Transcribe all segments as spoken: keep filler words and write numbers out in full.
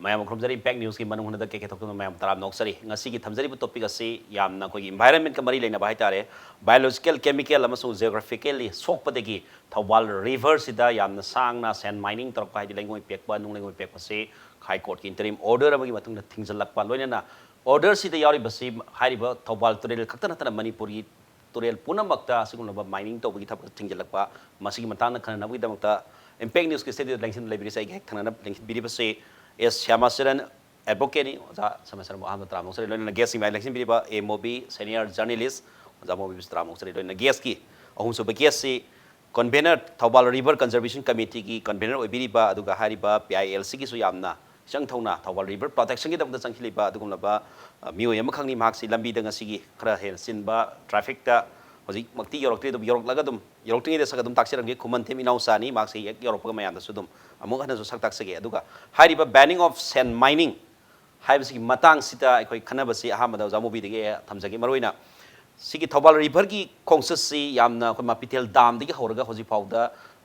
ꯃꯌꯥꯝ ꯈꯨꯔꯨꯝꯖꯔꯤ꯫ ꯏꯝꯄꯦꯛ ꯅ꯭ꯌꯨꯁꯀꯤ ꯃꯅꯨꯡ ꯍꯨꯠꯅ ꯀꯦ ꯀꯦ ꯊꯣꯛꯇꯨꯅ ꯃꯌꯥꯝ ꯇꯔꯥꯝꯅ ꯑꯣꯛꯆꯔꯤ꯫ ꯉꯁꯤꯒꯤ ꯊꯝꯖꯔꯤꯕ ꯇꯣꯄꯤꯛ ꯑꯁꯤ ꯌꯥꯝꯅ ꯑꯩꯈꯣꯏꯒꯤ ꯏꯟꯚꯥꯏꯔꯟꯃꯦꯟꯠꯀ ꯃꯔꯤ ꯂꯩꯅꯕ ꯍꯥꯏꯇꯥꯔꯦ꯫ ꯕꯥꯏꯑꯣꯂꯣꯖꯤꯀꯦꯜ, ꯀꯦꯃꯤꯀꯦꯜ ꯑꯃꯁꯨꯡ ꯖꯤꯑꯣꯒ꯭ꯔꯥꯐꯤꯀꯦꯜꯂꯤ ꯁꯣꯛꯄꯗꯒꯤ ꯊꯧꯕꯥꯜ ꯔꯤꯚꯔꯁꯤꯗ ꯌꯥꯝꯅ ꯁꯥꯡꯅ ꯁꯦꯟ ꯃꯥꯏꯅꯤꯡ ꯇꯧꯔꯛꯄ, ꯍꯥꯏꯗꯤ ꯂꯩꯉꯣꯏ ꯄꯦꯛꯄ, ꯅꯨꯡ ꯂꯩꯉꯣꯏ ꯄꯦꯛꯄꯁꯤ ꯍꯥꯏ ꯀꯣꯔꯠꯀꯤ ꯏꯟꯇꯔꯤꯝ ꯑꯣꯔꯗꯔ ꯑꯃꯒꯤ ꯃꯇꯨꯡꯗ ꯊꯤꯡꯖꯤꯜꯂꯛꯄ, ꯂꯣꯏꯅꯅ ꯑꯣꯔꯗꯔꯁꯤꯗ ꯌꯥꯎꯔꯤꯕꯁꯤ ꯍꯥꯏꯔꯤꯕ ꯊꯧꯕꯥꯜ ꯇꯨꯔꯦꯜ ꯈꯛꯇ ꯅꯠꯇꯅ ꯃꯅꯤꯄꯨꯔꯒꯤ ꯇꯨꯔꯦꯜ ꯄꯨꯝꯅꯃꯛꯇ ꯑꯁꯤꯒꯨꯝꯂꯕ ꯃꯥꯏꯅꯤꯡ ꯇꯧꯕꯒꯤ ꯊꯕꯛ ꯊꯤꯡꯖꯤꯜꯂꯛꯄ꯫ ꯃꯁꯤꯒꯤ ꯃꯇꯥꯡꯗ ꯈꯟꯅꯅꯕꯒꯤꯗꯃꯛꯇ ꯏꯝꯄꯦꯛ ꯅ꯭ꯌꯨꯁꯀꯤ ꯁ꯭ꯇꯨꯗꯤꯑꯣꯗ ꯂꯦꯡꯁꯤꯟ ꯂꯩꯕꯤꯔꯤꯁꯦ, ꯑꯩꯒꯤ ꯍꯦꯛ ꯊꯪꯅꯅ ꯂꯦꯡꯁꯤꯟꯕꯤꯔꯤꯕꯁꯤ ꯑꯦꯁ ꯁ꯭ꯌꯥꯃꯥꯆꯔꯟ ꯑꯦꯗꯚꯣꯀꯦꯠꯅꯤ꯫ ꯑꯣꯖꯥ ꯁ꯭ꯌꯥꯃꯥꯆꯔꯟꯕꯨ ꯑꯍꯥꯟꯕ ꯇꯔꯥꯝꯅ ꯑꯣꯛꯆꯔꯤ꯫ ꯂꯣꯏꯅꯅ ꯒꯦꯁꯁꯤꯡ ꯃꯥꯏ ꯂꯦꯡꯁꯤꯟꯕꯤꯔꯤꯕ A Mobi, senior journalist Oja ꯃꯣꯕꯤꯕꯨꯁꯨ ꯇꯔꯥꯝꯅ ꯑꯣꯛꯆꯔꯤ꯫ ꯂꯣꯏꯅꯅ ꯒꯦꯁꯀꯤ ꯑꯍꯨꯝꯁꯨꯕ ꯒꯦꯁꯁꯤ ꯀꯟꯚꯦꯅꯔ, ꯊꯧꯕꯥꯜ ꯔꯤꯚꯔ ꯀꯟꯖꯔꯕꯦꯁꯟ ꯀꯃꯤꯇꯤꯒꯤ ꯀꯟꯚꯦꯅꯔ ꯑꯣꯏꯕꯤꯔꯤꯕ, ꯑꯗꯨꯒ ꯍꯥꯏꯔꯤꯕ ꯄꯤ ꯑꯥꯏ ꯑꯦꯜ ꯁꯤꯒꯤꯁꯨ ꯌꯥꯝꯅ ꯏꯆꯪ ꯊꯧꯅ ꯊꯧꯕꯥꯜ ꯔꯤꯚꯔ ꯄ꯭ꯔꯣꯇꯦꯛꯁꯟꯒꯤꯗꯃꯛꯇ ꯆꯪꯁꯤꯜꯂꯤꯕ ꯑꯗꯨꯒꯨꯝꯂꯕ, ꯑ, ꯃꯤꯑꯣꯏ ꯑꯃꯈꯛꯅꯤ꯫ ꯃꯍꯥꯛꯁꯤ ꯂꯝꯕꯤꯗ ꯉꯁꯤꯒꯤ ꯈꯔ ꯍꯦꯟꯅ ꯆꯤꯟꯕ ꯇ꯭ꯔꯥꯐꯤꯛꯇ ꯍꯧꯖꯤꯛꯃꯛꯇꯤ ꯌꯧꯔꯛꯇ꯭ꯔꯤ, ꯑꯗꯨꯝ ꯌꯧꯔꯛꯂꯒ ꯑꯗꯨꯝ, ꯌꯧꯔꯛꯇ꯭ꯔꯤꯉꯩꯗ ꯁꯛ ꯑꯗꯨꯝ ꯇꯥꯛꯆꯔꯝꯒꯦ꯫ ꯈꯨꯃꯟꯊꯦꯝ ꯏꯅꯥꯎꯆꯥꯅꯤ꯫ ꯃꯍꯥꯛꯁꯤ ꯍꯦꯛ ꯌꯧꯔꯛꯄꯒ ꯃꯌꯥꯝꯗꯁꯨ ꯑꯗꯨꯝ ꯑꯃꯨꯛ ꯍꯟꯅꯁꯨ ꯁꯛ ꯇꯥꯛꯆꯒꯦ꯫ ꯑꯗꯨꯒ ꯍꯥꯏꯔꯤꯕ banning of sand mining ꯍꯥꯏꯕꯁꯤꯒꯤ ꯃꯇꯥꯡꯁꯤꯗ ꯑꯩꯈꯣꯏ ꯈꯟꯅꯕꯁꯤ ꯑꯍꯥꯟꯕꯗ ꯑꯣꯖꯥ ꯃꯣꯕꯤꯗꯒꯤ ꯑꯩ ꯊꯝꯖꯒꯦ꯫ ꯃꯔꯨꯑꯣꯏꯅ ꯁꯤꯒꯤ ꯊꯧꯕꯥꯜ ꯔꯤꯚꯔꯒꯤ ꯈꯣꯡꯆꯠꯁꯤ ꯌꯥꯝꯅ ꯑꯩꯈꯣꯏ ꯃꯥꯄꯤꯊꯦꯜ ꯗꯥꯝꯗꯒꯤ ꯍꯧꯔꯒ ꯍꯧꯖꯤꯛ ꯐꯥꯎꯗ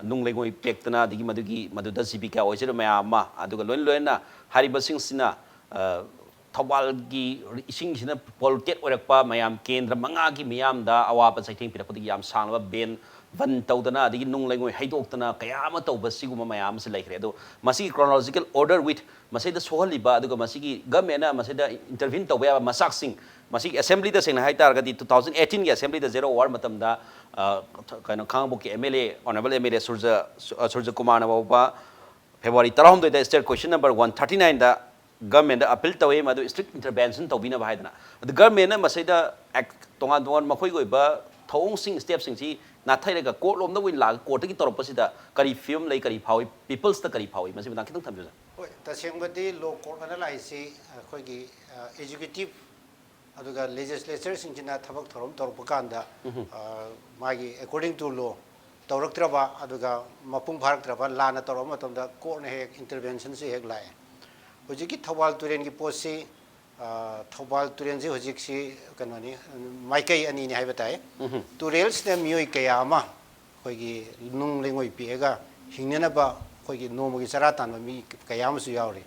ꯅꯨꯡ ꯂꯩꯉꯣꯏ ꯄꯦꯛꯇꯅ, ꯑꯗꯒꯤ ꯃꯗꯨꯒꯤ, ꯃꯗꯨꯗ ꯖꯤꯕꯤꯀꯥ ꯑꯣꯏꯖꯔꯤꯕ ꯃꯌꯥꯝ ꯑꯃ, ꯑꯗꯨꯒ ꯂꯣꯏꯅ ꯂꯣꯏꯅꯅ ꯍꯥꯏꯔꯤꯕꯁꯤꯡꯁꯤꯅ, ꯑ, ꯊꯧꯕꯥꯜꯒꯤ ꯏꯁꯤꯡꯁꯤꯅ ꯄꯣꯂꯨꯇꯦꯠ ꯑꯣꯏꯔꯛꯄ, ꯃꯌꯥꯝ ꯀꯦꯟꯗ꯭ꯔ ꯃꯉꯥꯒꯤ ꯃꯤꯌꯥꯝꯗ ꯑꯋꯥꯕ ꯆꯩꯊꯦꯡ ꯄꯤꯔꯛꯄꯗꯒꯤ ꯌꯥꯝ ꯁꯥꯡꯂꯕ ꯕꯦꯟ ꯕꯟ ꯇꯧꯗꯅ, ꯑꯗꯒꯤ ꯅꯨꯡ ꯂꯩꯉꯣꯏ ꯍꯩꯗꯣꯛꯇꯅ ꯀꯌꯥ ꯑꯃ ꯇꯧꯕ, ꯁꯤꯒꯨꯝꯕ ꯃꯌꯥꯝ ꯑꯃꯁꯨ ꯂꯩꯈ꯭ꯔꯦ꯫ ꯑꯗꯣ ꯃꯁꯤꯒꯤ chronological order with ꯃꯁꯤꯗ ꯁꯣꯛꯍꯜꯂꯤꯕ, ꯑꯗꯨꯒ ꯃꯁꯤꯒꯤ ꯒꯃꯦꯟꯅ ꯃꯁꯤꯗ ꯏꯟꯇꯔꯚꯤꯟ ꯇꯧꯕ ꯌꯥꯕ ꯃꯆꯥꯛꯁꯤꯡ, ꯃꯁꯤꯒꯤ ꯑꯦꯁꯦꯝꯕ꯭ꯂꯤꯗ ꯁꯦꯡꯅ ꯍꯥꯏ ꯇꯥꯔꯒꯗꯤ two thousand eighteenꯒꯤ ꯑꯦꯁꯦꯝꯕ꯭ꯂꯤꯗ zero hour ꯃꯇꯝꯗ, ꯑ, ꯀꯩꯅꯣ, ꯈꯥꯉꯕꯣꯛꯀꯤ M L A, honourable M L A Suraj, ꯁꯨ-, ꯑ, ꯁꯨꯔꯖ ꯀꯨꯃꯥꯔꯅ ꯐꯥꯎꯕ ꯐꯦꯕ꯭ꯔꯨꯋꯥꯔꯤ ꯇꯔꯥꯍꯨꯝꯗꯣꯏꯗ state question number one thirty nineꯗ ꯒꯃꯦꯟꯗ ꯑꯄꯤꯜ ꯇꯧꯏ, ꯃꯗꯨ ꯏꯁꯇ꯭ꯔꯤꯛ ꯏꯟꯇꯔꯚꯦꯟꯁꯟ ꯇꯧꯕꯤꯅꯕ ꯍꯥꯏꯗꯅ꯫ ꯑꯗꯨ ꯒꯃꯦꯟꯅ ꯃꯁꯤꯗ ꯑꯦꯛ-, ꯇꯣꯉꯥꯟ ꯇꯣꯉꯥꯟ ꯃꯈꯣꯏꯒꯤ ꯑꯣꯏꯕ ꯊꯧꯑꯣꯡꯁꯤꯡ, ꯁ꯭ꯇꯦꯞꯁꯤꯡꯁꯤ ꯅꯥꯊꯩꯔꯒ ꯀꯣꯔꯠ ꯂꯣꯝꯗ ꯑꯣꯏꯅ ꯂꯥꯛꯑꯒ ꯀꯣꯔꯠꯇꯒꯤ ꯇꯧꯔꯛꯄꯁꯤꯗ ꯀꯔꯤ ꯐꯤꯕꯝ ꯂꯩ, ꯀꯔꯤ ꯐꯥꯎꯏ, ꯄꯤꯄꯜꯁꯇ ꯀꯔꯤ ꯐꯥꯎꯏ, ꯃꯁꯤ ꯃꯇꯥꯡ ꯈꯤꯇꯪ ꯊꯝꯕꯤꯌꯨ, ꯁꯥꯔ꯫ ꯍꯣꯏ, ꯇꯁꯦꯡꯕꯗꯤ ꯂꯣ ꯀꯣꯔꯠ ꯑꯅ ꯂꯥꯛꯏꯁꯤ ꯑꯩꯈꯣꯏꯒꯤ, ꯑ, ꯑꯦꯛꯖꯤꯀ꯭ꯌꯨꯇꯤꯞ ꯑꯗꯨꯒ ꯂꯦꯖꯤꯁꯂꯦꯆꯔꯁꯤꯡꯁꯤꯅ ꯊꯕꯛ ꯊꯧꯔꯝ ꯇꯧꯔꯛꯄ ꯀꯥꯟꯗ, ꯎꯝ꯫ ꯑ, ꯃꯥꯒꯤ according to law ꯇꯧꯔꯛꯇ꯭ꯔꯕ, ꯑꯗꯨꯒ ꯃꯄꯨꯡ ꯐꯥꯔꯛꯇ꯭ꯔꯕ, ꯂꯥꯟꯅ ꯇꯧꯔꯛꯄ ꯃꯇꯝꯗ ꯀꯣꯔꯠꯅ ꯍꯦꯛ ꯏꯟꯇꯔꯚꯦꯟꯁꯟꯁꯤ ꯍꯦꯛ ꯂꯥꯛꯑꯦ꯫ ꯍꯧꯖꯤꯛꯀꯤ ꯊꯧꯕꯥꯜ ꯇꯨꯔꯦꯜꯒꯤ ꯄꯣꯠꯁꯤ, ꯑ, ꯊꯧꯕꯥꯜ ꯇꯨꯔꯦꯜꯁꯤ ꯍꯧꯖꯤꯛꯁꯤ ꯀꯩꯅꯣꯅꯤ, ꯃꯥꯏꯀꯩ ꯑꯅꯤꯅꯤ ꯍꯥꯏꯕ ꯇꯥꯏ꯫ ꯎꯝ꯫ ꯇꯨꯔꯦꯜꯁꯤꯗ ꯃꯤꯑꯣꯏ ꯀꯌꯥ ꯑꯃ ꯑꯩꯈꯣꯏꯒꯤ ꯅꯨꯡ ꯂꯩꯉꯣꯏ ꯄꯦꯛꯑꯒ ꯍꯤꯡꯅꯅꯕ ꯑꯩꯈꯣꯏꯒꯤ ꯅꯣꯡꯃꯒꯤ ꯆꯔꯥ ꯇꯥꯟꯕ ꯃꯤ ꯀꯌꯥ ꯑꯃꯁꯨ ꯌꯥꯎꯔꯤ꯫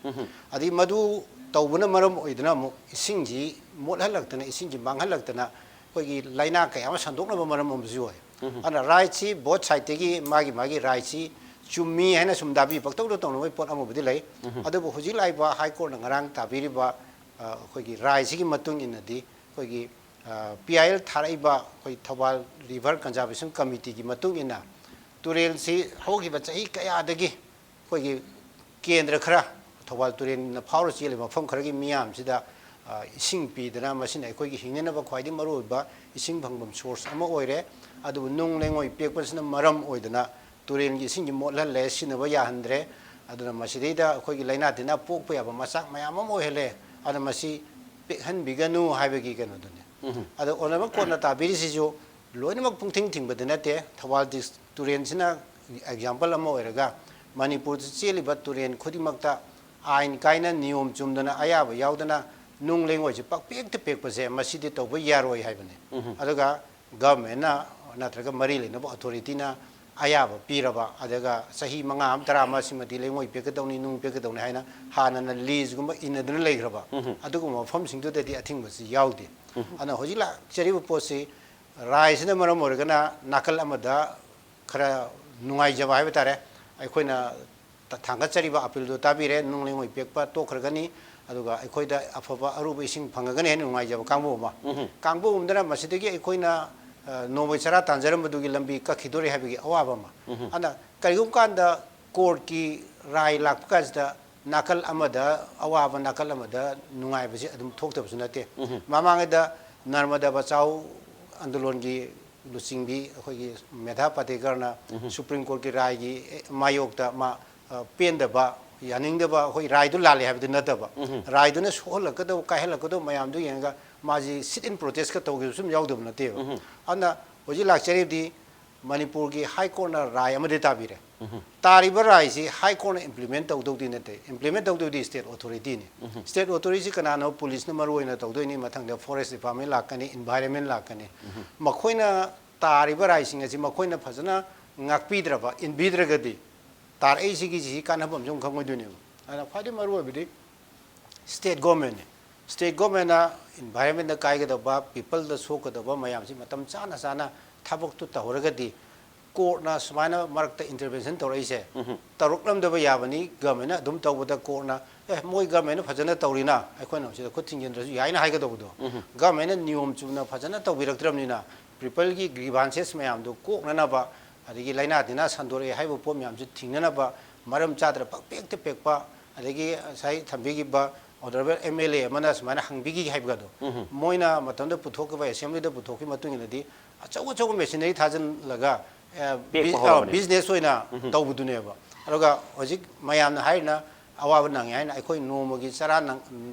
ꯑꯗꯩ ꯃꯗꯨ ꯇꯧꯕꯅ ꯃꯔꯝ ꯑꯣꯏꯗꯨꯅ ꯑꯃꯨꯛ ꯏꯁꯤꯡꯁꯤ ꯃꯣꯠꯍꯜꯂꯛꯇꯅ, ꯏꯁꯤꯡꯁꯤ ꯃꯥꯡꯍꯜꯂꯛꯇꯅ ꯑꯩꯈꯣꯏꯒꯤ ꯂꯥꯏꯅꯥ ꯀꯌꯥ ꯑꯃ ꯁꯟꯗꯣꯛꯅꯕ ꯃꯔꯝ ꯑꯃꯁꯨ ꯑꯣꯏ꯫ ꯑꯗꯨꯅ ꯔꯥꯏꯠꯁꯤ ꯕꯣꯠ ꯁꯥꯏꯠꯇꯒꯤ ꯃꯥꯒꯤ ꯃꯥꯒꯤ ꯔꯥꯏꯠꯁꯤ ꯆꯨꯝꯃꯤ ꯍꯥꯏꯅ ꯁꯨꯝ ꯗꯥꯕꯤ ꯄꯛꯇꯧꯗ ꯇꯧꯅꯕꯒꯤ ꯄꯣꯠ ꯑꯃꯕꯨꯗꯤ ꯂꯩ꯫ ꯑꯗꯨꯕꯨ ꯍꯧꯖꯤꯛ ꯂꯥꯛꯏꯕ ꯍꯥꯏ ꯀꯣꯔꯠꯅ ꯉꯔꯥꯡ ꯇꯥꯕꯤꯔꯤꯕ, ꯑ, ꯑꯩꯈꯣꯏꯒꯤ ꯔꯥꯏꯠꯁꯤꯒꯤ ꯃꯇꯨꯡ ꯏꯟꯅꯗꯤ ꯑꯩꯈꯣꯏꯒꯤ, ꯑ, ꯄꯤ ꯑꯥꯏ ꯑꯦꯜ ꯊꯥꯔꯛꯏꯕ ꯑꯩꯈꯣꯏ ꯊꯧꯕꯥꯜ ꯔꯤꯚꯔ ꯀꯟꯖꯥꯔꯕꯦꯁꯟ ꯀꯃꯤꯇꯤꯒꯤ ꯃꯇꯨꯡ ꯏꯟꯅ ꯇꯨꯔꯦꯜꯁꯤ ꯍꯧꯈꯤꯕ ꯆꯍꯤ ꯀꯌꯥꯗꯒꯤ ꯑꯩꯈꯣꯏꯒꯤ ꯀꯦꯟꯗ꯭ꯔ ꯈꯔ, ꯊꯧꯕꯥꯜ ꯇꯨꯔꯦꯜꯅ ꯐꯥꯎꯔ ꯆꯦꯜꯂꯤꯕ ꯃꯐꯝ ꯈꯔꯒꯤ ꯃꯤꯌꯥꯝꯁꯤꯗ, ꯑ, ꯏꯁꯤꯡ ꯄꯤꯗꯅ, ꯃꯁꯤꯅ ꯑꯩꯈꯣꯏꯒꯤ ꯍꯤꯡꯅꯅꯕ ꯈ꯭ꯋꯥꯏꯗꯒꯤ ꯃꯔꯨꯑꯣꯏꯕ ꯏꯁꯤꯡ ꯐꯪꯐꯝ ꯁꯣꯔꯁ ꯑꯃ ꯑꯣꯏꯔꯦ꯫ ꯑꯗꯨꯕꯨ ꯅꯨꯡ ꯂꯩꯉꯣꯏ ꯄꯦꯛꯄꯁꯤꯅ ꯃꯔꯝ ꯑꯣꯏꯗꯅ ꯇꯨꯔꯦꯜꯒꯤ ꯏꯁꯤꯡꯁꯤ ꯃꯣꯠꯍꯜꯂꯦ, ꯁꯤꯖꯤꯟꯅꯕ ꯌꯥꯍꯟꯗ꯭ꯔꯦ꯫ ꯑꯗꯨꯅ ꯃꯁꯤꯗꯩꯗ ꯑꯩꯈꯣꯏꯒꯤ ꯂꯥꯏꯅꯥ ꯇꯤꯟꯅꯥ ꯄꯣꯛꯄ ꯌꯥꯕ ꯃꯆꯥꯛ ꯃꯌꯥꯝ ꯑꯃ ꯑꯣꯏꯍꯜꯂꯦ꯫ ꯑꯗꯨꯅ ꯃꯁꯤ ꯄꯦꯛꯍꯟꯕꯤꯒꯅꯨ ꯍꯥꯏꯕꯒꯤ ꯀꯩꯅꯣꯗꯨꯅꯤ꯫ ꯑꯗꯣ ꯑꯣꯅꯔꯦꯕꯜ ꯀꯣꯔꯠꯅ ꯇꯥꯕꯤꯔꯤꯁꯤꯁꯨ ꯂꯣꯏꯅꯃꯛ ꯄꯨꯡꯊꯤꯡ ꯊꯤꯡꯕꯗꯤ ꯅꯠꯇꯦ꯫ ꯊꯧꯕꯥꯜ ꯗꯤꯁ-, ꯇꯨꯔꯦꯜꯁꯤꯅ ꯑꯦꯛꯖꯥꯝꯄꯜ ꯑꯃ ꯑꯣꯏꯔꯒ, ꯃꯅꯤꯄꯨꯔꯗ ꯆꯦꯜꯂꯤꯕ ꯇꯨꯔꯦꯜ ꯈꯨꯗꯤꯡꯃꯛꯇ ꯑꯥꯏꯟ ꯀꯥꯏꯅ, ꯅꯤꯌꯣꯝ ꯆꯨꯝꯗꯅ, ꯑꯌꯥꯕ ꯌꯥꯎꯗꯅ ꯅꯨꯡ ꯂꯩꯉꯣꯏꯁꯦ ꯄꯪꯄꯦꯛꯇ ꯄꯦꯛꯄꯁꯦ, ꯃꯁꯤꯗꯤ ꯇꯧꯕ ꯌꯥꯔꯣꯏ ꯍꯥꯏꯕꯅꯤ꯫ ꯑꯗꯨꯒ ꯒꯚꯔꯟꯃꯦꯟꯅ ꯅꯠꯇ꯭ꯔꯒ ꯃꯔꯤ ꯂꯩꯅꯕ ꯑꯣꯊꯣꯔꯤꯇꯤꯅ ꯑꯌꯥꯕ ꯄꯤꯔꯕ, ꯑꯗꯨꯒ ꯆꯍꯤ ꯃꯉꯥ ꯑꯃ, ꯇꯔꯥ ꯑꯃ ꯁꯤꯃꯗꯤ ꯂꯩꯉꯣꯏ ꯄꯦꯛꯀꯗꯧꯅꯤ, ꯅꯨꯡ ꯄꯦꯛꯀꯗꯧꯅꯤ ꯍꯥꯏꯅ ꯍꯥꯟꯅꯅ ꯂꯤꯖꯒꯨꯝꯕ ꯏꯟꯅꯗꯨꯅ ꯂꯩꯈ꯭ꯔꯕ, ꯑꯗꯨꯒꯨꯝꯕ ꯃꯐꯝꯁꯤꯡꯗꯨꯗꯗꯤ ꯑꯊꯤꯡꯕꯁꯤ ꯌꯥꯎꯗꯦ꯫ ꯑꯗꯨꯅ ꯍꯧꯖꯤꯛ ꯂꯥꯛꯆꯔꯤꯕ ꯄꯣꯠꯁꯤ ꯔꯥꯏꯁꯤꯅ ꯃꯔꯝ ꯑꯣꯏꯔꯒꯅ ꯅꯥꯀꯜ ꯑꯃꯗ ꯈꯔ ꯅꯨꯡꯉꯥꯏꯖꯕ ꯍꯥꯏꯕ ꯇꯥꯔꯦ, ꯑꯩꯈꯣꯏꯅ ꯊꯥꯡꯒꯠꯆꯔꯤꯕ ꯑꯄꯤꯜꯗꯨ ꯇꯥꯕꯤꯔꯦ, ꯅꯨꯡ ꯂꯩꯉꯣꯏ ꯄꯦꯛꯄ ꯇꯣꯛꯈ꯭ꯔꯒꯅꯤ, ꯑꯗꯨꯒ ꯑꯩꯈꯣꯏꯗ ꯑꯐꯕ ꯑꯔꯨꯕ ꯏꯁꯤꯡ ꯐꯪꯉꯒꯅꯤ ꯍꯥꯏꯅ ꯅꯨꯡꯉꯥꯏꯖꯕ ꯀꯥꯡꯕꯨ ꯑꯃ꯫ ꯀꯥꯡꯕꯨ ꯑꯃꯗꯅ ꯃꯁꯤꯗꯒꯤ ꯑꯩꯈꯣꯏꯅ, ꯑ, ꯅꯣꯡꯃꯩ ꯆꯔꯥ ꯇꯥꯟꯖꯔꯝꯕꯗꯨꯒꯤ ꯂꯝꯕꯤ ꯀꯛꯈꯤꯗꯣꯔꯦ ꯍꯥꯏꯕꯒꯤ ꯑꯋꯥꯕ ꯑꯃ꯫ ꯑꯗꯨꯅ ꯀꯔꯤꯒꯨꯝꯕ ꯀꯥꯟꯗ ꯀꯣꯔꯠꯀꯤ ꯔꯥꯏ ꯂꯥꯛꯄ ꯀꯥꯟꯁꯤꯗ ꯅꯥꯀꯜ ꯑꯃꯗ ꯑꯋꯥꯕ, ꯅꯥꯀꯜ ꯑꯃꯗ ꯅꯨꯡꯉꯥꯏꯕꯁꯤ ꯑꯗꯨꯝ ꯊꯣꯛꯇꯕꯁꯨ ꯅꯠꯇꯦ꯫ ꯃꯃꯥꯡꯉꯩꯗ ꯅꯔꯃꯗꯥ ꯕꯆꯥꯎ ꯑꯟꯗꯣꯂꯣꯟꯒꯤ ꯂꯨꯆꯤꯡꯕꯤ ꯑꯩꯈꯣꯏꯒꯤ ꯃꯦꯙꯥ ꯄꯥꯇꯦꯀꯔꯅ ꯁꯨꯄ꯭ꯔꯤꯝ ꯀꯣꯔꯠꯀꯤ ꯔꯥꯏꯒꯤ ꯃꯥꯌꯣꯛꯇ ꯃꯥ, ꯑ, ꯄꯦꯟꯗꯕ, ꯌꯥꯅꯤꯡꯗꯕ, ꯑꯩꯈꯣꯏ ꯔꯥꯏꯗꯨ ꯂꯥꯜꯂꯦ ꯍꯥꯏꯕꯗꯤ ꯅꯠꯇꯕ, ꯔꯥꯏꯗꯨꯅ ꯁꯣꯛꯍꯜꯂꯛꯀꯗꯧꯕ, ꯀꯥꯏꯍꯜꯂꯛꯀꯗꯧꯕ ꯃꯌꯥꯝꯗꯨ ꯌꯦꯡꯉꯒ ꯃꯥꯁꯤ sit in protest ꯀ ꯇꯧꯈꯤꯕꯁꯨ ꯑꯗꯨꯝ ꯌꯥꯎꯗꯕ ꯅꯠꯇꯦꯕ꯫ ꯑꯗꯨꯅ ꯍꯧꯖꯤꯛ ꯂꯥꯛꯆꯔꯤꯕꯗꯤ ꯃꯅꯤꯄꯨꯔꯒꯤ ꯍꯥꯏ ꯀꯣꯔꯠꯅ ꯔꯥꯏ ꯑꯃꯗꯤ ꯇꯥꯕꯤꯔꯦ꯫ ꯇꯥꯔꯤꯕ ꯔꯥꯏꯁꯤ ꯍꯥꯏ ꯀꯣꯔꯠꯅ implement ꯇꯧꯗꯧꯗꯤ ꯅꯠꯇꯦ, implement ꯇꯧꯗꯧꯗꯤ state authority ꯅꯤ꯫ State authority ꯁꯤ ꯀꯅꯥꯅꯣ? ꯄꯨꯂꯤꯁꯅ ꯃꯔꯨ ꯑꯣꯏꯅ ꯇꯧꯗꯣꯏꯅꯤ, ꯃꯊꯪꯗ forest department ꯂꯥꯛꯀꯅꯤ, environment ꯂꯥꯛꯀꯅꯤ꯫ ꯃꯈꯣꯏꯅ ꯇꯥꯔꯤꯕ ꯔꯥꯏꯁꯤꯡ ꯑꯁꯤ ꯃꯈꯣꯏꯅ ꯐꯖꯅ ꯉꯥꯛꯄꯤꯗ꯭ꯔꯕ, ꯏꯟꯕꯤꯗ꯭ꯔꯒꯗꯤ ꯇꯥꯔꯛꯏꯁꯤꯒꯤ ꯁꯤ ꯀꯥꯟꯅꯕ ꯑꯃꯁꯨ ꯑꯃꯨꯛ ꯈꯪꯉꯣꯏꯗꯣꯏꯅꯦꯕ꯫ ꯑꯗꯨꯅ ꯈ꯭ꯋꯥꯏꯗꯒꯤ ꯃꯔꯨ ꯑꯣꯏꯕꯗꯤ state government ꯅꯤ꯫ State government ꯅ environment ꯗ ꯀꯥꯏꯒꯗꯕ, people ꯗ ꯁꯣꯛꯀꯗꯕ ꯃꯌꯥꯝꯁꯤ ꯃꯇꯝ ꯆꯥꯅ ꯆꯥꯅ ꯊꯕꯛꯇꯨ ꯇꯧꯍꯧꯔꯒꯗꯤ, court ꯅ ꯁꯨꯃꯥꯏꯅ ꯃꯔꯛꯇ intervention ꯇꯧꯔꯛꯏꯁꯦ, ꯎꯝꯍꯨꯝ꯫ ꯇꯧꯔꯛꯂꯝꯗꯕ ꯌꯥꯕꯅꯤ꯫ Government ꯅ ꯑꯗꯨꯝ ꯇꯧꯕꯗ court ꯅ, "ꯑꯦ, ꯃꯣꯏ government ꯅ ꯐꯖꯅ ꯇꯧꯔꯤꯅ ꯑꯩꯈꯣꯏꯅ ꯁꯤꯗ ꯈꯨꯠ ꯊꯤꯡꯖꯤꯟꯗ꯭ꯔꯁꯨ ꯌꯥꯏꯅ" ꯍꯥꯏꯒꯗꯧꯕꯗꯣ꯫ ꯎꯝꯍꯨꯝ꯫ Government ꯅ ꯅꯤꯌꯣꯝ ꯆꯨꯝꯅ ꯐꯖꯅ ꯇꯧꯕꯤꯔꯛꯇ꯭ꯔꯕꯅꯤꯅ, people ꯒꯤ grievances ꯃꯌꯥꯝꯗꯨ ꯀꯣꯛꯅꯅꯕ, ꯑꯗꯒꯤ ꯂꯥꯏꯅꯥ ꯇꯤꯟꯅꯥ ꯁꯟꯗꯣꯔꯛꯑꯦ ꯍꯥꯏꯕ ꯄꯣꯠ ꯃꯌꯥꯝꯁꯤ ꯊꯤꯡꯅꯅꯕ, ꯃꯔꯝ ꯆꯥꯗꯅ ꯄꯪꯄꯦꯛꯇ ꯄꯦꯛꯄ, ꯑꯗꯒꯤ ꯉꯁꯥꯏ ꯊꯝꯕꯤꯈꯤꯕ honourable M L A ꯑꯃꯅ ꯁꯨꯃꯥꯏꯅ ꯍꯪꯕꯤꯈꯤ ꯍꯥꯏꯕꯒꯗꯣ, ꯎꯝꯍꯨꯝ꯫ ꯃꯣꯏꯅ ꯃꯇꯝꯗ ꯄꯨꯊꯣꯛꯈꯤꯕ, assembly ꯗ ꯄꯨꯊꯣꯛꯈꯤꯕ ꯃꯇꯨꯡ ꯏꯟꯅꯗꯤ ꯑꯆꯧ ꯑꯆꯧꯕ machinery ꯊꯥꯖꯤꯜꯂꯒ, ꯑ, ꯄꯦꯛꯄ ꯕꯤ-, ꯑ, ꯍꯧꯔꯕꯅꯦ꯫ Business ꯑꯣꯏꯅ ꯎꯝꯍꯨꯝ꯫ ꯇꯧꯕꯗꯨꯅꯦꯕ꯫ ꯑꯗꯨꯒ ꯍꯧꯖꯤꯛ ꯃꯌꯥꯝꯅ ꯍꯥꯏꯔꯤꯅ ꯑꯋꯥꯕ ꯅꯪꯉꯦ ꯍꯥꯏꯅ ꯑꯩꯈꯣꯏ ꯅꯣꯡꯃꯒꯤ ꯆꯔꯥ ꯅꯪ-,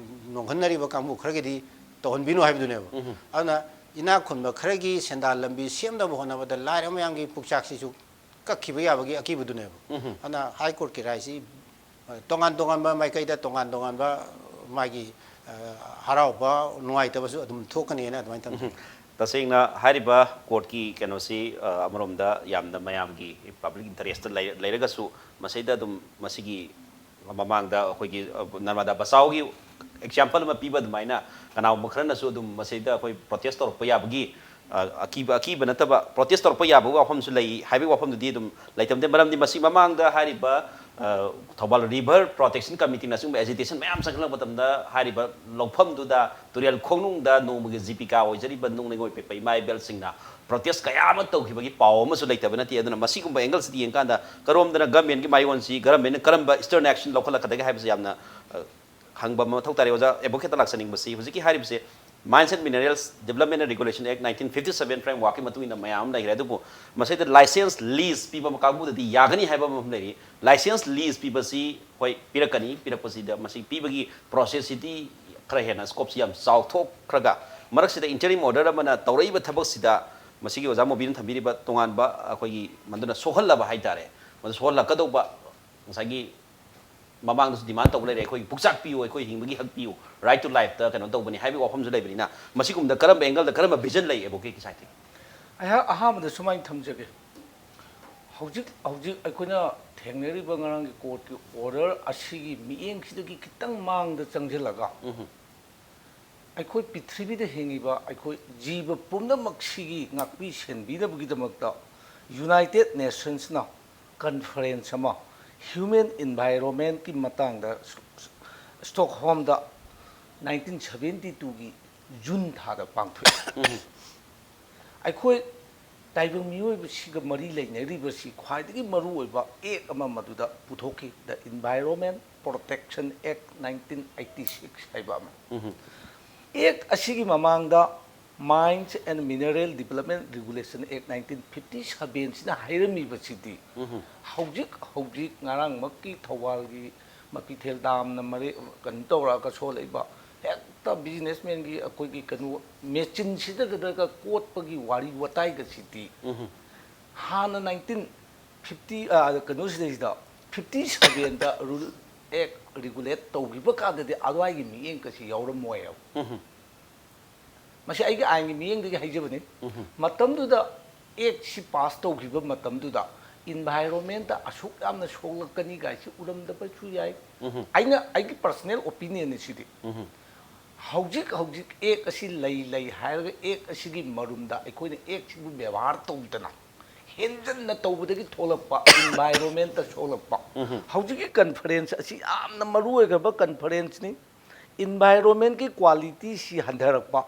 ꯅꯣꯡꯍꯟꯅꯔꯤꯕ ꯀꯥꯡꯕꯨ ꯈꯔꯒꯤꯗꯤ ꯇꯧꯍꯟꯕꯤꯅꯨ ꯍꯥꯏꯕꯗꯨꯅꯦꯕ꯫ ꯎꯝꯍꯨꯝ꯫ ꯑꯗꯨꯅ ꯏꯅꯥꯛ ꯈꯨꯟꯕ ꯈꯔꯒꯤ ꯁꯦꯟꯗꯥꯟ ꯂꯝꯕꯤ ꯁꯦꯝꯅꯕ ꯍꯣꯠꯅꯕꯗ ꯂꯥꯏꯔꯕ ꯃꯌꯥꯝꯒꯤ ꯄꯨꯛꯆꯥꯛꯁꯤꯁꯨ ꯀꯛꯈꯤꯕ ꯌꯥꯕꯒꯤ ꯑꯀꯤꯕꯗꯨꯅꯦꯕ꯫ ꯎꯝꯍꯨꯝ꯫ ꯑꯗꯨꯅ High Court ꯀꯤ ꯔꯥꯏꯁꯤ, ꯑ, ꯇꯣꯉꯥꯟ ꯇꯣꯉꯥꯟꯕ ꯃꯥꯏꯀꯩꯗ ꯇꯣꯉꯥꯟ ꯇꯣꯉꯥꯟꯕ ꯃꯥꯒꯤ, ꯑ, ꯍꯔꯥꯎꯕ ꯅꯨꯡꯉꯥꯏꯇꯕꯁꯨ ꯑꯗꯨꯝ ꯊꯣꯛꯀꯅꯤꯅ ꯑꯗꯨꯃꯥꯏꯅ ꯊꯝꯖꯒꯦ꯫ ꯎꯝꯍꯨꯝ꯫ ꯇꯁꯦꯡꯅ ꯍꯥꯏꯔꯤꯕ court ꯀꯤ ꯀꯩꯅꯣꯁꯤ, ꯑ, ꯑꯃꯔꯣꯝꯗ ꯌꯥꯝꯅ ꯃꯌꯥꯝꯒꯤ public interest ꯇ ꯂꯩ-, ꯂꯩꯔꯒꯁꯨ, ꯃꯁꯤꯗ ꯑꯗꯨꯝ ꯃꯁꯤꯒꯤ ꯃꯃꯥꯡꯗ ꯑꯩꯈꯣꯏꯒꯤ, ꯑ, ꯅꯔꯃꯗꯥ ꯕꯆꯥꯎꯒꯤ example ꯑꯃ ꯄꯤꯕ ꯑꯗꯨꯃꯥꯏꯅ, ꯀꯅꯥꯒꯨꯝꯕ ꯈꯔꯅꯁꯨ ꯑꯗꯨꯝ ꯃꯁꯤꯗ ꯑꯩꯈꯣꯏ protest ꯇꯧꯔꯛꯄ ꯌꯥꯕꯒꯤ, ꯑ, ꯑꯀꯤꯕ, ꯑꯀꯤꯕ ꯅꯠꯇꯕ protest ꯇꯧꯔꯛꯄ ꯌꯥꯕꯒꯤ ꯋꯥꯐꯝꯁꯨ ꯂꯩ ꯍꯥꯏꯕꯒꯤ ꯋꯥꯐꯝꯗꯨꯗꯤ ꯑꯗꯨꯝ ꯂꯩꯇꯕꯗꯤ, ꯃꯔꯝꯗꯤ ꯃꯁꯤ ꯃꯃꯥꯡꯗ ꯍꯥꯏꯔꯤꯕ, ꯑ, ꯊꯧꯕꯥꯜ River Protection Committee ꯅꯆꯤꯡꯕ agitation ꯃꯌꯥꯝ ꯆꯪꯈꯠꯂꯛꯄ ꯃꯇꯝꯗ ꯍꯥꯏꯔꯤꯕ ꯂꯧꯐꯝꯗꯨꯗ, ꯇꯨꯔꯦꯜ ꯈꯣꯡꯅꯨꯡꯗ ꯅꯣꯡꯃꯒꯤ ꯖꯤꯕꯤꯀꯥ ꯑꯣꯏꯖꯔꯤꯕ ꯅꯨꯡ ꯂꯩꯉꯣꯏ ꯄꯦꯛꯄ ꯏꯃꯥ ꯏꯕꯦꯜꯁꯤꯡꯅ protest ꯀꯌꯥ ꯑꯃ ꯇꯧꯈꯤꯕꯒꯤ ꯄꯥꯎ ꯑꯃꯁꯨ ꯂꯩꯇꯕ ꯅꯠꯇꯦ꯫ ꯑꯗꯨꯅ ꯃꯁꯤꯒꯨꯝꯕ angle ꯁꯤꯗ ꯌꯦꯡꯀꯥꯟꯗ ꯀꯔꯣꯝꯗꯅ government ꯀꯤ ꯃꯥꯏꯑꯣꯟꯁꯤ, government ꯅ ꯀꯔꯝꯕ stern action ꯂꯧꯈꯠꯂꯛꯀꯗꯒꯦ ꯍꯥꯏꯕꯁꯤ ꯌꯥꯝꯅ, ꯑ, ꯍꯪꯕ ꯑꯃ ꯃꯊꯧ ꯇꯥꯔꯦ꯫ ꯑꯣꯖꯥ advocate ꯇ ꯂꯥꯛꯆꯅꯤꯡꯕꯁꯤ, ꯍꯧꯖꯤꯛꯀꯤ ꯍꯥꯏꯔꯤꯕꯁꯦ Mines and Minerals Development and Regulation Act nineteen fifty seven framework ꯀꯤ ꯃꯇꯨꯡ ꯏꯟꯅ ꯃꯌꯥꯝ ꯑꯃ ꯂꯩꯈ꯭ꯔꯦ꯫ ꯑꯗꯨꯕꯨ ꯃꯁꯤꯗ license lease ꯄꯤꯕ ꯀꯥꯡꯕꯨꯗꯗꯤ ꯌꯥꯒꯅꯤ ꯍꯥꯏꯕ ꯑꯃ ꯂꯩꯔꯤ꯫ License lease ꯄꯤꯕꯁꯤ ꯍꯣꯏ ꯄꯤꯔꯛꯀꯅꯤ, ꯄꯤꯔꯛꯄꯁꯤꯗ ꯃꯁꯤ ꯄꯤꯕꯒꯤ process ꯁꯤꯗꯤ ꯈꯔ ꯍꯦꯟꯅ scope ꯁꯤ ꯌꯥꯝ ꯆꯥꯎꯊꯣꯛꯈ꯭ꯔꯒ, ꯃꯔꯛꯁꯤꯗ interim order ꯑꯃꯅ ꯇꯧꯔꯛꯏꯕ ꯊꯕꯛꯁꯤꯗ ꯃꯁꯤꯒꯤ ꯑꯣꯖꯥ ꯃꯣꯕꯤꯅ ꯊꯝꯕꯤꯔꯤꯕ ꯇꯣꯉꯥꯟꯕ ꯑꯩꯈꯣꯏꯒꯤ ꯃꯗꯨꯅ ꯁꯣꯛꯍꯜꯂꯕ ꯍꯥꯏꯇꯥꯔꯦ, ꯃꯗꯨ ꯁꯣꯛꯍꯜꯂꯛꯀꯗꯧꯕ ꯉꯁꯥꯏꯒꯤ ꯃꯃꯥꯡꯗꯁꯨ demand ꯇꯧꯕ ꯂꯩꯔꯦ, ꯑꯩꯈꯣꯏꯒꯤ ꯄꯨꯛꯆꯥꯛ ꯄꯤꯌꯨ, ꯑꯩꯈꯣꯏ ꯍꯤꯡꯕꯒꯤ ꯍꯛ ꯄꯤꯌꯨ, right to life ꯇ ꯀꯩꯅꯣ ꯇꯧꯕꯅꯤ ꯍꯥꯏꯕꯒꯤ ꯋꯥꯐꯝꯁꯨ ꯂꯩꯕꯅꯤꯅ, ꯃꯁꯤꯒꯨꯝꯕꯗ ꯀꯔꯝꯕ angle ꯗ, ꯀꯔꯝꯕ vision ꯂꯩ advocate ꯀꯤ side ꯇꯒꯤ? ꯑꯩꯍꯥꯛ ꯑꯍꯥꯟꯕꯗ ꯁꯨꯃꯥꯏꯅ ꯊꯝꯖꯒꯦ꯫ ꯍꯧꯖꯤꯛ ꯍꯧꯖꯤꯛ ꯑꯩꯈꯣꯏꯅ ꯊꯦꯡꯅꯔꯤꯕ ꯉꯔꯥꯡꯒꯤ ꯀꯣꯔꯠꯀꯤ ꯑꯣꯔꯗꯔ ꯑꯁꯤꯒꯤ ꯃꯤꯠꯌꯦꯡꯁꯤꯗꯒꯤ ꯈꯤꯇꯪ ꯃꯥꯡꯗ ꯆꯪꯁꯤꯜꯂꯒ, ꯑꯩꯈꯣꯏ ꯄ꯭ꯔꯤꯊꯤꯕꯤꯗ ꯍꯤꯡꯉꯤꯕ ꯑꯩꯈꯣꯏ ꯖꯤꯕ ꯄꯨꯝꯅꯃꯛꯁꯤꯒꯤ ꯉꯥꯛꯄꯤ ꯁꯦꯟꯕꯤꯅꯕꯒꯤꯗꯃꯛꯇ ꯌꯨꯅꯥꯏꯇꯦꯠ ꯅꯦꯁꯟꯁꯅ ꯀꯟꯐꯔꯦꯟꯁ ꯑꯃ ꯍ꯭ꯌꯨꯃꯦꯟ ꯏꯟꯚꯥꯏꯔꯣꯟꯃꯦꯟꯀꯤ ꯃꯇꯥꯡꯗ ꯁ꯭ꯇꯣꯛꯍꯣꯝꯗ ꯅꯥꯏꯟꯇꯤꯟ ꯁꯚꯦꯟꯇꯤ ꯇꯨꯒꯤ ꯖꯨꯟ ꯊꯥꯗ ꯄꯥꯡꯊꯣꯛꯏ꯫ ꯑꯩꯈꯣꯏ ꯇꯥꯏꯕꯪ ꯃꯤꯑꯣꯏꯕꯁꯤꯒ ꯃꯔꯤ ꯂꯩꯅꯔꯤꯕꯁꯤ ꯈ꯭ꯋꯥꯏꯗꯒꯤ ꯃꯔꯨꯑꯣꯏꯕ ꯑꯦꯛ ꯑꯃ ꯃꯗꯨꯗ ꯄꯨꯊꯣꯛꯈꯤ, The Environment Protection Act nineteen eighty six ꯍꯥꯏꯕ ꯑꯃ꯫ ꯑꯦꯛ ꯑꯁꯤꯒꯤ ꯃꯃꯥꯡꯗ Mines and Mineral Development Regulation Act nineteen fifty seven ꯁꯤꯅ ꯍꯥꯏꯔꯝꯃꯤꯕꯁꯤꯗꯤ ꯍꯧꯖꯤꯛ ꯍꯧꯖꯤꯛ ꯉꯔꯥꯡꯃꯛꯀꯤ ꯊꯧꯕꯥꯜꯒꯤ ꯃꯄꯤꯊꯦꯜ ꯗꯥꯝꯅ ꯃꯔꯦ-, ꯀꯩꯅꯣ ꯇꯧꯔꯛꯑꯒ ꯁꯣꯜꯂꯛꯏꯕ ꯍꯦꯛꯇ ꯕꯤꯖꯤꯅꯦꯁꯃꯦꯟꯒꯤ ꯑꯩꯈꯣꯏꯒꯤ ꯀꯩꯅꯣ ꯃꯦꯆꯤꯟꯁꯤꯗꯒꯗꯒ ꯀꯣꯠꯄꯒꯤ ꯋꯥꯔꯤ ꯋꯥꯇꯥꯏꯒꯁꯤꯗꯤ ꯍꯥꯟꯅ ꯅꯥꯏꯟꯇꯤꯟ ꯐꯤꯐꯇꯤ, ꯀꯩꯅꯣꯁꯤꯗꯩꯁꯤꯗ ꯐꯤꯐꯇꯤ ꯁꯚꯦꯟꯗ ꯔꯨꯜ ꯑꯦꯛ ꯔꯤꯒꯨꯂꯦꯠ ꯇꯧꯈꯤꯕ ꯀꯥꯟꯗꯗꯤ ꯑꯗꯨꯋꯥꯏꯒꯤ ꯃꯤꯠꯌꯦꯡ ꯀꯩꯁꯨ ꯌꯥꯎꯔꯝꯃꯣꯏ ꯍꯥꯏꯕ꯫ ꯃꯁꯤ ꯑꯩꯒꯤ ꯑꯥꯏꯟꯒꯤ ꯃꯤꯠꯌꯦꯡꯗꯒꯤ ꯍꯥꯏꯖꯕꯅꯤ꯫ ꯃꯇꯝꯗꯨꯗ ꯑꯦꯛꯁꯤ ꯄꯥꯁ ꯇꯧꯈꯤꯕ ꯃꯇꯝꯗꯨꯗ ꯏꯟꯚꯥꯏꯔꯣꯟꯃꯦꯟꯗ ꯑꯁꯨꯛ ꯌꯥꯝꯅ ꯁꯣꯛꯂꯛꯀꯅꯤ ꯀꯥꯏꯁꯤ ꯎꯔꯝꯗꯕꯁꯨ ꯌꯥꯏ꯫ ꯑꯩꯅ, ꯑꯩꯒꯤ ꯄꯔꯁꯅꯦꯜ ꯑꯣꯄꯤꯅꯤꯌꯟꯅꯤ ꯁꯤꯗꯤ꯫ ꯍꯧꯖꯤꯛ ꯍꯧꯖꯤꯛ ꯑꯦꯛ ꯑꯁꯤ ꯂꯩ ꯂꯩ ꯍꯥꯏꯔꯒ ꯑꯦꯛ ꯑꯁꯤꯒꯤ ꯃꯔꯨꯝꯗ ꯑꯩꯈꯣꯏꯅ ꯑꯦꯛꯁꯤꯕꯨ ꯕꯦꯕꯥꯔ ꯇꯧꯗꯅ ꯍꯦꯟꯖꯟꯅ ꯇꯧꯕꯗꯒꯤ ꯊꯣꯛꯂꯛꯄ ꯏꯟꯚꯥꯏꯔꯣꯟꯃꯦꯟꯇ ꯁꯣꯛꯂꯛꯄ꯫ ꯍꯧꯖꯤꯛꯀꯤ ꯀꯟꯐꯔꯦꯟꯁ ꯑꯁꯤ ꯌꯥꯝꯅ ꯃꯔꯨ ꯑꯣꯏꯈ꯭ꯔꯕ ꯀꯟꯐꯔꯦꯟꯁꯅꯤ꯫ ꯏꯟꯚꯥꯏꯔꯣꯟꯃꯦꯟꯀꯤ ꯀ꯭ꯋꯥꯂꯤꯇꯤꯁꯤ ꯍꯟꯊꯔꯛꯄ,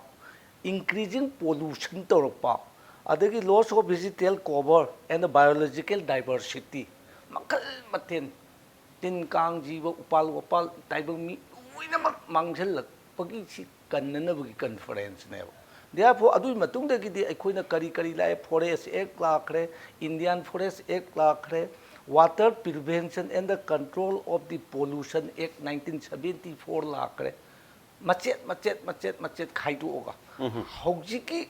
increasing pollution ꯇꯧꯔꯛꯄ, ꯑꯗꯒꯤ loss of vegetal cover and biological diversity, ꯃꯈꯜ ꯃꯊꯦꯜ, ꯇꯤꯟ ꯀꯥꯡ ꯖꯤꯕ, ꯎꯄꯥꯜ ꯋꯥꯄꯥꯜ, ꯇꯥꯏꯕꯪ ꯃꯤ ꯂꯣꯏꯅꯃꯛ ꯃꯥꯡꯁꯤꯜꯂꯛꯄꯒꯤ ꯁꯤ ꯀꯟꯅꯅꯕꯒꯤ ꯀꯟꯐꯔꯦꯟꯁꯅꯦꯕ꯫ Therefore ꯑꯗꯨꯒꯤ ꯃꯇꯨꯡꯗꯒꯤꯗꯤ ꯑꯩꯈꯣꯏꯅ ꯀꯔꯤ ꯀꯔꯤ ꯂꯥꯛꯑꯦ? ꯐꯣꯔꯦꯁ ꯑꯦꯛ ꯂꯥꯛꯈ꯭ꯔꯦ, ꯏꯟꯗꯤꯌꯥꯟ ꯐꯣꯔꯦꯁ ꯑꯦꯛ ꯂꯥꯛꯈ꯭ꯔꯦ, Water Prevention and the Control of the Pollution Act nineteen seventy four ꯂꯥꯛꯈ꯭ꯔꯦ꯫ ꯃꯆꯦꯠ ꯃꯆꯦꯠ ꯃꯆꯦꯠ ꯃꯆꯦꯠ ꯈꯥꯏꯗꯣꯛꯑꯒ ꯍꯧꯖꯤꯛꯀꯤ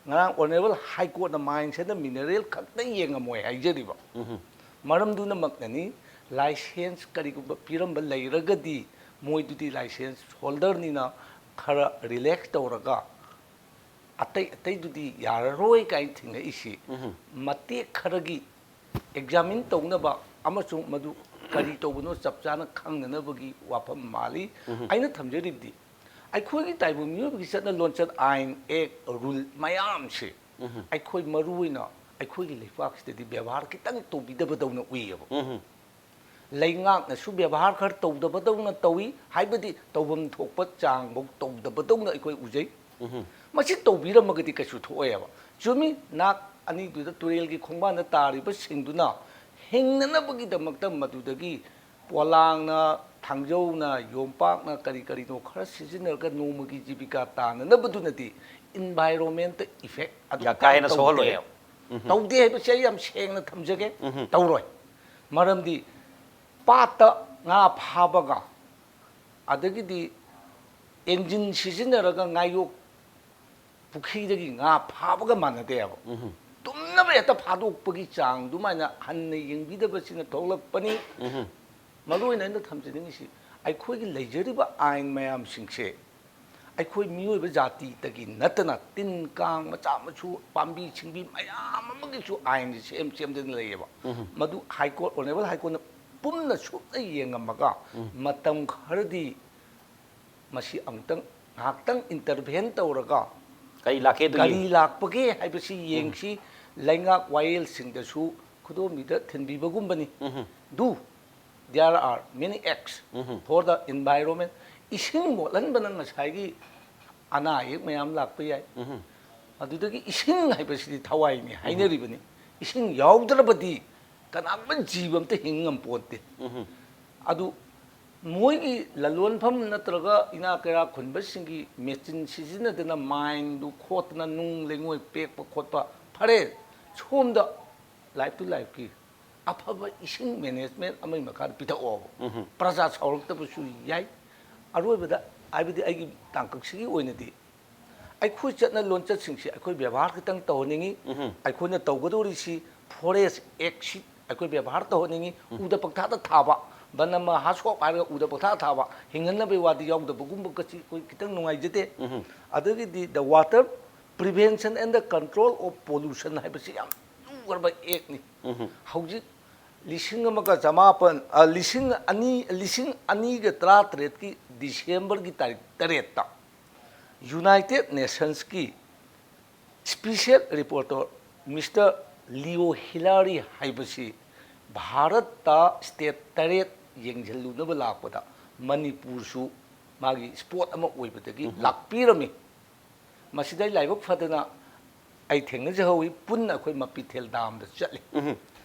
ꯉꯔꯥꯡ ꯑꯣꯅꯔꯦꯕꯜ ꯍꯥꯏ ꯀꯣꯔꯠꯅ ꯃꯥꯏꯟꯁ ꯑꯦꯟ ꯃꯤꯅꯔꯦꯜ ꯈꯛꯇ ꯌꯦꯡꯉꯝꯃꯣꯏ ꯍꯥꯏꯖꯔꯤꯕ ꯃꯔꯝꯗꯨꯅꯃꯛꯅꯅꯤ꯫ ꯂꯥꯏꯁꯦꯟꯁ ꯀꯔꯤꯒꯨꯝꯕ ꯄꯤꯔꯝꯕ ꯂꯩꯔꯒꯗꯤ ꯃꯣꯏꯗꯨꯗꯤ ꯂꯥꯏꯁꯦꯟꯁ ꯍꯣꯜꯗꯔꯅꯤꯅ ꯈꯔ ꯔꯤꯂꯦꯛꯁ ꯇꯧꯔꯒ ꯑꯇꯩ ꯑꯇꯩꯗꯨꯗꯤ ꯌꯥꯔꯔꯣꯏ ꯀꯥꯏꯅ ꯊꯦꯡꯅꯛꯏꯁꯤ ꯃꯇꯦꯛ ꯈꯔꯒꯤ ꯑꯦꯛꯖꯥꯃꯤꯟ ꯇꯧꯅꯕ ꯑꯃꯁꯨꯡ ꯃꯗꯨ ꯀꯔꯤ ꯇꯧꯕꯅꯣ ꯆꯞ ꯆꯥꯅ ꯈꯪꯅꯅꯕꯒꯤ ꯋꯥꯐꯝ ꯃꯥꯜꯂꯤ꯫ ꯑꯩꯅ ꯊꯝꯖꯔꯤꯕꯗꯤ ꯑꯩꯈꯣꯏꯒꯤ ꯇꯥꯏꯕꯪ ꯃꯤꯑꯣꯏꯕꯒꯤ ꯆꯠꯅ ꯂꯣꯟꯆꯠ, ꯑꯥꯏꯟ, ꯑꯦꯛ, ꯔꯨꯜ ꯃꯌꯥꯝꯁꯦ ꯑꯩꯈꯣꯏ ꯃꯔꯨ ꯑꯣꯏꯅ ꯑꯩꯈꯣꯏꯒꯤ ꯂꯩꯄꯥꯛꯁꯤꯗꯗꯤ ꯕꯦꯕꯥꯔ ꯈꯤꯇꯪ ꯇꯧꯕꯤꯗꯕꯗꯧꯅ ꯎꯏꯌꯦꯕ꯫ ꯂꯩꯉꯥꯛꯅꯁꯨ ꯕꯦꯕꯥꯔ ꯈꯔ ꯇꯧꯗꯕꯗꯧꯅ ꯇꯧꯏ, ꯍꯥꯏꯕꯗꯤ ꯇꯧꯐꯝ ꯊꯣꯛꯄ ꯆꯥꯡꯐꯧ ꯇꯧꯗꯕꯗꯧꯅ ꯑꯩꯈꯣꯏ ꯎꯖꯩ꯫ ꯃꯁꯤ ꯇꯧꯕꯤꯔꯝꯃꯒꯗꯤ ꯀꯩꯁꯨ ꯊꯣꯛꯑꯣꯏꯕ꯫ ꯆꯨꯝꯃꯤ, ꯅꯥꯛ ꯑꯅꯤꯗꯨꯗ ꯇꯨꯔꯦꯜꯒꯤ ꯈꯣꯡꯕꯥꯟꯗ ꯇꯥꯔꯤꯕꯁꯤꯡꯗꯨꯅ ꯍꯤꯡꯅꯅꯕꯒꯤꯗꯃꯛꯇ ꯃꯗꯨꯗꯒꯤ ꯄꯣꯂꯥꯡꯅ, ꯊꯥꯡꯖꯧꯅ, ꯌꯣꯝꯄꯥꯛꯅ, ꯀꯔꯤ ꯀꯔꯤꯅꯣ ꯈꯔ ꯁꯤꯖꯤꯟꯅꯔꯒ ꯅꯣꯡꯃꯒꯤ ꯖꯤꯕꯤꯀꯥ ꯇꯥꯟꯅꯅꯕꯗꯨꯅꯗꯤ environment effect ꯑꯗꯨ ꯌꯥꯝ ꯀꯥ ꯍꯦꯟꯅ ꯇꯧꯗꯦ꯫ ꯁꯣꯛꯍꯜꯂꯣꯏ꯫ ꯇꯧꯗꯦ ꯍꯥꯏꯕꯁꯦ ꯑꯩ ꯌꯥꯝ ꯁꯦꯡꯅ ꯊꯝꯖꯒꯦ꯫ ꯇꯧꯔꯣꯏ꯫ ꯃꯔꯝꯗꯤ ꯄꯥꯠꯇ ꯉꯥ ꯐꯥꯕꯒ ꯑꯗꯒꯤꯗꯤ engine ꯁꯤꯖꯤꯟꯅꯔꯒ ꯉꯥꯌꯣꯛ ꯄꯨꯈ꯭ꯔꯤꯗꯒꯤ ꯉꯥ ꯐꯥꯕꯒ ꯃꯥꯟꯅꯗꯦꯕ꯫ ꯇꯨꯝꯅꯕ ꯍꯦꯛꯇ ꯐꯥꯗꯣꯛꯄꯒꯤ ꯆꯥꯡꯗꯨꯃꯥꯏꯅ ꯍꯟꯅ ꯌꯦꯡꯕꯤꯗꯕꯁꯤꯅ ꯊꯣꯛꯂꯛꯄꯅꯤ꯫ ꯃꯔꯨ ꯑꯣꯏꯅ ꯑꯩꯅ ꯊꯝꯖꯅꯤꯡꯉꯤꯁꯤ, ꯑꯩꯈꯣꯏꯒꯤ ꯂꯩꯖꯔꯤꯕ ꯑꯥꯏꯟ ꯃꯌꯥꯝꯁꯤꯡꯁꯦ ꯑꯩꯈꯣꯏ ꯃꯤꯑꯣꯏꯕ ꯖꯥꯇꯤꯗꯒꯤ ꯅꯠꯇꯅ ꯇꯤꯟ ꯀꯥꯡ ꯃꯆꯥ ꯃꯁꯨ ꯄꯥꯝꯕꯤ ꯁꯤꯡꯕꯤ ꯃꯌꯥꯝ ꯑꯃꯒꯤꯁꯨ ꯑꯥꯏꯟꯁꯦ ꯁꯦꯝ ꯁꯦꯝꯗꯅ ꯂꯩꯌꯦꯕ꯫ ꯃꯗꯨ ꯍꯥꯏ ꯀꯣꯔꯠ, ꯑꯣꯅꯔꯦꯕꯜ ꯍꯥꯏ ꯀꯣꯔꯠꯅ ꯄꯨꯟꯅ ꯁꯨꯞꯅ ꯌꯦꯡꯉꯝꯃꯒ ꯃꯇꯝ ꯈꯔꯗꯤ ꯃꯁꯤ ꯑꯃꯨꯛꯇꯪ ꯉꯥꯏꯍꯥꯛꯇꯪ intervene ꯇꯧꯔꯒ ꯀꯔꯤ ꯂꯥꯛꯀꯦ ꯑꯗꯨ ꯀꯔꯤ ꯌꯦꯡ- ꯂꯥꯛꯄꯒꯦ ꯍꯥꯏꯕꯁꯤ ꯌꯦꯡꯁꯤ꯫ ꯂꯩꯉꯥꯛ ꯋꯥꯌꯦꯜꯁꯤꯡꯗꯁꯨ ꯈꯨꯗꯣꯝꯕꯤꯗ ꯊꯤꯟꯕꯤꯕꯒꯨꯝꯕꯅꯤ꯫ Do, there are many acts for the environment. ꯏꯁꯤꯡ ꯃꯣꯠꯍꯟꯕꯅ ꯉꯁꯥꯏꯒꯤ ꯑꯅꯥ ꯑꯌꯦꯛ ꯃꯌꯥꯝ ꯂꯥꯛꯄ ꯌꯥꯏ꯫ ꯑꯗꯨꯗꯒꯤ ꯏꯁꯤꯡ ꯍꯥꯏꯕꯁꯤꯗꯤ ꯊꯋꯥꯏꯅꯤ ꯍꯥꯏꯅꯔꯤꯕꯅꯤ꯫ ꯏꯁꯤꯡ ꯌꯥꯎꯗ꯭ꯔꯕꯗꯤ ꯀꯅꯥꯒꯨꯝꯕ ꯖꯤꯕ ꯑꯝꯇ ꯍꯤꯡ ꯉꯝꯄꯣꯟꯇꯦ꯫ ꯑꯗꯨ ꯃꯣꯏꯒꯤ ꯂꯂꯣꯟꯐꯝ ꯅꯠꯇ꯭ꯔꯒ ꯏꯅꯥ ꯀꯩꯔꯥ ꯈꯨꯟꯕꯁꯤꯡꯒꯤ ꯃꯦꯆꯤꯟ ꯁꯤꯖꯤꯟꯅꯗꯅ ꯃꯥꯏꯟꯗꯨ ꯈꯣꯠꯇꯅ ꯅꯨꯡ ꯂꯩꯉꯣꯏ ꯄꯦꯛꯄ ꯈꯣꯠꯄ, ꯐꯔꯦ, ꯁꯣꯝꯗ life to lifeꯀꯤ ꯑꯐꯕ ꯏꯁꯤꯡ management ꯑꯃꯒꯤ ꯃꯈꯥꯗ ꯄꯤꯊꯛꯑꯣꯕ꯫ ꯄ꯭ꯔꯖꯥ ꯁꯥꯎꯔꯛꯇꯕꯁꯨ ꯌꯥꯏ꯫ ꯑꯔꯣꯏꯕꯗ, ꯍꯥꯏꯕꯗꯤ ꯑꯩꯒꯤ ꯇꯥꯡꯀꯛꯁꯤꯒꯤ ꯑꯣꯏꯅꯗꯤ ꯑꯩꯈꯣꯏ ꯆꯠꯅ ꯂꯣꯟꯆꯠꯁꯤꯡꯁꯤ ꯑꯩꯈꯣꯏ ꯕꯦꯕꯥꯔ ꯈꯤꯇꯪ ꯇꯧꯍꯟꯅꯤꯡꯉꯤ꯫ ꯑꯩꯈꯣꯏꯅ ꯇꯧꯒꯗꯧꯔꯤꯁꯤ forest actꯁꯤ ꯑꯩꯈꯣꯏ ꯕꯦꯕꯥꯔ ꯇꯧꯍꯟꯅꯤꯡꯉꯤ꯫ ꯎꯗ ꯄꯪꯊꯥꯗ ꯊꯥꯕ, ꯕꯟ ꯑꯃ ꯍꯥꯠꯁꯣꯞ ꯍꯥꯏꯔꯒ ꯎꯗ ꯄꯪꯊꯥꯗ ꯊꯥꯕ, ꯍꯤꯡꯍꯟꯅꯕꯒꯤ ꯋꯥꯗꯤ ꯌꯥꯎꯗꯕꯒꯨꯝꯕꯒꯁꯤ ꯑꯩꯈꯣꯏ ꯈꯤꯇꯪ ꯅꯨꯡꯉꯥꯏꯖꯗꯦ꯫ ꯑꯗꯒꯤꯗꯤ the water Prevention and the Control of Pollution ꯍꯥꯏꯕꯁꯤ ꯌꯥꯝ ꯂꯨꯈ꯭ꯔꯕ ꯑꯦꯛꯅꯤ꯫ ꯍꯧꯖꯤꯛ ꯂꯤꯁꯤꯡ ꯑꯃꯒ ꯆꯃꯥꯄꯟ, ꯑ, ꯂꯤꯁꯤꯡ ꯑꯅꯤ, ꯂꯤꯁꯤꯡ ꯑꯅꯤꯒ ꯇꯔꯥꯇꯔꯦꯠꯀꯤ ꯗꯤꯁꯦꯝꯕꯔꯒꯤ ꯇꯥꯔꯤꯛ ꯇꯔꯦꯠꯇ United Nationsꯀꯤ special reporter Mister Leo Hillery ꯍꯥꯏꯕꯁꯤ ꯚꯥꯔꯠꯇ state ꯇꯔꯦꯠ ꯌꯦꯡꯁꯤꯜꯂꯨꯅꯕ ꯂꯥꯛꯄꯗ ꯃꯅꯤꯄꯨꯔꯁꯨ ꯃꯥꯒꯤ spot ꯑꯃ ꯑꯣꯏꯕꯗꯒꯤ ꯂꯥꯛꯄꯤꯔꯝꯃꯤ꯫ ꯃꯁꯤꯗ ꯑꯩ ꯂꯥꯏꯕꯛ ꯐꯗꯅ ꯑꯩ ꯊꯦꯡꯅꯖꯍꯧꯋꯤ꯫ ꯄꯨꯟꯅ ꯑꯩꯈꯣꯏ ꯃꯄꯤꯊꯦꯜ ꯗꯥꯝꯗ ꯆꯠꯂꯤ꯫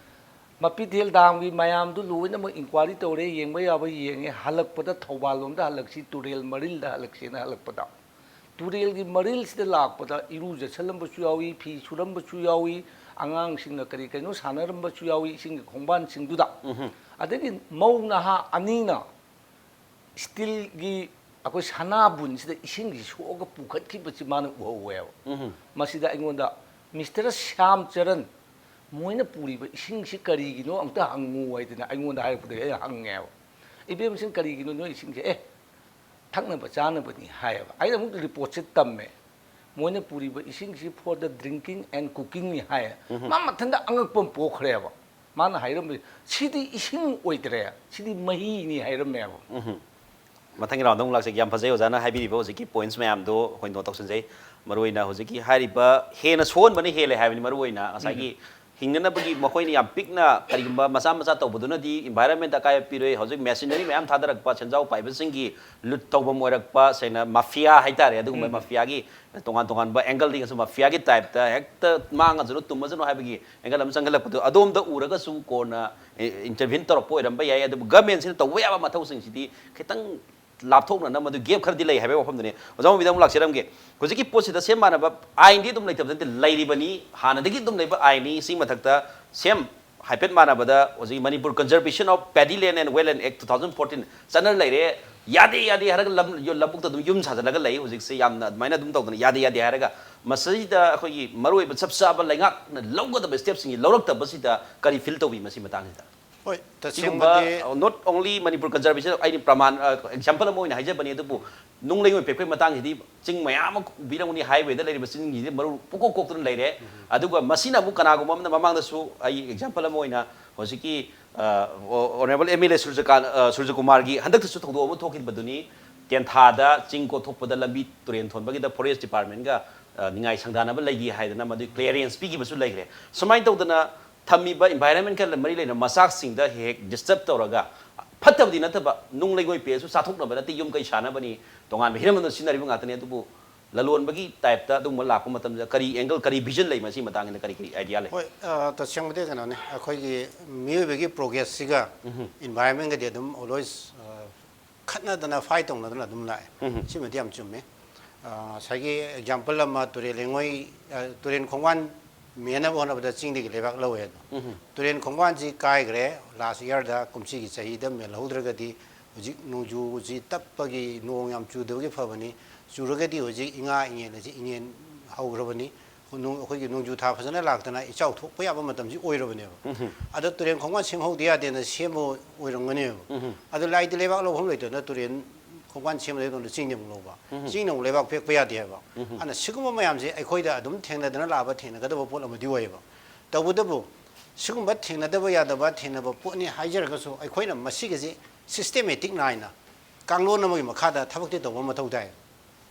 ꯃꯄꯤꯊꯦꯜ ꯗꯥꯝꯒꯤ ꯃꯌꯥꯝꯗꯨ ꯂꯣꯏꯅꯃꯛ inquiry ꯇꯧꯔꯦ, ꯌꯦꯡꯕ ꯌꯥꯕ ꯌꯦꯡꯉꯦ꯫ ꯍꯜꯂꯛꯄꯗ ꯊꯧꯕꯥꯜ ꯂꯣꯝꯗ ꯍꯜꯂꯛꯁꯤ, ꯇꯨꯔꯦꯜ ꯃꯔꯤꯜꯗ ꯍꯜꯂꯛꯁꯦꯅ ꯍꯜꯂꯛꯄꯗ, ꯇꯨꯔꯦꯜꯒꯤ ꯃꯔꯤꯜꯁꯤꯗ ꯂꯥꯛꯄꯗ ꯏꯔꯨꯖꯁꯜꯂꯝꯕꯁꯨ ꯌꯥꯎꯏ, ꯐꯤ ꯁꯨꯔꯝꯕꯁꯨ ꯌꯥꯎꯏ, ꯑꯉꯥꯡꯁꯤꯡꯅ ꯀꯔꯤ ꯀꯩꯅꯣ ꯁꯥꯟꯅꯔꯝꯕꯁꯨ ꯌꯥꯎꯏ ꯏꯁꯤꯡꯒꯤ ꯈꯣꯡꯕꯥꯟꯁꯤꯡꯗꯨꯗ꯫ ꯑꯗꯒꯤ ꯃꯧ ꯅꯍꯥ ꯑꯅꯤꯅ steelꯒꯤ ꯑꯩꯈꯣꯏ ꯁꯅꯥꯕꯨꯟꯁꯤꯗ ꯏꯁꯤꯡꯁꯤ ꯁꯣꯛꯑꯒ ꯄꯨꯈꯠꯈꯤꯕꯁꯤ ꯃꯥꯅ ꯎꯍꯧꯋꯦꯕ꯫ ꯃꯁꯤꯗ ꯑꯩꯉꯣꯟꯗ, "Mister ꯁ꯭ꯌꯥꯝ ꯆꯔꯟ, ꯃꯣꯏꯅ ꯄꯨꯔꯤꯕ ꯏꯁꯤꯡꯁꯤ ꯀꯔꯤꯒꯤꯅꯣ ꯑꯝꯇ ꯍꯪꯉꯨ" ꯍꯥꯏꯗꯅ ꯑꯩꯉꯣꯟꯗ ꯍꯥꯏꯔꯛꯄꯗꯒꯤ ꯑꯩꯅ ꯍꯪꯉꯦꯕ꯫ "ꯏꯕꯦꯝꯁꯤꯡ, ꯀꯔꯤꯒꯤꯅꯣ ꯅꯣꯏ ꯏꯁꯤꯡꯁꯦ?" "ꯑꯦ, ꯊꯛꯅꯕ ꯆꯥꯅꯕꯅꯤ" ꯍꯥꯏꯌꯦꯕ꯫ ꯑꯩꯅ ꯑꯃꯨꯛ reportꯁꯦ ꯇꯝꯃꯦ꯫ "ꯃꯣꯏꯅ ꯄꯨꯔꯤꯕ ꯏꯁꯤꯡꯁꯤ for the drinking and cookingꯅꯤ" ꯍꯥꯏꯌꯦ꯫ ꯃꯥ ꯃꯊꯟꯇ ꯑꯉꯛꯄ ꯑꯃ ꯄꯣꯛꯈ꯭ꯔꯦꯕ꯫ ꯃꯥꯅ ꯍꯥꯏꯔꯝꯕ, "ꯁꯤꯗꯤ ꯏꯁꯤꯡ ꯑꯣꯏꯗ꯭ꯔꯦ, ꯁꯤꯗꯤ ꯃꯍꯤꯅꯤ" ꯍꯥꯏꯔꯝꯃꯦꯕ꯫ ꯃꯊꯪꯒꯤ roundꯗ ꯑꯃꯨꯛ ꯂꯥꯛꯆꯒꯦ꯫ ꯌꯥꯝ ꯐꯖꯩ ꯑꯣꯖꯥꯅ ꯍꯥꯏꯕꯤꯔꯤꯕ ꯍꯧꯖꯤꯛꯀꯤ points ꯃꯌꯥꯝꯗꯣ ꯑꯩꯈꯣꯏ note ꯇꯧꯁꯤꯟꯖꯩ꯫ ꯃꯔꯨꯑꯣꯏꯅ ꯍꯧꯖꯤꯛꯀꯤ ꯍꯥꯏꯔꯤꯕ ꯍꯦꯟꯅ ꯁꯣꯛꯍꯟꯕꯅ ꯍꯦꯜꯂꯦ ꯍꯥꯏꯕꯅꯤ꯫ ꯃꯔꯨꯑꯣꯏꯅ ꯉꯁꯥꯏꯒꯤ ꯍꯤꯡꯅꯅꯕꯒꯤ ꯃꯈꯣꯏꯅ ꯌꯥꯝ ꯄꯤꯛꯅ ꯀꯔꯤꯒꯨꯝꯕ ꯃꯆꯥ ꯃꯆꯥ ꯇꯧꯕꯗꯨꯅꯗꯤ environment ꯑꯀꯥꯏꯕ ꯄꯤꯔꯣꯏ꯫ ꯍꯧꯖꯤꯛ machinery ꯃꯌꯥꯝ ꯊꯥꯗꯔꯛꯄ, ꯁꯦꯟꯖꯥꯎ ꯄꯥꯏꯕꯁꯤꯡꯒꯤ ꯂꯨꯠ ꯇꯧꯐꯝ ꯑꯣꯏꯔꯛꯄ, ꯁꯦꯡꯅ mafia ꯍꯥꯏꯇꯥꯔꯦ, ꯑꯗꯨꯒꯨꯝꯕ mafiaꯒꯤ ꯇꯣꯉꯥꯟ ꯇꯣꯉꯥꯟꯕ angleꯗꯒꯤꯁꯨ mafiaꯒꯤ typeꯇ ꯍꯦꯛꯇ ꯃꯥꯡꯉꯁꯅꯨ ꯇꯨꯝꯃꯁꯅꯨ ꯍꯥꯏꯕꯒꯤ angle ꯑꯃ ꯆꯪꯈꯠꯂꯛꯄꯗꯣ, ꯑꯗꯣꯝꯗ ꯎꯔꯒꯁꯨ ꯀꯣꯟꯅ intervene ꯇꯧꯔꯛꯄ ꯑꯣꯏꯔꯝꯕ ꯌꯥꯏ꯫ ꯑꯗꯨꯕꯨ governmentꯁꯤꯅ ꯇꯧꯕ ꯌꯥꯕ ꯃꯊꯧꯁꯤꯡꯁꯤꯗꯤ ꯈꯤꯇꯪ ꯂꯥꯞꯊꯣꯛꯅꯅ ꯃꯗꯨ gap ꯈꯔꯗꯤ ꯂꯩ ꯍꯥꯏꯕꯒꯤ ꯋꯥꯐꯝꯗꯨꯅꯤ꯫ ꯑꯣꯖꯥ ꯃꯣꯍꯟꯕꯤꯗ ꯑꯃꯨꯛ ꯂꯥꯛꯆꯔꯝꯒꯦ꯫ ꯍꯧꯖꯤꯛꯀꯤ ꯄꯣꯠꯁꯤꯗ same ꯃꯥꯟꯅꯕ ꯑꯥꯏꯟꯗꯤ ꯑꯗꯨꯝ ꯂꯩꯇꯕ ꯅꯠꯇꯦ, ꯂꯩꯔꯤꯕꯅꯤ, ꯍꯥꯟꯅꯗꯒꯤ ꯑꯗꯨꯝ ꯂꯩꯕ ꯑꯥꯏꯟꯅꯤ꯫ ꯁꯤ ꯃꯊꯛꯇ same ꯍꯥꯏꯐꯦꯠ ꯃꯥꯟꯅꯕꯗ ꯍꯧꯖꯤꯛ Manipur Conservation of Paddy Land and Wetland Act two thousand fourteen ꯆꯠꯅ ꯂꯩꯔꯦ꯫ ꯌꯥꯗꯦ ꯌꯥꯗꯦ ꯍꯥꯏꯔꯒ ꯂꯝ-, ꯂꯧꯕꯨꯛꯇ ꯑꯗꯨꯝ ꯌꯨꯝ ꯁꯥꯖꯤꯜꯂꯒ ꯂꯩ꯫ ꯍꯧꯖꯤꯛꯁꯦ ꯌꯥꯝꯅ ꯑꯗꯨꯃꯥꯏꯅ ꯑꯗꯨꯝ ꯇꯧꯗꯅ ꯌꯥꯗꯦ ꯌꯥꯗꯦ ꯍꯥꯏꯔꯒ ꯃꯁꯤꯗ ꯑꯩꯈꯣꯏꯒꯤ ꯃꯔꯨꯑꯣꯏꯕ ꯆꯞ ꯆꯥꯕ ꯂꯩꯉꯥꯛꯅ ꯂꯧꯒꯗꯕ stepꯁꯤꯡꯁꯤ ꯂꯧꯔꯛꯇꯕꯁꯤꯗ ꯀꯔꯤ feel ꯇꯧꯕꯤ ꯃꯁꯤ ꯃꯇꯥꯡꯁꯤꯗ? ꯍꯣꯏ, ꯁꯤꯒꯨꯝꯕ ꯇꯁꯦꯡꯕꯗꯤ not only Manipur conservation, ꯑꯩꯅ ꯄ꯭ꯔꯃꯥꯟ ꯑꯦꯛꯖꯥꯝꯄꯜ ꯑꯃ ꯑꯣꯏꯅ ꯍꯥꯏꯖꯕꯅꯤ꯫ ꯑꯗꯨꯕꯨ ꯅꯨꯡ ꯂꯩꯉꯣꯏ ꯄꯦꯛꯄꯒꯤ ꯃꯇꯥꯡꯁꯤꯗꯤ ꯆꯤꯡ ꯃꯌꯥꯝ ꯑꯃ ꯎꯕꯤꯔꯝꯒꯅꯤ, ꯍꯥꯏꯋꯦꯗ ꯂꯩꯔꯤꯕ ꯆꯤꯡꯁꯤꯡꯁꯤ ꯃꯔꯨ ꯄꯨꯀꯣꯛ ꯀꯣꯛꯇꯨꯅ ꯂꯩꯔꯦ꯫ ꯑꯗꯨꯒ ꯃꯁꯤꯅ ꯑꯃꯨꯛ ꯀꯅꯥꯒꯨꯝꯕ ꯑꯃꯅ, ꯃꯃꯥꯡꯗꯁꯨ ꯑꯩ ꯑꯦꯛꯖꯥꯝꯄꯜ ꯑꯃ ꯑꯣꯏꯅ ꯍꯧꯖꯤꯛꯀꯤ ꯑꯣꯅꯔꯦꯕꯜ ꯑꯦꯝ ꯑꯦꯜ ꯑꯦ ꯁꯨꯔꯖꯀꯥꯟ ꯁꯨꯔꯖꯀꯨꯃꯥꯔꯒꯤ ꯍꯟꯗꯛꯇꯁꯨ ꯊꯧꯗꯣꯛ ꯑꯃ ꯊꯣꯛꯈꯤꯕꯗꯨꯅꯤ꯫ ꯇꯦꯟꯊꯥꯗ ꯆꯤꯡ ꯀꯣꯊꯣꯛꯄꯗ ꯂꯝꯕꯤ ꯇꯨꯔꯦꯟ ꯊꯣꯟꯕꯒꯤꯗ ꯐꯣꯔꯦꯁ ꯗꯤꯄꯥꯔꯠꯃꯦꯟꯒ ꯅꯤꯡꯉꯥꯏ ꯁꯪꯗꯥꯅꯕ ꯂꯩꯈꯤ ꯍꯥꯏꯗꯅ ꯃꯗꯨꯒꯤ ꯀ꯭ꯂꯤꯌꯥꯔꯦꯟꯁ ꯄꯤꯈꯤꯕꯁꯨ ꯂꯩꯈ꯭ꯔꯦ꯫ ꯁꯨꯃꯥꯏꯅ ꯇꯧꯗꯅ ꯊꯝꯃꯤꯕ ꯏꯟꯚꯥꯏꯔꯟꯃꯦꯟꯀ ꯃꯔꯤ ꯂꯩꯅꯕ ꯃꯆꯥꯛꯁꯤꯡꯗ ꯍꯦꯛ ꯍꯦꯛ ꯗꯤꯁꯇꯔꯕ ꯇꯧꯔꯒ, ꯐꯠꯇꯕꯗꯤ ꯅꯠꯇꯕ, ꯅꯨꯡ ꯂꯩꯉꯣꯏ ꯄꯦꯛꯑꯁꯨ ꯆꯥꯊꯣꯛꯅꯕ ꯅꯠꯇꯦ, ꯌꯨꯝ ꯀꯩ ꯁꯥꯅꯕꯅꯤ, ꯇꯣꯉꯥꯟꯕ ꯍꯤꯔꯝ ꯑꯃꯗ ꯁꯤꯖꯤꯟꯅꯔꯤꯕ ꯉꯥꯛꯇꯅꯤ꯫ ꯑꯗꯨꯕꯨ ꯂꯂꯣꯟꯕꯒꯤ ꯇꯥꯏꯞꯇ ꯑꯗꯨꯒꯨꯝꯕ ꯂꯥꯛꯄ ꯃꯇꯝꯗ ꯀꯔꯤ ꯑꯦꯡꯒꯜ, ꯀꯔꯤ ꯚꯤꯖꯟ ꯂꯩ, ꯃꯁꯤꯒꯤ ꯃꯇꯥꯡꯁꯤꯗ ꯀꯔꯤ ꯀꯔꯤ ꯑꯥꯏꯗꯤꯌꯥ ꯂꯩ? ꯍꯣꯏ, ꯑ, ꯇꯁꯦꯡꯕꯗꯤ ꯀꯩꯅꯣꯅꯤ, ꯑꯩꯈꯣꯏꯒꯤ ꯃꯤꯑꯣꯏꯕꯒꯤ ꯄ꯭ꯔꯣꯒ꯭ꯔꯦꯁꯁꯤꯒ ꯏꯟꯚꯥꯏꯔꯟꯃꯦꯟꯒꯗꯤ ꯑꯗꯨꯝ ꯑꯣꯜꯋꯦꯁ ꯈꯠꯅꯗꯅ, ꯐꯥꯏꯠ ꯇꯧꯅꯗꯅ ꯑꯗꯨꯝ ꯂꯥꯛꯑꯦ꯫ ꯁꯤꯃꯗꯤ ꯌꯥꯝ ꯆꯨꯝꯃꯦ꯫ ꯑ, ꯉꯁꯥꯏꯒꯤ ꯑꯦꯛꯖꯥꯝꯄꯜ ꯑꯃ, ꯇꯨꯔꯦꯜ ꯂꯩꯉꯣꯏ, ꯑ, ꯇꯨꯔꯦꯜ ꯈꯣꯡꯕꯥꯟ ꯃꯦꯟꯅꯕ ꯍꯣꯠꯅꯕꯗ ꯆꯤꯡꯗꯒꯤ ꯂꯩꯕꯥꯛ ꯂꯧꯋꯦ ꯑꯗꯣ, ꯇꯨꯔꯦꯜ ꯈꯣꯡꯕꯥꯟꯁꯤ ꯀꯥꯏꯈ꯭ꯔꯦ ꯂꯥꯁ ꯏꯌꯥꯔꯗ, ꯀꯨꯝꯁꯤꯒꯤ ꯆꯍꯤꯗ ꯃꯦꯜꯍꯧꯗ꯭ꯔꯒꯗꯤ ꯍꯧꯖꯤꯛ ꯅꯣꯡꯖꯨꯁꯤ ꯇꯞꯄꯒꯤ, ꯅꯣꯡ ꯌꯥꯝ ꯆꯨꯗꯕꯒꯤ ꯐꯕꯅꯤ, ꯆꯨꯔꯒꯗꯤ ꯍꯧꯖꯤꯛ ꯏꯉꯥ ꯏꯉꯦꯟ ꯑꯁꯤ ꯏꯉꯦꯟ ꯍꯧꯈ꯭ꯔꯕꯅꯤ꯫ ꯅꯣꯡ-, ꯑꯩꯈꯣꯏꯒꯤ ꯅꯣꯡꯖꯨ ꯊꯥ ꯐꯖꯅ ꯂꯥꯛꯇꯅ ꯏꯆꯥꯎ ꯊꯣꯛꯄ ꯌꯥꯕ ꯃꯇꯝꯁꯤ ꯑꯣꯏꯔꯕꯅꯦꯕ꯫ ꯑꯗꯣ ꯇꯨꯔꯦꯟ ꯈꯣꯡꯕꯥꯟ ꯁꯦꯝꯍꯧꯗ ꯌꯥꯗꯦꯅ ꯁꯦꯝꯕ ꯑꯣꯏꯔꯝꯒꯅꯦꯕ꯫ ꯑꯗꯣ ꯂꯥꯏꯗꯤ ꯂꯩꯕꯥꯛ ꯂꯧꯐꯝ ꯂꯩꯇꯗꯅ ꯇꯨꯔꯦꯟ ꯈꯣꯡꯕꯥꯟ ꯁꯦꯝꯕꯗꯒꯤ ꯆꯤꯡꯗ ꯑꯃꯨꯛ ꯂꯧꯕ, ꯆꯤꯡꯅ ꯑꯃꯨꯛ ꯂꯩꯕꯥꯛ ꯄꯦꯛꯄ ꯌꯥꯗꯦ ꯍꯥꯏꯕ꯫ ꯑꯗꯨꯅ ꯁꯤꯒꯨꯝꯕ ꯃꯌꯥꯝꯁꯦ ꯑꯩꯈꯣꯏꯗ ꯑꯗꯨꯝ ꯊꯦꯡꯅꯗꯅ ꯂꯥꯛꯑꯕ, ꯊꯦꯡꯅꯒꯗꯕ ꯄꯣꯠ ꯑꯃꯗꯤ ꯑꯣꯏꯌꯦꯕ꯫ ꯇꯧꯕꯇꯕꯨ ꯁꯤꯒꯨꯝꯕ ꯊꯦꯡꯅꯗꯕ ꯌꯥꯗꯕ, ꯊꯦꯡꯅꯕ ꯄꯣꯠꯅꯤ ꯍꯥꯏꯖꯔꯒꯁꯨ, ꯑꯩꯈꯣꯏꯅ ꯃꯁꯤꯒꯤꯁꯤ ꯁꯤꯁꯇꯦꯃꯦꯇꯤꯛ ꯅꯥꯏꯅ ꯀꯥꯡꯂꯣꯟ ꯑꯃꯒꯤ ꯃꯈꯥꯗ ꯊꯕꯛꯇꯤ ꯇꯧꯕ ꯃꯊꯧ ꯇꯥꯏ꯫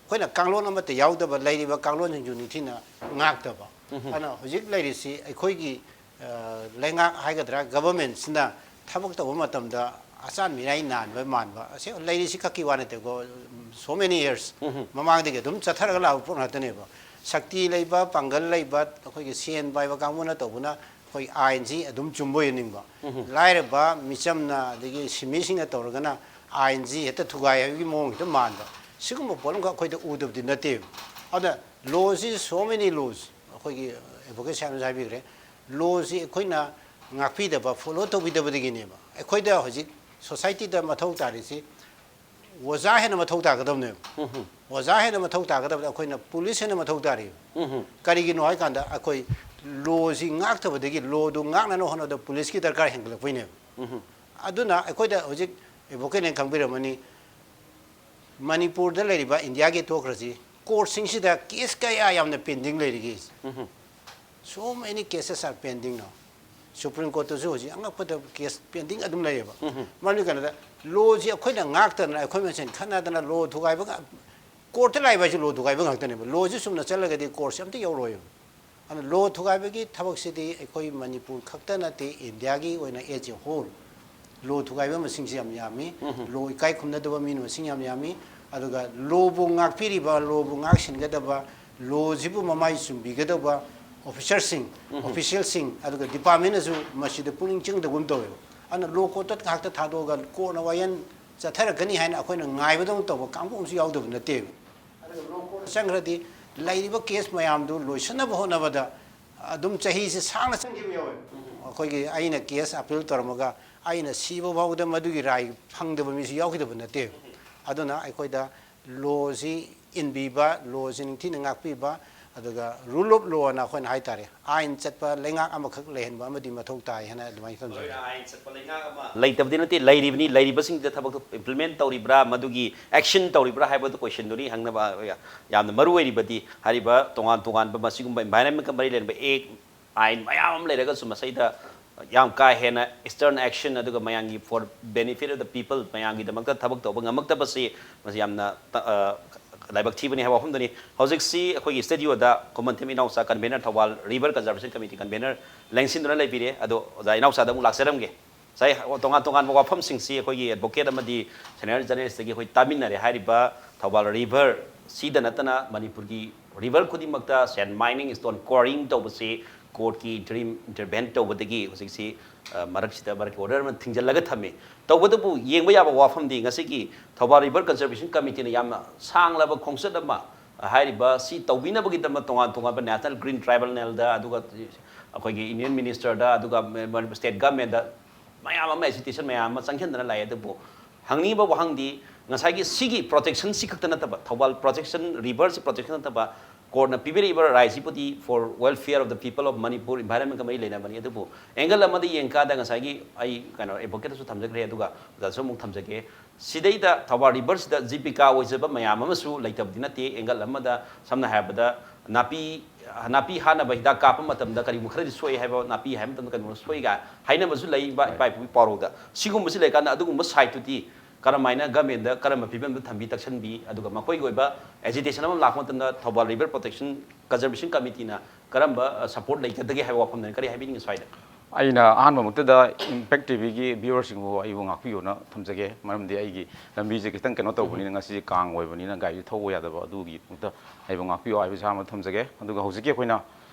ꯑꯩꯈꯣꯏꯅ ꯀꯥꯡꯂꯣꯟ ꯑꯃꯠꯇ ꯌꯥꯎꯗꯕ, ꯂꯩꯔꯤꯕ ꯀꯥꯡꯂꯣꯟꯁꯤꯡꯁꯨ ꯅꯤꯡꯊꯤꯅ ꯉꯥꯛꯇꯕ꯫ ꯑꯗꯨꯅ ꯍꯧꯖꯤꯛ ꯂꯩꯔꯤꯁꯤ ꯑꯩꯈꯣꯏꯒꯤ, ꯑ, ꯂꯩꯉꯥꯛ ꯍꯥꯏꯒꯗ꯭ꯔꯥ, ꯒꯚꯔꯟꯃꯦꯟꯁꯤꯅ ꯊꯕꯛ ꯇꯧꯕ ꯃꯇꯝꯗ ꯑꯆꯥꯟ ꯃꯤꯔꯥꯏ ꯅꯥꯟꯕ ꯃꯥꯟꯕ꯫ ꯑꯁꯤ ꯂꯩꯔꯤꯁꯤ ꯈꯛꯀꯤ ꯋꯥ ꯅꯠꯇꯦꯀꯣ, so many years ꯃꯃꯥꯡꯗꯒꯤ ꯑꯗꯨꯝ ꯆꯠꯊꯔꯒ ꯂꯥꯛꯄ ꯄꯣꯠ ꯉꯥꯛꯇꯅꯦꯕ꯫ ꯁꯛꯇꯤ ꯂꯩꯕ, ꯄꯥꯡꯒꯜ ꯂꯩꯕ, ꯑꯩꯈꯣꯏꯒꯤ ꯁꯦꯟ ꯄꯥꯏꯕ ꯀꯥꯡꯕꯨꯅ ꯇꯧꯕꯅ ꯑꯩꯈꯣꯏ ꯑꯥꯏꯟꯁꯤ ꯑꯗꯨꯝ ꯆꯨꯝꯕ ꯑꯣꯏꯍꯟꯅꯤꯡꯕ꯫ ꯂꯥꯏꯔꯕ ꯃꯤꯆꯝꯅ, ꯑꯗꯒꯤ ꯁꯤꯟꯃꯤꯁꯤꯡꯅ ꯇꯧꯔꯒꯅ ꯑꯥꯏꯟꯁꯤ ꯍꯦꯛꯇ ꯊꯨꯒꯥꯏ ꯍꯥꯏꯕꯒꯤ ꯃꯑꯣꯡ ꯍꯦꯛꯇ ꯃꯥꯟꯕ꯫ ꯁꯤꯒꯨꯝꯕ ꯄꯣꯠ ꯑꯃꯈꯛ ꯑꯩꯈꯣꯏꯗ ꯎꯗꯕꯗꯤ ꯅꯠꯇꯦꯕ꯫ ꯑꯗꯨꯅ ꯂꯣꯁꯤ, so many laws, ꯑꯩꯈꯣꯏꯒꯤ ꯑꯦꯗꯚꯣꯀꯦꯠ ꯁꯥꯍꯦꯕꯅꯁꯨ ꯍꯥꯏꯕꯤꯈ꯭ꯔꯦ, ꯂꯣꯁꯤ ꯑꯩꯈꯣꯏꯅ ꯉꯥꯛꯄꯤꯗꯕ, ꯐꯣꯂꯣ ꯇꯧꯕꯤꯗꯕꯗꯒꯤꯅꯦꯕ꯫ ꯑꯩꯈꯣꯏꯗ ꯍꯧꯖꯤꯛ ꯁꯣꯁꯥꯏꯇꯤꯗ ꯃꯊꯧ ꯇꯥꯔꯤꯁꯤ ꯑꯣꯖꯥ ꯍꯦꯟꯅ ꯃꯊꯧ ꯇꯥꯒꯗꯕꯅꯦꯕ꯫ ꯑꯣꯖꯥ ꯍꯦꯟꯅ ꯃꯊꯧ ꯇꯥꯒꯗꯕꯗ ꯑꯩꯈꯣꯏꯅ ꯄꯨꯂꯤꯁ ꯍꯦꯟꯅ ꯃꯊꯧ ꯇꯥꯔꯤꯕ꯫ ꯀꯔꯤꯒꯤꯅꯣ ꯍꯥꯏꯀꯥꯟꯗ ꯑꯩꯈꯣꯏ ꯂꯣꯁꯤ ꯉꯥꯛꯇꯕꯗꯒꯤ ꯂꯣꯗꯨ ꯉꯥꯛꯅꯅꯕ ꯍꯣꯠꯅꯕꯗ ꯄꯨꯂꯤꯁꯀꯤ ꯗꯔꯀꯥꯔ ꯍꯦꯟꯒꯠꯂꯛꯄꯩꯅꯦꯕ꯫ ꯑꯗꯨꯅ ꯑꯩꯈꯣꯏꯗ ꯍꯧꯖꯤꯛ ꯑꯦꯗꯚꯣꯀꯦꯠꯅ ꯈꯪꯕꯤꯔꯝꯃꯅꯤ, ꯃꯅꯤꯄꯨꯔꯗ ꯂꯩꯔꯤꯕ ꯏꯟꯗꯤꯌꯥꯒꯤ ꯊꯣꯛꯈ꯭ꯔꯁꯤ, ꯀꯣꯔꯠꯁꯤꯡꯁꯤꯗ ꯀꯦꯁ ꯀꯌꯥ ꯌꯥꯝꯅ ꯄꯦꯟꯗꯤꯡ ꯂꯩꯔꯤꯒꯦ꯫ So many cases are pending now. Supreme ꯀꯣꯔꯠꯇꯁꯨ ꯍꯧꯖꯤꯛ ꯑꯉꯛꯄꯗ ꯀꯦꯁ ꯄꯦꯟꯗꯤꯡ ꯑꯗꯨꯝ ꯂꯩꯌꯦꯕ꯫ ꯃꯔꯝꯗꯤ ꯀꯩꯅꯣꯗ, ꯂꯣꯁꯤ ꯑꯩꯈꯣꯏꯅ ꯉꯥꯛꯇꯗꯅ, ꯑꯩꯈꯣꯏ ꯃꯁꯦꯟ ꯈꯠꯅꯗꯅ ꯂꯣ ꯊꯨꯒꯥꯏꯕ ꯉꯥꯛ-, ꯀꯣꯔꯠꯇ ꯂꯥꯛꯏꯕ ꯍꯥꯏꯁꯤ ꯂꯣ ꯊꯨꯒꯥꯏꯕ ꯉꯥꯛꯇꯅꯦꯕ꯫ ꯂꯣꯁꯤ ꯆꯨꯝꯅ ꯆꯠꯂꯒꯗꯤ ꯀꯣꯔꯠꯁꯤ ꯑꯝꯇ ꯌꯧꯔꯣꯏꯕ꯫ ꯑꯗꯨꯅ ꯂꯣ ꯊꯨꯒꯥꯏꯕꯒꯤ ꯊꯕꯛꯁꯤꯗꯤ ꯑꯩꯈꯣꯏ ꯃꯅꯤꯄꯨꯔ ꯈꯛꯇ ꯅꯠꯇꯦ, ꯏꯟꯗꯤꯌꯥꯒꯤ ꯑꯣꯏꯅ as a whole ꯂꯣ ꯊꯨꯒꯥꯏꯕ ꯃꯁꯤꯡꯁꯤ ꯌꯥꯝ ꯌꯥꯝꯃꯤ꯫ ꯂꯣ ꯏꯀꯥꯏ ꯈꯨꯝꯅꯗꯕ ꯃꯤ ꯃꯁꯤꯡ ꯌꯥꯝ ꯌꯥꯝꯃꯤ꯫ ꯑꯗꯨꯒ ꯂꯣꯕꯨ ꯉꯥꯛꯄꯤꯔꯤꯕ, ꯂꯣꯕꯨ ꯉꯥꯛ ꯁꯦꯟꯒꯗꯕ, ꯂꯣꯁꯤꯕꯨ ꯃꯃꯥꯏ ꯆꯨꯝꯕꯤꯒꯗꯕ ꯑꯣꯐꯤꯁꯔꯁꯤꯡ, ꯑꯣꯐꯤꯁꯤꯌꯦꯜꯁꯤꯡ, ꯑꯗꯨꯒ ꯗꯤꯄꯥꯔꯠꯃꯦꯟꯅꯁꯨ ꯃꯁꯤꯗ ꯄꯨꯛꯅꯤꯡ ꯆꯪꯗꯕꯒꯨꯝ ꯇꯧꯋꯦꯕ꯫ ꯑꯗꯨꯅ ꯂꯣ ꯀꯣꯔꯠꯇ ꯉꯥꯛꯇ ꯊꯥꯗꯣꯛꯑꯒ ꯀꯣꯔꯠꯅ ꯋꯥꯌꯦꯜ ꯆꯠꯊꯔꯛꯀꯅꯤ ꯍꯥꯏꯅ ꯑꯩꯈꯣꯏꯅ ꯉꯥꯏꯕꯗꯧꯅ ꯇꯧꯕ ꯀꯥꯡꯕꯨ ꯑꯃꯁꯨ ꯌꯥꯎꯗꯕ ꯅꯠꯇꯦꯕ꯫ ꯑꯗꯨꯒ ꯂꯣ ꯀꯣꯔꯠꯇ ꯆꯪꯈ꯭ꯔꯗꯤ ꯂꯩꯔꯤꯕ ꯀꯦꯁ ꯃꯌꯥꯝꯗꯨ ꯂꯣꯏꯁꯤꯟꯅꯕ ꯍꯣꯠꯅꯕꯗ ꯑꯗꯨꯝ ꯆꯍꯤꯁꯦ ꯁꯥꯡꯅ ꯆꯪꯈꯤꯕ ꯌꯥꯎꯋꯦ꯫ ꯑꯩꯈꯣꯏꯒꯤ, ꯑꯩꯅ ꯀꯦꯁ ꯑꯄꯤꯜ ꯇꯧꯔꯝꯃꯒ ꯑꯩꯅ ꯁꯤꯕ ꯐꯥꯎꯕꯗ ꯃꯗꯨꯒꯤ ꯔꯥꯏ ꯐꯪꯗꯕ ꯃꯤꯁꯨ ꯌꯥꯎꯈꯤꯗꯕ ꯅꯠꯇꯦ꯫ ꯑꯗꯨꯅ ꯑꯩꯈꯣꯏꯗ ꯂꯣꯁꯤ ꯏꯟꯕꯤꯕ, ꯂꯣꯁꯤ ꯅꯤꯡꯊꯤꯅ ꯉꯥꯛꯄꯤꯕ, ꯑꯗꯨꯒ rule of law ꯑꯅ ꯑꯩꯈꯣꯏꯅ ꯍꯥꯏꯇꯥꯔꯦ, ꯑꯥꯏꯟ ꯆꯠꯄ ꯂꯩꯉꯥꯛ ꯑꯃꯈꯛ ꯂꯩꯍꯟꯕ ꯑꯃꯗꯤ ꯃꯊꯧ ꯇꯥꯏ ꯍꯥꯏꯅ ꯑꯗꯨꯃꯥꯏꯅ ꯊꯝꯖꯒꯦ꯫ ꯂꯩꯇꯕꯗꯤ ꯅꯠꯇꯦ, ꯂꯩꯔꯤꯕꯅꯤ꯫ ꯂꯩꯔꯤꯕꯁꯤꯡꯗ ꯊꯕꯛꯇꯨ implement ꯇꯧꯔꯤꯕ꯭ꯔꯥ, ꯃꯗꯨꯒꯤ action ꯇꯧꯔꯤꯕ꯭ꯔꯥ ꯍꯥꯏꯕꯗꯨ question ꯗꯨꯅꯤ ꯍꯪꯅꯕ ꯌꯥꯝꯅ ꯃꯔꯨ ꯑꯣꯏꯔꯤꯕꯗꯤ꯫ ꯍꯥꯏꯔꯤꯕ ꯇꯣꯉꯥꯟ ꯇꯣꯉꯥꯟꯕ ꯃꯁꯤꯒꯨꯝꯕ environment ꯀ ꯃꯔꯤ ꯂꯩꯅꯕ act, ꯑꯥꯏꯟ ꯃꯌꯥꯝ ꯑꯃ ꯂꯩꯔꯒꯁꯨ ꯃꯁꯤꯗ ꯌꯥꯝ ꯀꯥ ꯍꯦꯟꯅ stern action ꯑꯗꯨꯒ ꯃꯌꯥꯝꯒꯤ for benefit of the people, ꯃꯌꯥꯝꯒꯤꯗꯃꯛꯇ ꯊꯕꯛ ꯇꯧꯕ ꯉꯝꯃꯛꯇꯕꯁꯤ ꯃꯁꯤ ꯌꯥꯝꯅ ꯇ-, ꯑ, ꯂꯥꯏꯕꯛ ꯊꯤꯕꯅꯤ ꯍꯥꯏꯕ ꯋꯥꯐꯝꯗꯨꯅꯤ꯫ ꯍꯧꯖꯤꯛꯁꯤ ꯑꯩꯈꯣꯏꯒꯤ studio ꯗ ꯈꯨꯃꯟꯊꯦꯝ ꯏꯅꯥꯎꯆꯥ, convener, Thoubal River Conservation Committee convener ꯂꯦꯡꯁꯤꯟꯗꯨꯅ ꯂꯩꯕꯤꯔꯦ꯫ ꯑꯗꯣ ꯑꯣꯖꯥ ꯏꯅꯥꯎꯆꯥꯗ ꯑꯃꯨꯛ ꯂꯥꯛꯆꯔꯝꯒꯦ꯫ ꯉꯁꯥꯏ ꯇꯣꯉꯥꯟ ꯇꯣꯉꯥꯟꯕ ꯋꯥꯐꯝꯁꯤꯡꯁꯤ ꯑꯩꯈꯣꯏꯒꯤ advocate ꯑꯃꯗꯤ senior journalist ꯇꯒꯤ ꯑꯩꯈꯣꯏ ꯇꯥꯃꯤꯟꯅꯔꯦ꯫ ꯍꯥꯏꯔꯤꯕ ꯊꯧꯕꯥꯜ River ꯁꯤꯗ ꯅꯠꯇꯅ ꯃꯅꯤꯄꯨꯔꯒꯤ river ꯈꯨꯗꯤꯡꯃꯛꯇ sand mining, stone quarrying ꯇꯧꯕꯁꯤ ꯀꯣꯔꯠꯀꯤ interim intervene ꯇꯧꯕꯗꯒꯤ ꯍꯧꯖꯤꯛꯁꯤ, ꯑ, ꯃꯔꯛꯁꯤꯗ ꯃꯔꯛꯀꯤ order ꯑꯃ ꯊꯤꯡꯖꯤꯜꯂꯒ ꯊꯝꯃꯤ꯫ ꯇꯧꯕꯇꯕꯨ ꯌꯦꯡꯕ ꯌꯥꯕ ꯋꯥꯐꯝꯗꯤ ꯉꯁꯤꯒꯤ ꯊꯧꯕꯥꯜ River Conservation Committee ꯅ ꯌꯥꯝꯅ ꯁꯥꯡꯂꯕ ꯈꯣꯡꯆꯠ ꯑꯃ, ꯑ, ꯍꯥꯏꯔꯤꯕ ꯁꯤ ꯇꯧꯕꯤꯅꯕꯒꯤꯗꯃꯛ ꯇꯣꯉꯥꯟ ꯇꯣꯉꯥꯟꯕ National Green Tribunal ꯗ, ꯑꯗꯨꯒ ꯑꯩꯈꯣꯏꯒꯤ Union Minister ꯗ, ꯑꯗꯨꯒ ꯃ-, ꯃ-, state government ꯗ ꯃꯌꯥꯝ ꯑꯃ agitation ꯃꯌꯥꯝ ꯑꯃ ꯆꯪꯁꯤꯟꯗꯅ ꯂꯥꯛꯑꯦ꯫ ꯑꯗꯨꯕꯨ ꯍꯪꯅꯤꯡꯉꯤꯕ ꯋꯥꯍꯪꯗꯤ ꯉꯁꯥꯏꯒꯤ ꯁꯤꯒꯤ protection ꯁꯤ ꯈꯛꯇ ꯅꯠꯇꯕ, ꯊꯧꯕꯥꯜ protection, river ꯁꯤ protection ꯅꯠꯇꯕ, ꯀꯣꯔꯠꯅ ꯄꯤꯕꯤꯔꯛꯏꯕ ꯔꯥꯏꯠꯁꯤꯕꯨꯗꯤ for welfare of the people of Manipur, environment-ꯀ ꯃꯔꯤ ꯂꯩꯅꯕꯅꯤ꯫ ꯑꯗꯨꯕꯨ angle ꯑꯃꯗ ꯌꯦꯡꯀꯥꯟꯗ ꯉꯁꯥꯏꯒꯤ ꯑꯩ ꯀꯩꯅꯣ advocate-ꯇꯁꯨ ꯊꯝꯖꯈ꯭ꯔꯦ, ꯑꯗꯨꯒ ꯑꯣꯖꯥꯗꯁꯨ ꯑꯃꯨꯛ ꯊꯝꯖꯒꯦ꯫ ꯁꯤꯗꯩꯗ ꯊꯧꯕꯥꯜ river-ꯁꯤꯗ ꯖꯤꯕꯤꯀꯥ ꯑꯣꯏꯖꯕ ꯃꯌꯥꯝ ꯑꯃꯁꯨ ꯂꯩꯇꯕꯗꯤ ꯅꯠꯇꯦ꯫ Angle ꯑꯃꯗ ꯁꯝꯅ ꯍꯥꯏꯔꯕꯗ ꯅꯥꯄꯤ, ꯅꯥꯄꯤ ꯍꯥꯠꯅꯕ ꯍꯤꯗꯥꯛ ꯀꯥꯞꯄ ꯃꯇꯝꯗ ꯀꯔꯤꯒꯨꯝꯕ ꯈꯔꯗꯤ ꯁꯣꯛꯏ ꯍꯥꯏꯕ, ꯅꯥꯄꯤ ꯍꯥꯏꯕ ꯃꯇꯝꯗ ꯀꯔꯤꯒꯨꯝꯕ ꯁꯣꯛꯏꯒ ꯍꯥꯏꯅꯕꯁꯨ ꯂꯩ ꯏꯄꯥ, ꯍꯣꯏ꯫ ꯏꯄꯥ ꯏꯄꯨꯒꯤ ꯄꯥꯎꯔꯧꯗ꯫ ꯁꯤꯒꯨꯝꯕꯁꯤ ꯂꯩꯀꯥꯟꯗ ꯑꯗꯨꯒꯨꯝꯕ side-ꯇꯨꯗꯤ ꯀꯔꯝꯍꯥꯏꯅ government-ꯗ ꯀꯔꯝꯕ ꯐꯤꯕꯝꯗ ꯊꯝꯕꯤ, ꯇꯛꯁꯟꯕꯤ, ꯑꯗꯨꯒ ꯃꯈꯣꯏꯒꯤ ꯑꯣꯏꯕ agitation ꯑꯃ ꯂꯥꯛꯄ ꯃꯇꯝꯗ ꯊꯧꯕꯥꯜ River Protection Conservation Committee-ꯅ ꯀꯔꯝꯕ, ꯑ, support ꯂꯩꯒꯗꯒꯦ ꯍꯥꯏꯕ ꯋꯥꯐꯝꯗꯅꯤ꯫ ꯀꯔꯤ ꯍꯥꯏꯕꯤꯅꯤꯡꯉꯤ ꯁ꯭ꯋꯥꯏꯗ? ꯑꯩꯅ ꯑꯍꯥꯟꯕ ꯃꯛꯇꯗ Impact T V-ꯒꯤ viewer-ꯁꯤꯡꯕꯨ ꯑꯩꯕꯨ ꯉꯥꯛꯄꯤꯌꯣꯅ ꯊꯝꯖꯒꯦ꯫ ꯃꯔꯝꯗꯤ ꯑꯩꯒꯤ ꯂꯝꯕꯤꯁꯦ ꯈꯤꯇꯪ ꯀꯩꯅꯣ ꯇꯧꯕꯅꯤꯅ, ꯎꯝ꯫ ꯉꯁꯤꯁꯦ ꯀꯥꯡ ꯑꯣꯏꯕꯅꯤꯅ ꯒꯥꯔꯤꯁꯨ ꯊꯧꯕ ꯌꯥꯗꯕ, ꯑꯗꯨꯒꯤ ꯃꯛꯇ ꯑꯩꯕꯨ ꯉꯥꯛꯄꯤꯌꯣ ꯍꯥꯏꯕꯁꯦ ꯑꯍꯥꯟꯕ ꯊꯝꯖꯒꯦ꯫ ꯑꯗꯨꯒ ꯍꯧꯖꯤꯛꯀꯤ ꯑꯩꯈꯣꯏꯅ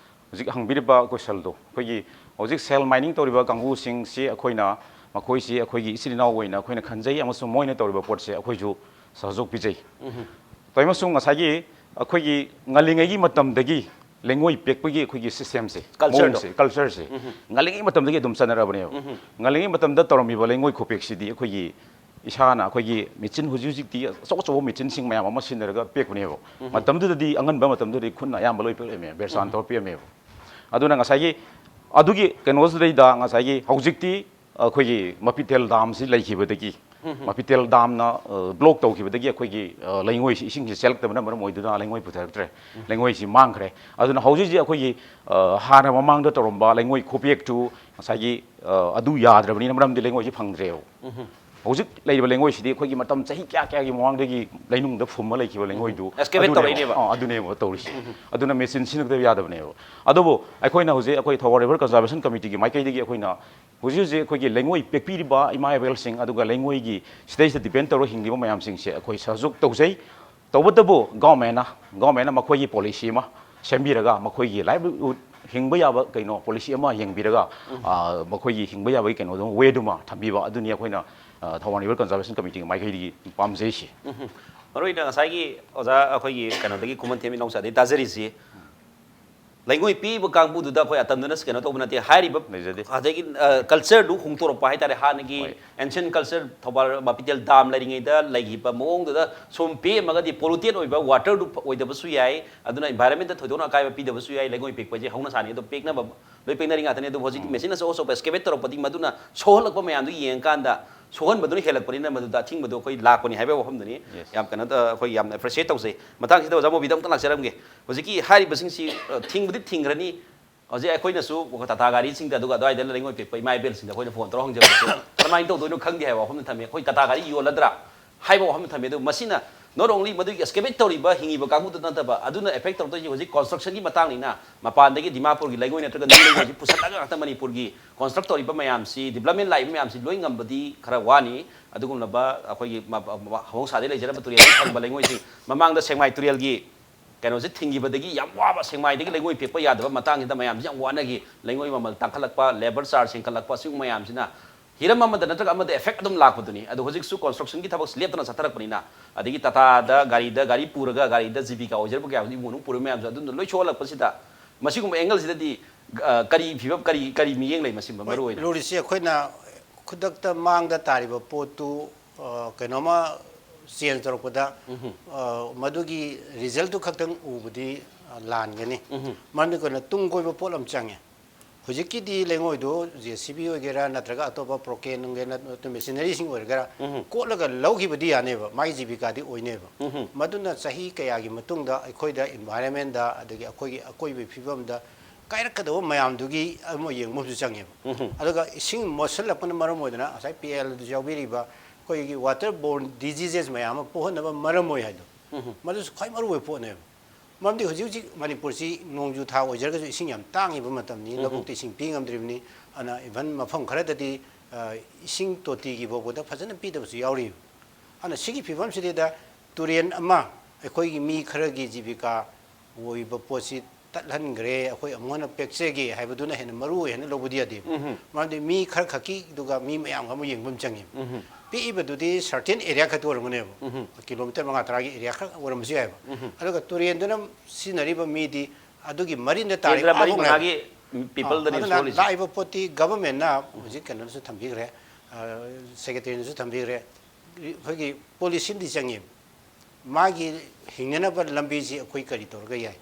ꯍꯧꯖꯤꯛ ꯍꯪꯕꯤꯔꯤꯕ ꯀꯣꯏꯁꯟꯗꯣ, ꯑꯩꯈꯣꯏꯒꯤ ꯍꯧꯖꯤꯛ shale mining ꯇꯧꯔꯤꯕ ꯀꯥꯡꯕꯨꯁꯤꯡꯁꯤ ꯑꯩꯈꯣꯏꯅ, ꯃꯈꯣꯏꯁꯤ ꯑꯩꯈꯣꯏꯒꯤ ꯏꯆꯤꯜ ꯏꯅꯥꯎ ꯑꯣꯏꯅ ꯑꯩꯈꯣꯏꯅ ꯈꯟꯖꯩ, ꯑꯃꯁꯨꯡ ꯃꯣꯏꯅ ꯇꯧꯔꯤꯕ ꯄꯣꯠꯁꯦ ꯑꯩꯈꯣꯏꯁꯨ ꯁꯍꯖꯣꯛ ꯄꯤꯖꯩ꯫ ꯎꯝ꯫ ꯇꯧꯏ ꯑꯃꯁꯨꯡ ꯉꯁꯥꯏꯒꯤ ꯑꯩꯈꯣꯏꯒꯤ ꯉꯜꯂꯤꯉꯩꯒꯤ ꯃꯇꯝꯗꯒꯤ ꯂꯩꯉꯣꯏ ꯄꯦꯛꯄꯒꯤ ꯑꯩꯈꯣꯏꯒꯤ system-ꯁꯦ, culture-ꯗꯣ꯫ ꯃꯑꯣꯡꯁꯦ, culture-ꯁꯦ ꯎꯝ꯫ ꯉꯜꯂꯤꯉꯩ ꯃꯇꯝꯗꯒꯤ ꯑꯗꯨꯝ ꯆꯠꯅꯔꯕꯅꯦꯕ꯫ ꯎꯝ꯫ ꯉꯜꯂꯤꯉꯩ ꯃꯇꯝꯗ ꯇꯧꯔꯝꯃꯤꯕ ꯂꯩꯉꯣꯏ ꯈꯨꯄꯦꯛꯁꯤꯗꯤ ꯑꯩꯈꯣꯏꯒꯤ ꯏꯁꯥꯅ ꯑꯩꯈꯣꯏꯒꯤ ꯃꯦꯆꯤꯟ, ꯍꯧꯖꯤꯛ ꯍꯧꯖꯤꯛꯇꯤ ꯑꯆꯧ ꯑꯆꯧꯕ ꯃꯦꯆꯤꯟꯁꯤꯡ ꯃꯌꯥꯝ ꯑꯃ ꯁꯤꯖꯤꯟꯅꯔꯒ ꯄꯦꯛꯄꯅꯦꯕ꯫ ꯎꯝ꯫ ꯃꯇꯝꯗꯨꯗꯗꯤ, ꯑꯉꯟꯕ ꯃꯇꯝꯗꯨꯗꯗꯤ ꯈꯨꯠꯅ ꯑꯌꯥꯝꯕ ꯂꯣꯏ ꯄꯦꯛꯂꯝꯃꯦ, ꯕꯦꯔꯆꯥꯟ ꯎꯝ꯫ ꯇꯧꯔ ꯄꯦꯛꯂꯝꯃꯦꯕ꯫ ꯑꯗꯨꯅ ꯉꯁꯥꯏꯒꯤ ꯑꯗꯨꯒꯤ ꯀꯩꯅꯣꯁꯤꯗꯩꯗ ꯉꯁꯥꯏꯒꯤ ꯍꯧꯖꯤꯛꯇꯤ ꯑꯩꯈꯣꯏꯒꯤ ꯃꯄꯤꯇꯦꯜ dam-ꯁꯤ ꯂꯩꯈꯤꯕꯗꯒꯤ, ꯎꯝ꯫ ꯃꯄꯤꯇꯦꯜ dam-ꯅ, ꯑ, block ꯇꯧꯈꯤꯕꯗꯒꯤ ꯑꯩꯈꯣꯏꯒꯤ, ꯑ, ꯂꯩꯉꯣꯏꯁꯤ, ꯏꯁꯤꯡꯁꯤ ꯆꯦꯜꯂꯛꯇꯕꯅ ꯃꯔꯝ ꯑꯣꯏꯗꯨꯅ ꯂꯩꯉꯣꯏ ꯄꯨꯊꯔꯛꯇ꯭ꯔꯦ꯫ ꯎꯝ꯫ ꯂꯩꯉꯣꯏꯁꯤ ꯃꯥꯡꯈ꯭ꯔꯦ꯫ ꯑꯗꯨꯅ ꯍꯧꯖꯤꯛ ꯍꯧꯖꯤꯛ ꯑꯩꯈꯣꯏꯒꯤ, ꯑ, ꯍꯥꯟꯅ ꯃꯃꯥꯡꯗ ꯇꯧꯔꯝꯕ ꯂꯩꯉꯣꯏ ꯈꯨꯄꯦꯛꯇꯨ ꯉꯁꯥꯏꯒꯤ, ꯑ, ꯑꯗꯨ ꯌꯥꯗ꯭ꯔꯕꯅꯤꯅ, ꯃꯔꯝꯗꯤ ꯂꯩꯉꯣꯏꯁꯤ ꯐꯪꯗ꯭ꯔꯦꯕ꯫ ꯎꯝ꯫ ꯍꯧꯖꯤꯛ ꯂꯩꯔꯤꯕ ꯂꯩꯉꯣꯏꯁꯤꯗꯤ ꯑꯩꯈꯣꯏꯒꯤ ꯃꯇꯝ ꯆꯍꯤ ꯀꯌꯥ ꯀꯌꯥꯒꯤ ꯃꯃꯥꯡꯗꯒꯤ ꯂꯩꯅꯨꯡꯗ ꯐꯨꯝꯃ ꯂꯩꯈꯤꯕ ꯂꯩꯉꯣꯏꯗꯨ ꯎꯝ꯫ Excavate ꯑꯗꯨꯅꯦꯕ꯫ ꯇꯧꯔꯛꯏꯅꯦꯕ꯫ ꯑꯥ, ꯑꯗꯨꯅꯦꯕ ꯇꯧꯔꯤꯁꯦ꯫ ꯎꯝ꯫ ꯑꯗꯨꯅ ꯃꯦꯆꯤꯟ ꯁꯤꯖꯤꯟꯅꯗꯕ ꯌꯥꯗꯕꯅꯦꯕ꯫ ꯑꯗꯨꯕꯨ ꯑꯩꯈꯣꯏꯅ ꯍꯧꯖꯤꯛ ꯑꯩꯈꯣꯏ ꯊꯧꯕꯥꯜ River Conservation Committee-ꯒꯤ ꯃꯥꯏꯀꯩꯗꯒꯤ ꯑꯩꯈꯣꯏꯅ ꯍꯧꯖꯤꯛ ꯍꯧꯖꯤꯛ ꯑꯩꯈꯣꯏꯒꯤ ꯂꯩꯉꯣꯏ ꯄꯦꯛꯄꯤꯔꯤꯕ ꯏꯃꯥ ꯏꯕꯦꯜꯁꯤꯡ, ꯑꯗꯨꯒ ꯂꯩꯉꯣꯏꯒꯤ ꯁꯤꯗꯩꯁꯤꯗ depend ꯇꯧꯔꯒ ꯍꯤꯡꯂꯤꯕ ꯃꯌꯥꯝꯁꯤꯡꯁꯦ ꯑꯩꯈꯣꯏ ꯁꯍꯖꯣꯛ ꯇꯧꯖꯩ꯫ ꯇꯧꯕꯇꯕꯨ government-ꯅ, government-ꯅ ꯃꯈꯣꯏꯒꯤ policy ꯑꯃ ꯁꯦꯝꯕꯤꯔꯒ, ꯃꯈꯣꯏꯒꯤ livelihood, ꯍꯤꯡꯕ ꯌꯥꯕ ꯀꯩꯅꯣ policy ꯑꯃ ꯌꯦꯡꯕꯤꯔꯒ, ꯎꯝ꯫ ꯑ, ꯃꯈꯣꯏꯒꯤ ꯍꯤꯡꯕ ꯌꯥꯕꯒꯤ ꯀꯩꯅꯣꯗꯣ, way-ꯗꯨꯃ ꯊꯝꯕꯤꯕ, ꯑꯗꯨꯅꯤ ꯑꯩꯈꯣꯏꯅ, ꯑ, ꯊꯧꯕꯥꯜ River Conservation Committee-ꯒꯤ ꯃꯥꯏꯀꯩꯗꯒꯤ ꯄꯥꯝꯖꯩꯁꯤ꯫ ꯎꯝ꯫ ꯃꯔꯨ ꯑꯣꯏꯅ ꯉꯁꯥꯏꯒꯤ ꯑꯣꯖꯥ ꯑꯩꯈꯣꯏꯒꯤ ꯀꯩꯅꯣꯗꯒꯤ, ꯈꯨꯃꯟꯊꯦꯝ ꯏꯅꯥꯎꯆꯥꯗꯒꯤ ꯇꯥꯖꯔꯤꯁꯤ, ꯂꯩꯉꯣꯏ ꯄꯤꯕ ꯀꯥꯡꯕꯨꯗꯨꯗ ꯑꯩꯈꯣꯏ ꯑꯇꯝꯗꯅ ꯀꯩꯅꯣ ꯇꯧꯕ ꯅꯠꯇꯦ, ꯍꯥꯏꯔꯤꯕ ꯂꯩꯖꯗꯦ꯫ ꯑꯗꯒꯤ, ꯑ, culture ꯗꯨ ꯍꯣꯡꯗꯣꯔꯛꯄ ꯍꯥꯏꯇꯥꯔꯦ, ꯍꯥꯟꯅꯒꯤ ꯍꯣꯏ꯫ Ancient culture, ꯊꯧꯕꯥꯜ ꯃꯥꯄꯤꯇꯦꯜ dam ꯂꯩꯔꯤꯉꯩꯗ ꯂꯩꯈꯤꯕ ꯃꯑꯣꯡꯗꯨꯗ ꯁꯨꯝ ꯄꯦꯛꯑꯝꯃꯒꯗꯤ polluted ꯑꯣꯏꯕ water ꯗꯨ ꯑꯣꯏꯗꯕꯁꯨ ꯌꯥꯏ, ꯑꯗꯨꯅ environment ꯇ ꯊꯣꯏꯗꯣꯛꯅ ꯑꯀꯥꯏꯕ ꯄꯤꯗꯕꯁꯨ ꯌꯥꯏ꯫ ꯂꯩꯉꯣꯏ ꯄꯦꯛꯄꯁꯦ ꯍꯧꯅ ꯁꯥꯅꯤ, ꯑꯗꯣ ꯄꯦꯛꯅꯕ ꯂꯣꯏ ꯄꯦꯛꯅꯔꯤ ꯉꯥꯛꯇꯅꯤ꯫ ꯑꯗꯨꯕꯨ ꯍꯧꯖꯤꯛꯇꯤ ꯎꯝ꯫ Machine ꯑꯆꯧ ꯑꯆꯧꯕ excavate ꯇꯧꯔꯛꯄꯗꯤ ꯃꯗꯨꯅ ꯁꯣꯛꯍꯜꯂꯛꯄ ꯃꯌꯥꯝꯗꯨ ꯌꯦꯡꯉꯀꯥꯟꯗ ꯁꯣꯛꯍꯟꯕꯗꯨꯅ ꯍꯦꯜꯂꯛꯄꯅꯤꯅ ꯃꯗꯨꯗ ꯑꯊꯤꯡꯕꯗꯨ ꯑꯩꯈꯣꯏ ꯂꯥꯛꯄꯅꯤ ꯍꯥꯏꯕ ꯋꯥꯐꯝꯗꯨꯅꯤ꯫ Yes꯫ ꯌꯥꯝ ꯀꯩꯅꯣ ꯇ-, ꯑꯩꯈꯣꯏ ꯌꯥꯝꯅ appreciate ꯇꯧꯖꯩ꯫ ꯃꯊꯪꯁꯤꯗ ꯑꯣꯖꯥ ꯃꯣꯕꯤꯗ ꯑꯃꯨꯛꯇ ꯂꯥꯛꯆꯔꯝꯒꯦ꯫ ꯍꯧꯖꯤꯛꯀꯤ ꯍꯥꯏꯔꯤꯕꯁꯤꯡꯁꯤ, ꯑ, ꯊꯤꯡꯕꯗꯤ ꯊꯤꯡꯈ꯭ꯔꯅꯤ꯫ ꯍꯧꯖꯤꯛ ꯑꯩꯈꯣꯏꯅꯁꯨ ꯇꯥꯇꯥ ꯒꯥꯔꯤꯁꯤꯡꯗ, ꯑꯗꯨꯒ ꯑꯗꯨꯋꯥꯏꯗ ꯂꯩꯉꯣꯏ ꯄꯦꯛꯄ ꯏꯃꯥ ꯏꯕꯦꯜꯁꯤꯡꯗ ꯑꯩꯈꯣꯏꯅ phone ꯇꯧꯔ ꯍꯪꯖꯕꯁꯦ, ꯀꯔꯝꯍꯥꯏꯅ ꯇꯧꯗꯣꯏꯅꯣ ꯈꯪꯗꯦ ꯍꯥꯏꯕ ꯋꯥꯐꯝꯗ ꯊꯝꯃꯦ꯫ ꯑꯩꯈꯣꯏ ꯇꯥꯇꯥ ꯒꯥꯔꯤ ꯌꯣꯜꯂꯗ꯭ꯔꯥ ꯍꯥꯏꯕ ꯋꯥꯐꯝꯗ ꯊꯝꯃꯦ꯫ ꯑꯗꯨ ꯃꯁꯤꯅ not only ꯃꯗꯨꯒꯤ excavate ꯇꯧꯔꯤꯕ ꯍꯤꯡꯉꯤꯕ ꯀꯥꯡꯕꯨꯗꯨ ꯅꯠꯇꯕ, ꯑꯗꯨꯅ effect ꯇꯧꯔꯛꯇꯣꯏꯁꯤ ꯍꯧꯖꯤꯛ construction ꯒꯤ ꯃꯇꯥꯡꯅꯤꯅ, ꯃꯄꯥꯟꯗꯒꯤ ꯗꯤꯃꯥꯄꯨꯔꯒꯤ ꯂꯩꯉꯣꯏ ꯅꯠꯇ꯭ꯔꯒ ꯅꯨꯡ ꯂꯩꯉꯣꯏꯁꯤ ꯄꯨꯁꯜꯂꯒ ꯉꯥꯛꯇ ꯃꯅꯤꯄꯨꯔꯒꯤ construct ꯇꯧꯔꯤꯕ ꯃꯌꯥꯝꯁꯤ, development ꯂꯥꯛꯏꯕ ꯃꯌꯥꯝꯁꯤ ꯂꯣꯏ ꯉꯝꯕꯗꯤ ꯈꯔ ꯋꯥꯅꯤ꯫ ꯑꯗꯨꯒꯨꯝꯂꯕ ꯑꯩꯈꯣꯏꯒꯤ ꯃ-, ꯃ-, ꯃꯍꯧꯁꯥꯗꯒꯤ ꯂꯩꯖꯔꯝꯕ ꯇꯨꯔꯦꯜꯗꯒꯤ ꯐꯪꯕ ꯂꯩꯉꯣꯏꯁꯤꯡ, ꯃꯃꯥꯡꯗ ꯁꯦꯛꯃꯥꯏ ꯇꯨꯔꯦꯜꯒꯤ ꯀꯩꯅꯣꯁꯦ ꯊꯤꯡꯈꯤꯕꯗꯒꯤ ꯌꯥꯝ ꯋꯥꯕ, ꯁꯦꯛꯃꯥꯏꯗꯒꯤ ꯂꯩꯉꯣꯏ ꯄꯦꯛꯄ ꯌꯥꯗꯕ ꯃꯇꯥꯡꯁꯤꯗ ꯃꯌꯥꯝꯁꯤ ꯌꯥꯝ ꯋꯥꯅꯈꯤ꯫ ꯂꯩꯉꯣꯏ ꯃꯃꯜ ꯇꯥꯡꯈꯠꯂꯛꯄ, labour charge ꯍꯦꯟꯀꯠꯂꯛꯄ, ꯁꯤꯒꯨꯝꯕ ꯃꯌꯥꯝꯁꯤꯅ ꯍꯤꯔꯝ ꯑꯃꯗ ꯅꯠꯇ꯭ꯔꯒ ꯑꯃꯗ effect ꯑꯗꯨꯝ ꯂꯥꯛꯄꯗꯨꯅꯤ꯫ ꯑꯗꯣ ꯍꯧꯖꯤꯛꯁꯨ construction ꯒꯤ ꯊꯕꯛꯁꯤ ꯂꯦꯞꯇꯅ ꯆꯠꯊꯔꯛꯄꯅꯤꯅ, ꯑꯗꯒꯤ ꯇꯥꯇꯥꯗ ꯒꯥꯔꯤꯗ, ꯒꯥꯔꯤ ꯄꯨꯔꯒ ꯒꯥꯔꯤꯗ ꯖꯤꯕꯤꯀꯥ ꯑꯣꯏꯖꯔꯛꯄ ꯀꯌꯥ ꯍꯧꯖꯤꯛ ꯏꯃꯨꯡ ꯃꯅꯨꯡ ꯄꯨꯔꯤꯕ ꯃꯌꯥꯝꯁꯨ ꯑꯗꯨꯝꯅ ꯂꯣꯏ ꯁꯣꯛꯍꯜꯂꯛꯄꯁꯤꯗ, ꯃꯁꯤꯒꯨꯝꯕ angle ꯁꯤꯗꯗꯤ, ꯑ, ꯀꯔꯤ ꯐꯤꯕꯝ, ꯀꯔꯤ, ꯀꯔꯤ ꯃꯤꯠꯌꯦꯡ ꯂꯩ ꯃꯁꯤ ꯍꯣꯏ, ꯃꯔꯨ ꯑꯣꯏꯅ? ꯂꯨꯔꯤꯁꯤ ꯑꯩꯈꯣꯏꯅ ꯈꯨꯗꯛꯇ ꯃꯥꯡꯗ ꯇꯥꯔꯤꯕ ꯄꯣꯠꯇꯨ, ꯑ, ꯀꯩꯅꯣꯝꯃ change ꯇꯧꯔꯛꯄꯗ, ꯎꯝꯍꯨꯝ꯫ ꯑ, ꯃꯗꯨꯒꯤ result ꯇꯨ ꯈꯛꯇꯪ ꯎꯕꯗꯤ, ꯑ, ꯂꯥꯟꯒꯅꯤ꯫ ꯎꯝꯍꯨꯝ꯫ ꯃꯔꯝꯗꯤ ꯑꯩꯈꯣꯏꯅ ꯇꯨꯡ ꯀꯣꯏꯕ ꯄꯣꯠ ꯑꯃ ꯆꯪꯉꯦ꯫ ꯍꯧꯖꯤꯛꯀꯤꯗꯤ ꯂꯩꯉꯣꯏꯗꯨ JCB ꯑꯣꯏꯒꯦꯔꯥ, ꯅꯠꯇ꯭ꯔꯒ ꯑꯇꯣꯞꯄ crane ꯅꯨꯡꯒꯦꯔꯥ, ꯅꯠꯇ꯭ꯔꯒ machinery ꯁꯤꯡ ꯑꯣꯏꯒꯦꯔꯥ, ꯎꯝꯍꯨꯝ꯫ ꯀꯣꯠꯂꯒ ꯂꯧꯈꯤꯕꯗꯤ ꯌꯥꯅꯦꯕ, ꯃꯥꯒꯤ ꯖꯤꯕꯤꯀꯥꯗꯤ ꯑꯣꯏꯅꯦꯕ꯫ ꯎꯝꯍꯨꯝ꯫ ꯃꯗꯨꯅ ꯆꯍꯤ ꯀꯌꯥꯒꯤ ꯃꯇꯨꯡꯗ ꯑꯩꯈꯣꯏꯗ environment ꯗ, ꯑꯗꯒꯤ ꯑꯩꯈꯣꯏꯒꯤ ꯑꯀꯣꯏꯕꯒꯤ ꯐꯤꯕꯝꯗ ꯀꯥꯏꯔꯛꯀꯗꯕ ꯃꯌꯥꯝꯗꯨꯒꯤ ꯑꯃ ꯌꯦꯡꯕ ꯑꯃꯁꯨ ꯆꯪꯉꯦꯕ꯫ ꯎꯝꯍꯨꯝ꯫ ꯑꯗꯨꯒ ꯏꯁꯤꯡ ꯃꯣꯠꯁꯤꯜꯂꯛꯄꯅ ꯃꯔꯝ ꯑꯣꯏꯗꯅ ꯉꯁꯥꯏ PL ꯗꯁꯨ ꯌꯥꯎꯕꯤꯔꯤꯕ ꯑꯩꯈꯣꯏꯒꯤ water borne diseases ꯃꯌꯥꯝ ꯑꯃ ꯄꯣꯛꯍꯟꯅꯕ ꯃꯔꯝ ꯑꯣꯏ ꯍꯥꯏꯗꯣ, ꯎꯝꯍꯨꯝ꯫ ꯃꯗꯨꯁꯨ ꯈ꯭ꯋꯥꯏ ꯃꯔꯨ ꯑꯣꯏꯕ ꯄꯣꯠꯅꯦꯕ꯫ ꯃꯔꯝꯗꯤ ꯍꯧꯖꯤꯛ ꯍꯧꯖꯤꯛ ꯃꯅꯤꯄꯨꯔꯁꯤ ꯅꯣꯡꯖꯨ ꯊꯥ ꯑꯣꯏꯖꯔꯒꯁꯨ ꯏꯁꯤꯡ ꯌꯥꯝ ꯇꯥꯡꯉꯤꯕ ꯃꯇꯝꯅꯤ, ꯎꯝꯍꯨꯝ꯫ ꯂꯧꯕꯨꯛꯇ ꯏꯁꯤꯡ ꯄꯤ ꯉꯝꯗ꯭ꯔꯤꯕꯅꯤ꯫ ꯑꯗꯨꯅ even ꯃꯐꯝ ꯈꯔꯗꯗꯤ, ꯑ, ꯏꯁꯤꯡ ꯇꯣꯇꯤꯒꯤ ꯐꯥꯎꯕꯗ ꯐꯖꯅ ꯄꯤꯗꯕꯁꯨ ꯌꯥꯎꯔꯤꯕ꯫ ꯑꯗꯨꯅ ꯁꯤꯒꯤ ꯐꯤꯕꯝꯁꯤꯗꯩꯗ ꯇꯨꯔꯦꯟ ꯑꯃ ꯑꯩꯈꯣꯏꯒꯤ ꯃꯤ ꯈꯔꯒꯤ ꯖꯤꯕꯤꯀꯥ ꯑꯣꯏꯕ ꯄꯣꯠꯁꯤ ꯇꯠꯍꯟꯈ꯭ꯔꯦ, ꯑꯩꯈꯣꯏ ꯑꯃꯨꯛ ꯍꯟꯅ ꯄꯦꯛꯆꯒꯦ ꯍꯥꯏꯕꯗꯨꯅ ꯍꯦꯟꯅ ꯃꯔꯨ ꯑꯣꯏ ꯍꯥꯏꯅ ꯂꯧꯕꯗꯤ ꯌꯥꯗꯦꯕ꯫ ꯎꯝꯍꯨꯝ꯫ ꯃꯔꯝꯗꯤ ꯃꯤ ꯈꯔ ꯈꯛꯀꯤꯗꯨꯒ ꯃꯤ ꯃꯌꯥꯝꯒ ꯑꯃꯨꯛ ꯌꯦꯡꯕ ꯑꯃ ꯆꯪꯉꯦꯕ꯫ ꯎꯝꯍꯨꯝ꯫ ꯄꯤꯛꯏꯕꯗꯨꯗꯤ certain area ꯈꯛꯇ ꯑꯣꯏꯔꯝꯒꯅꯦꯕ꯫ ꯎꯝꯍꯨꯝ꯫ Kilometre ꯃꯉꯥ ꯇꯔꯥꯒꯤ area ꯈꯛ ꯑꯣꯏꯔꯝꯕꯁꯨ ꯌꯥꯏꯕ꯫ ꯎꯝꯍꯨꯝ꯫ ꯑꯗꯨꯒ ꯇꯨꯔꯦꯟꯗꯨꯅ ꯁꯤꯖꯤꯟꯅꯔꯤꯕ ꯃꯤꯗꯤ ꯑꯗꯨꯒꯤ ꯃꯔꯤꯟꯗ ꯇꯥꯔꯤꯕ ꯀꯦꯟꯗ꯭ꯔ ꯃꯔꯤ ꯑꯥꯐꯥꯎ ꯂꯩ꯫ ꯃꯉꯥꯒꯤ ꯄꯤꯄꯜꯗꯅꯤ ꯑꯥ, ꯑꯗꯨꯅ ꯁꯣꯜꯂꯤꯁꯦ꯫ ꯂꯥꯛꯏꯕ ꯄꯣꯠꯇꯤ ꯒꯚꯔꯟꯃꯦꯟꯅ ꯍꯧꯖꯤꯛ ꯀꯩꯅꯣꯗꯁꯨ ꯊꯝꯕꯤꯈ꯭ꯔꯦ, ꯑ, ꯁꯦꯀ꯭ꯔꯦꯇꯔꯤꯅꯁꯨ ꯊꯝꯕꯤꯈ꯭ꯔꯦ, ꯑꯩꯈꯣꯏꯒꯤ ꯄꯣꯂꯤꯁꯤ ꯑꯃꯗꯤ ꯆꯪꯉꯦꯕ꯫ ꯃꯥꯒꯤ ꯍꯤꯡꯅꯅꯕ ꯂꯝꯕꯤꯁꯤ ꯑꯩꯈꯣꯏ ꯀꯔꯤ ꯇꯧꯔꯒ ꯌꯥꯏ?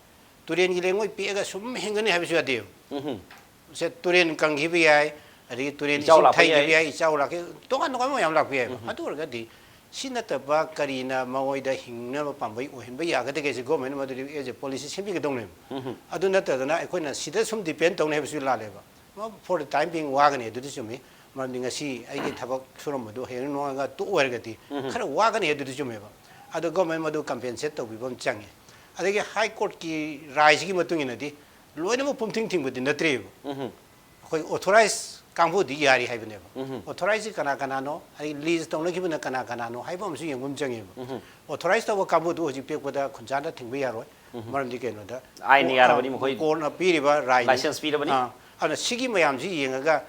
ꯇꯨꯔꯦꯟꯒꯤ ꯂꯩꯉꯣꯏ ꯄꯤꯛꯑꯒ ꯁꯨꯝ ꯍꯤꯡꯒꯅꯤ ꯍꯥꯏꯕꯁꯨ ꯌꯥꯗꯦꯕ꯫ ꯎꯝꯍꯨꯝ꯫ ꯁꯦ, ꯇꯨꯔꯦꯟ ꯀꯪꯈꯤꯕ ꯌꯥꯏ, ꯑꯗꯒꯤ ꯇꯨꯔꯦꯟ ꯏꯆꯥꯎ ꯏꯁꯤꯡ ꯂꯥꯛꯄ ꯊꯩꯈꯤꯕ ꯌꯥꯏ꯫ ꯌꯥꯏ, ꯏꯆꯥꯎ ꯂꯥꯛꯈꯤ, ꯇꯣꯉꯥꯟ ꯇꯣꯉꯥꯟꯕ ꯃꯌꯥꯝ ꯂꯥꯛꯄ ꯌꯥꯏꯕ꯫ ꯎꯝꯍꯨꯝ꯫ ꯑꯗꯨ ꯑꯣꯏꯔꯒꯗꯤ ꯁꯤ ꯅꯠꯇꯕ ꯀꯔꯤꯅ ꯃꯉꯣꯏꯗ ꯍꯤꯡꯅꯕ ꯄꯥꯝꯕꯩ ꯑꯣꯏꯍꯟꯕ ꯌꯥꯒꯗꯒꯦꯁꯦ ꯒꯣꯔꯃꯦꯟꯅ ꯃꯗꯨꯗꯤ as a policy ꯁꯦꯝꯕꯤꯒꯗꯧꯅꯦꯕ꯫ ꯎꯝꯍꯨꯝ꯫ ꯑꯗꯨ ꯅꯠꯇꯗꯅ ꯑꯩꯈꯣꯏꯅ ꯁꯤꯗ ꯁꯨꯝ depend ꯇꯧꯅꯤ ꯍꯥꯏꯕꯁꯨ ꯂꯥꯜꯂꯦꯕ꯫ For the time being ꯋꯥꯒꯅꯤ, ꯑꯗꯨꯗꯤ ꯆꯨꯝꯃꯤ꯫ ꯃꯔꯝꯗꯤ ꯉꯁꯤ ꯑꯩꯒꯤ ꯊꯕꯛ ꯁꯨꯔꯝꯕꯗꯨ ꯍꯌꯦꯡ ꯅꯣꯡꯉꯥꯜꯂꯒ ꯇꯣꯛꯑꯣ ꯍꯥꯏꯔꯒꯗꯤ ꯎꯝꯍꯨꯝ꯫ ꯈꯔ ꯋꯥꯒꯅꯤ ꯍꯥꯏꯕꯗꯨꯗꯤ ꯆꯨꯝꯃꯦꯕ꯫ ꯑꯗꯣ ꯒꯣꯔꯃꯦꯟ ꯃꯗꯨ compensate ꯇꯧꯕꯤꯕ ꯑꯃ ꯆꯪꯉꯤ꯫ ꯑꯗꯒꯤ ꯍꯥꯏ ꯀꯣꯔꯠꯀꯤ ꯔꯥꯏꯁꯤꯒꯤ ꯃꯇꯨꯡ ꯏꯟꯅꯗꯤ ꯂꯣꯏꯅꯃꯛ ꯄꯨꯝꯊꯤꯡ ꯊꯤꯡꯕꯗꯤ ꯅꯠꯇ꯭ꯔꯤꯕ꯫ ꯎꯝꯍꯨꯝ꯫ ꯑꯩꯈꯣꯏ ꯑꯣꯊꯣꯔꯥꯏꯖ ꯀꯥꯡꯕꯨꯗꯤ ꯌꯥꯔꯤ ꯍꯥꯏꯕꯅꯦꯕ꯫ ꯎꯝꯍꯨꯝ꯫ ꯑꯣꯊꯣꯔꯥꯏꯖꯁꯤ ꯀꯅꯥ ꯀꯅꯥꯅꯣ, ꯑꯗꯩ ꯂꯤꯖ ꯇꯧꯅꯈꯤꯕꯅ ꯀꯅꯥ ꯀꯅꯥꯅꯣ ꯍꯥꯏꯕ ꯑꯃꯁꯨ ꯌꯦꯡꯕ ꯑꯃ ꯆꯪꯉꯦꯕ꯫ ꯎꯝꯍꯨꯝ꯫ ꯑꯣꯊꯣꯔꯥꯏꯖ ꯇꯧꯕ ꯀꯥꯡꯕꯨꯗꯨ ꯍꯧꯖꯤꯛ ꯄꯤꯔꯛꯄꯗ ꯈꯨꯟꯖꯥꯗ ꯊꯤꯡꯕ ꯌꯥꯔꯣꯏ꯫ ꯎꯝꯍꯨꯝ꯫ ꯃꯔꯝꯗꯤ ꯀꯩꯅꯣꯗ, ꯑꯥꯏꯟꯅ ꯌꯥꯔꯕꯅꯤ, ꯃꯈꯣꯏ ꯀꯣꯔꯠꯅ ꯄꯤꯔꯤꯕ ꯔꯥꯏꯠꯅꯤ꯫ ꯂꯥꯏꯁꯦꯟꯁ ꯄꯤꯔꯕꯅꯤ꯫ ꯑꯥ, ꯑꯗꯨꯅ ꯁꯤꯒꯤ ꯃꯌꯥꯝꯁꯤ ꯌꯦꯡꯉꯒ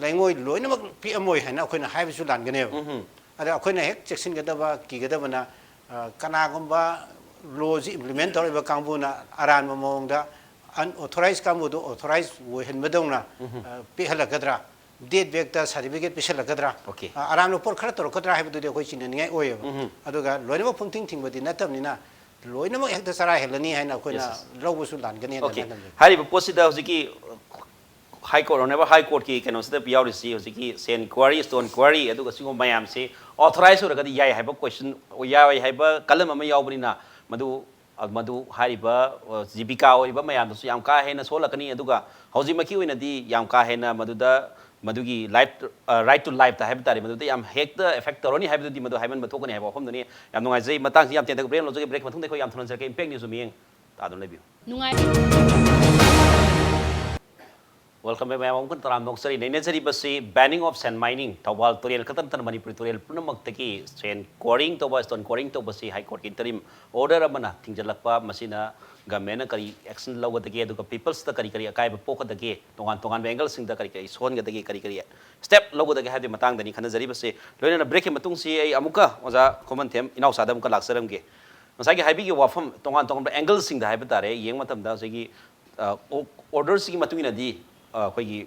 ꯂꯩꯉꯣꯏ ꯂꯣꯏꯅꯃꯛ ꯄꯤꯛꯑꯝꯃꯣꯏ ꯍꯥꯏꯅ ꯑꯩꯈꯣꯏꯅ ꯍꯥꯏꯕꯁꯨ ꯂꯥꯟꯒꯅꯦꯕ꯫ ꯎꯝꯍꯨꯝ꯫ ꯑꯗ ꯑꯩꯈꯣꯏꯅ ꯍꯦꯛ ꯆꯦꯛꯁꯤꯟꯒꯗꯕ, ꯀꯤꯒꯗꯕꯅ, ꯑ, ꯀꯅꯥꯒꯨꯝꯕ ꯂꯣꯁꯤ implement ꯇꯧꯔꯤꯕ ꯀꯥꯡꯕꯨꯅ ꯑꯔꯥꯟꯕ ꯃꯑꯣꯡꯗ unauthorized ꯀꯥꯡꯕꯨꯗꯨ authorized ꯑꯣꯏꯍꯟꯕꯗꯧꯅ, ꯎꯝꯍꯨꯝ꯫ ꯑ, ꯄꯤꯛꯍꯜꯂꯛꯀꯗ꯭ꯔꯥ? Date backꯇ certificate ꯄꯤꯁꯜꯂꯛꯀꯗ꯭ꯔꯥ? Okay꯫ ꯑ, ꯑꯔꯥꯟꯕ ꯄꯣꯠ ꯈꯔ ꯇꯧꯔꯛꯀꯗ꯭ꯔꯥ ꯍꯥꯏꯕꯗꯨꯗꯤ ꯑꯩꯈꯣꯏ ꯆꯤꯡꯅꯅꯤꯡꯉꯥꯏ ꯑꯣꯏꯌꯦꯕ꯫ ꯎꯝꯍꯨꯝ꯫ ꯑꯗꯨꯒ ꯂꯣꯏꯅꯃꯛ ꯄꯨꯝꯊꯤꯡ ꯊꯤꯡꯕꯗꯤ ꯅꯠꯇꯕꯅꯤꯅ ꯂꯣꯏꯅꯃꯛ ꯍꯦꯛꯇ ꯆꯔꯥ ꯍꯦꯜꯂꯅꯤ ꯍꯥꯏꯅ ꯑꯩꯈꯣꯏꯅ Yes, yes꯫ ꯂꯧꯕꯁꯨ ꯂꯥꯟꯒꯅꯤ ꯍꯥꯏꯅ Okay꯫ ꯈꯟꯖꯩ꯫ ꯍꯥꯏꯔꯤꯕ ꯄꯣꯠꯁꯤꯗ ꯍꯧꯖꯤꯛꯀꯤ ꯍꯥꯏ ꯀꯣꯔꯠ, ꯑꯣꯅꯔꯦꯕꯜ ꯍꯥꯏ ꯀꯣꯔꯠꯀꯤ ꯀꯩꯅꯣꯁꯤꯗ ꯌꯥꯎꯔꯤꯁꯤ ꯍꯧꯖꯤꯛꯀꯤ ꯁꯦꯟ ꯀ꯭ꯋꯥꯔꯤ, ꯏꯁꯇꯣꯟ ꯀ꯭ꯋꯥꯔꯤ, ꯑꯗꯨꯒ ꯁꯤꯒꯨꯝꯕ ꯃꯌꯥꯝꯁꯤ ꯑꯣꯊꯣꯔꯥꯏꯖ ꯑꯣꯏꯔꯒꯗꯤ ꯌꯥꯏ ꯍꯥꯏꯕ ꯀꯣꯏꯁꯟ, ꯌꯥꯏ ꯍꯥꯏꯕ ꯀꯂꯝ ꯑꯃ ꯌꯥꯎꯕꯅꯤꯅ ꯃꯗꯨ, ꯃꯗꯨ ꯍꯥꯏꯔꯤꯕ, ꯑ, ꯖꯤꯕꯤꯀꯥ ꯑꯣꯏꯔꯤꯕ ꯃꯌꯥꯝꯗꯁꯨ ꯌꯥꯝ ꯀꯥ ꯍꯦꯟꯅ ꯁꯣꯛꯍꯜꯂꯛꯀꯅꯤ꯫ ꯑꯗꯨꯒ ꯍꯧꯖꯤꯛꯃꯛꯀꯤ ꯑꯣꯏꯅꯗꯤ ꯌꯥꯝ ꯀꯥ ꯍꯦꯟꯅ ꯃꯗꯨꯗ, ꯃꯗꯨꯒꯤ life, ꯑ, right to lifeꯇ ꯍꯥꯏꯕ ꯇꯥꯔꯦ, ꯃꯗꯨꯗ ꯌꯥꯝ ꯍꯦꯛꯇ effect ꯇꯧꯔꯅꯤ ꯍꯥꯏꯕꯗꯨꯗꯤ ꯃꯗꯨ ꯍꯥꯏꯃꯟꯕ ꯊꯣꯛꯀꯅꯤ ꯍꯥꯏꯕ ꯋꯥꯐꯝꯗꯨꯅꯤ꯫ ꯌꯥꯝ ꯅꯨꯡꯉꯥꯏꯖꯩ꯫ ꯃꯇꯥꯡꯁꯤ ꯌꯥꯝ ꯇꯦꯟꯅ break ꯂꯧꯖꯒꯦ꯫ Break ꯃꯇꯨꯡꯗ ꯑꯩꯈꯣꯏ ꯌꯥꯝ ꯊꯨꯅ ꯍꯟꯖꯔꯛꯀꯦ꯫ Impact News ꯃꯤꯠꯌꯦꯡ ꯇꯥꯗꯨꯅ ꯂꯩꯕꯤꯌꯨ꯫ ꯅꯨꯡꯉꯥꯏ꯫ Welcome back ꯃꯌꯥꯝ, ꯑꯃꯨꯛꯀ ꯇꯔꯥꯝꯅ ꯑꯣꯛꯆꯔꯤ꯫ ꯅꯩꯅꯖꯔꯤꯕꯁꯤ banning of sand mining, Thoubal ꯇꯨꯔꯦꯜ ꯈꯛꯇ ꯅꯠꯇꯅ ꯃꯅꯤꯄꯨꯔꯤ ꯇꯨꯔꯦꯜ ꯄꯨꯝꯅꯃꯛꯇꯒꯤ ꯁꯦꯟ quarrying ꯇꯧꯕ, stone quarrying ꯇꯧꯕꯁꯤ ꯍꯥꯏ ꯀꯣꯔꯠꯀꯤ interim order ꯑꯃꯅ ꯊꯤꯡꯖꯤꯜꯂꯛꯄ, ꯃꯁꯤꯅ ꯒꯃꯦꯟꯅ ꯀꯔꯤ action ꯂꯧꯒꯗꯒꯦ, ꯑꯗꯨꯒ peopleꯁꯇ ꯀꯔꯤ ꯀꯔꯤ ꯑꯀꯥꯏꯕ ꯄꯣꯛꯀꯗꯒꯦ, ꯇꯣꯉꯥꯟ ꯇꯣꯉꯥꯟꯕ angleꯁꯤꯡꯗ ꯀꯔꯤ ꯀꯔꯤ ꯁꯣꯛꯍꯟꯒꯗꯒꯦ, ꯀꯔꯤ ꯀꯔꯤ step ꯂꯧꯒꯗꯒꯦ ꯍꯥꯏꯕꯒꯤ ꯃꯇꯥꯡꯗꯅꯤ ꯈꯟꯅꯖꯔꯤꯕꯁꯤ꯫ ꯂꯣꯏꯅꯅ breakꯀꯤ ꯃꯇꯨꯡꯁꯤ ꯑꯩ ꯑꯃꯨꯛꯀ ꯑꯣꯖꯥ ꯈꯣꯃꯟꯊꯦꯝ ꯏꯅꯥꯎꯆꯥꯗ ꯑꯃꯨꯛꯀ ꯂꯥꯛꯆꯔꯝꯒꯦ꯫ ꯉꯁꯥꯏꯒꯤ ꯍꯥꯏꯕꯤꯈꯤꯕ ꯋꯥꯐꯝ ꯇꯣꯉꯥꯟ ꯇꯣꯉꯥꯟꯕ ꯑꯦꯡꯒꯜꯁꯤꯡꯗ ꯍꯥꯏꯕ ꯇꯥꯔꯦ, ꯌꯦꯡꯕ ꯃꯇꯝꯗ ꯉꯁꯥꯏꯒꯤ ꯑꯣꯔꯗꯔꯁꯤꯒꯤ ꯃꯇꯨꯡ ꯏꯟꯅꯗꯤ ꯑ, ꯑꯩꯈꯣꯏꯒꯤ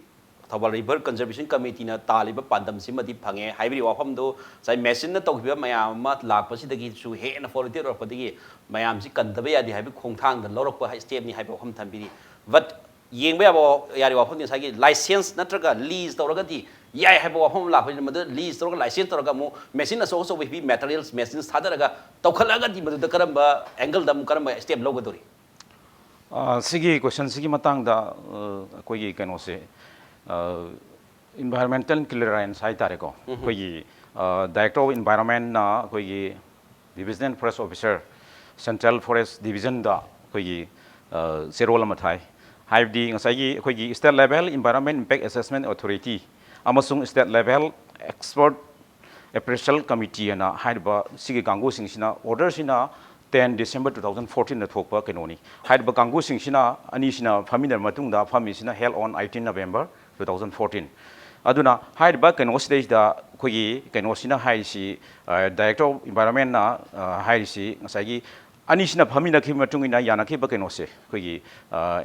ꯊꯧꯕꯥꯜ ꯔꯤꯚꯔ ꯀꯟꯖꯔꯕꯦꯁꯟ ꯀꯃꯤꯇꯤꯅ ꯇꯥꯜꯂꯤꯕ ꯄꯥꯟꯗꯝꯁꯤꯃꯗꯤ ꯐꯪꯉꯦ ꯍꯥꯏꯕꯒꯤ ꯋꯥꯐꯝꯗꯨ ꯉꯁꯥꯏ ꯃꯦꯆꯤꯟꯅ ꯇꯧꯈꯤꯕ ꯃꯌꯥꯝ ꯑꯃ ꯂꯥꯛꯄꯁꯤꯗꯒꯤꯁꯨ ꯍꯦꯟꯅ ꯐꯣꯔꯇꯦꯠ ꯑꯣꯏꯔꯛꯄꯗꯒꯤ ꯃꯌꯥꯝꯁꯤ ꯀꯟꯗꯕ ꯌꯥꯗꯦ ꯍꯥꯏꯕꯒꯤ ꯈꯣꯡꯊꯥꯡꯗ ꯂꯧꯔꯛꯄ ꯏꯁꯇꯦꯞꯅꯤ ꯍꯥꯏꯕ ꯋꯥꯐꯝ ꯊꯝꯕꯤꯔꯤ꯫ ꯕꯠ ꯌꯦꯡꯕ ꯌꯥꯕ ꯌꯥꯔꯤ ꯋꯥꯐꯝꯗꯤ ꯉꯁꯥꯏꯒꯤ ꯂꯥꯏꯁꯦꯟꯁ ꯅꯠꯇ꯭ꯔꯒ ꯂꯤꯁ ꯇꯧꯔꯒꯗꯤ ꯌꯥꯏ ꯍꯥꯏꯕ ꯋꯥꯐꯝ ꯑꯃ ꯂꯥꯛꯄꯅꯤꯅ, ꯃꯗꯨ ꯂꯤꯁ ꯇꯧꯔꯒ ꯂꯥꯏꯁꯦꯟꯁ ꯇꯧꯔꯒ ꯑꯃꯨꯛ ꯃꯦꯆꯤꯟ ꯑꯆꯧ ꯑꯆꯧꯕ ꯍꯦꯚꯤ ꯃꯦꯇꯔꯤꯌꯦꯜꯁ ꯃꯦꯆꯤꯟꯁ ꯊꯥꯗꯔꯒ ꯇꯧꯈꯠꯂꯛꯑꯒꯗꯤ ꯃꯗꯨꯗ ꯀꯔꯝꯕ ꯑꯦꯡꯒꯜꯗ ꯑꯃꯨꯛ ꯀꯔꯝꯕ ꯁ꯭ꯇꯦꯞ ꯂꯧꯒꯗꯧꯔꯤ? ꯑ, ꯁꯤꯒꯤ ꯀꯣꯏꯁꯟꯁꯤꯒꯤ ꯃꯇꯥꯡꯗ ꯑ, ꯑꯩꯈꯣꯏꯒꯤ ꯀꯩꯅꯣꯁꯦ, ꯏꯟꯚꯥꯏꯔꯣꯟꯃꯦꯟꯇꯦꯜ ꯀ꯭ꯂꯤꯌꯥꯔꯦꯟꯁ ꯍꯥꯏꯇꯥꯔꯦꯀꯣ, ꯑꯩꯈꯣꯏꯒꯤ ꯗꯥꯏꯔꯦꯛꯇꯔ ꯑꯣꯐ ꯏꯟꯚꯥꯏꯔꯣꯟꯃꯦꯟꯅ ꯑꯩꯈꯣꯏꯒꯤ ꯗꯤꯕꯤꯖꯅꯦꯜ ꯐꯣꯔꯦꯁ ꯑꯣꯐꯤꯁꯔ, ꯁꯦꯟꯇ꯭ꯔꯦꯜ ꯐꯣꯔꯦꯁ ꯗꯤꯕꯤꯖꯟꯗ ꯑꯩꯈꯣꯏꯒꯤ ꯁꯦ ꯔꯣꯜ ꯑꯃ ꯊꯥꯏ꯫ ꯍꯥꯏꯕꯗꯤ ꯉꯁꯥꯏꯒꯤ ꯑꯩꯈꯣꯏꯒꯤ state level environment impact assessment authority ꯑꯃꯁꯨꯡ state level expert appraisal committee ꯑꯅ ꯍꯥꯏꯔꯤꯕ ꯁꯤꯒꯤ ꯀꯥꯡꯕꯨꯁꯤꯡꯁꯤꯅ, ꯑꯣꯔꯗꯔꯁꯤꯅ ten December two thousand fourteen ꯗ ꯊꯣꯛꯄ ꯀꯩꯅꯣꯅꯤ꯫ ꯍꯥꯏꯔꯤꯕ ꯀꯥꯡꯕꯨꯁꯤꯡꯁꯤꯅ ꯑꯅꯤꯁꯤꯅ ꯐꯝꯃꯤꯟꯅꯔꯕ ꯃꯇꯨꯡꯗ, ꯐꯝꯃꯤꯁꯤꯅ held on eighteen November two thousand fourteen꯫ ꯑꯗꯨꯅ ꯍꯥꯏꯔꯤꯕ ꯀꯩꯅꯣꯁꯤꯗꯩꯁꯤꯗ ꯑꯩꯈꯣꯏꯒꯤ ꯀꯩꯅꯣꯁꯤꯅ ꯍꯥꯏꯔꯤꯁꯤ, ꯗꯥꯏꯔꯦꯛꯇꯔ ꯑꯣꯐ ꯏꯟꯚꯥꯏꯔꯣꯟꯃꯦꯟꯅ ꯍꯥꯏꯔꯤꯁꯤ ꯉꯁꯥꯏꯒꯤ ꯑꯅꯤꯁꯤꯅ ꯐꯝꯃꯤꯟꯅꯈꯤꯕ ꯃꯇꯨꯡ ꯏꯟꯅ ꯌꯥꯅꯈꯤꯕ ꯀꯩꯅꯣꯁꯦ, ꯑꯩꯈꯣꯏꯒꯤ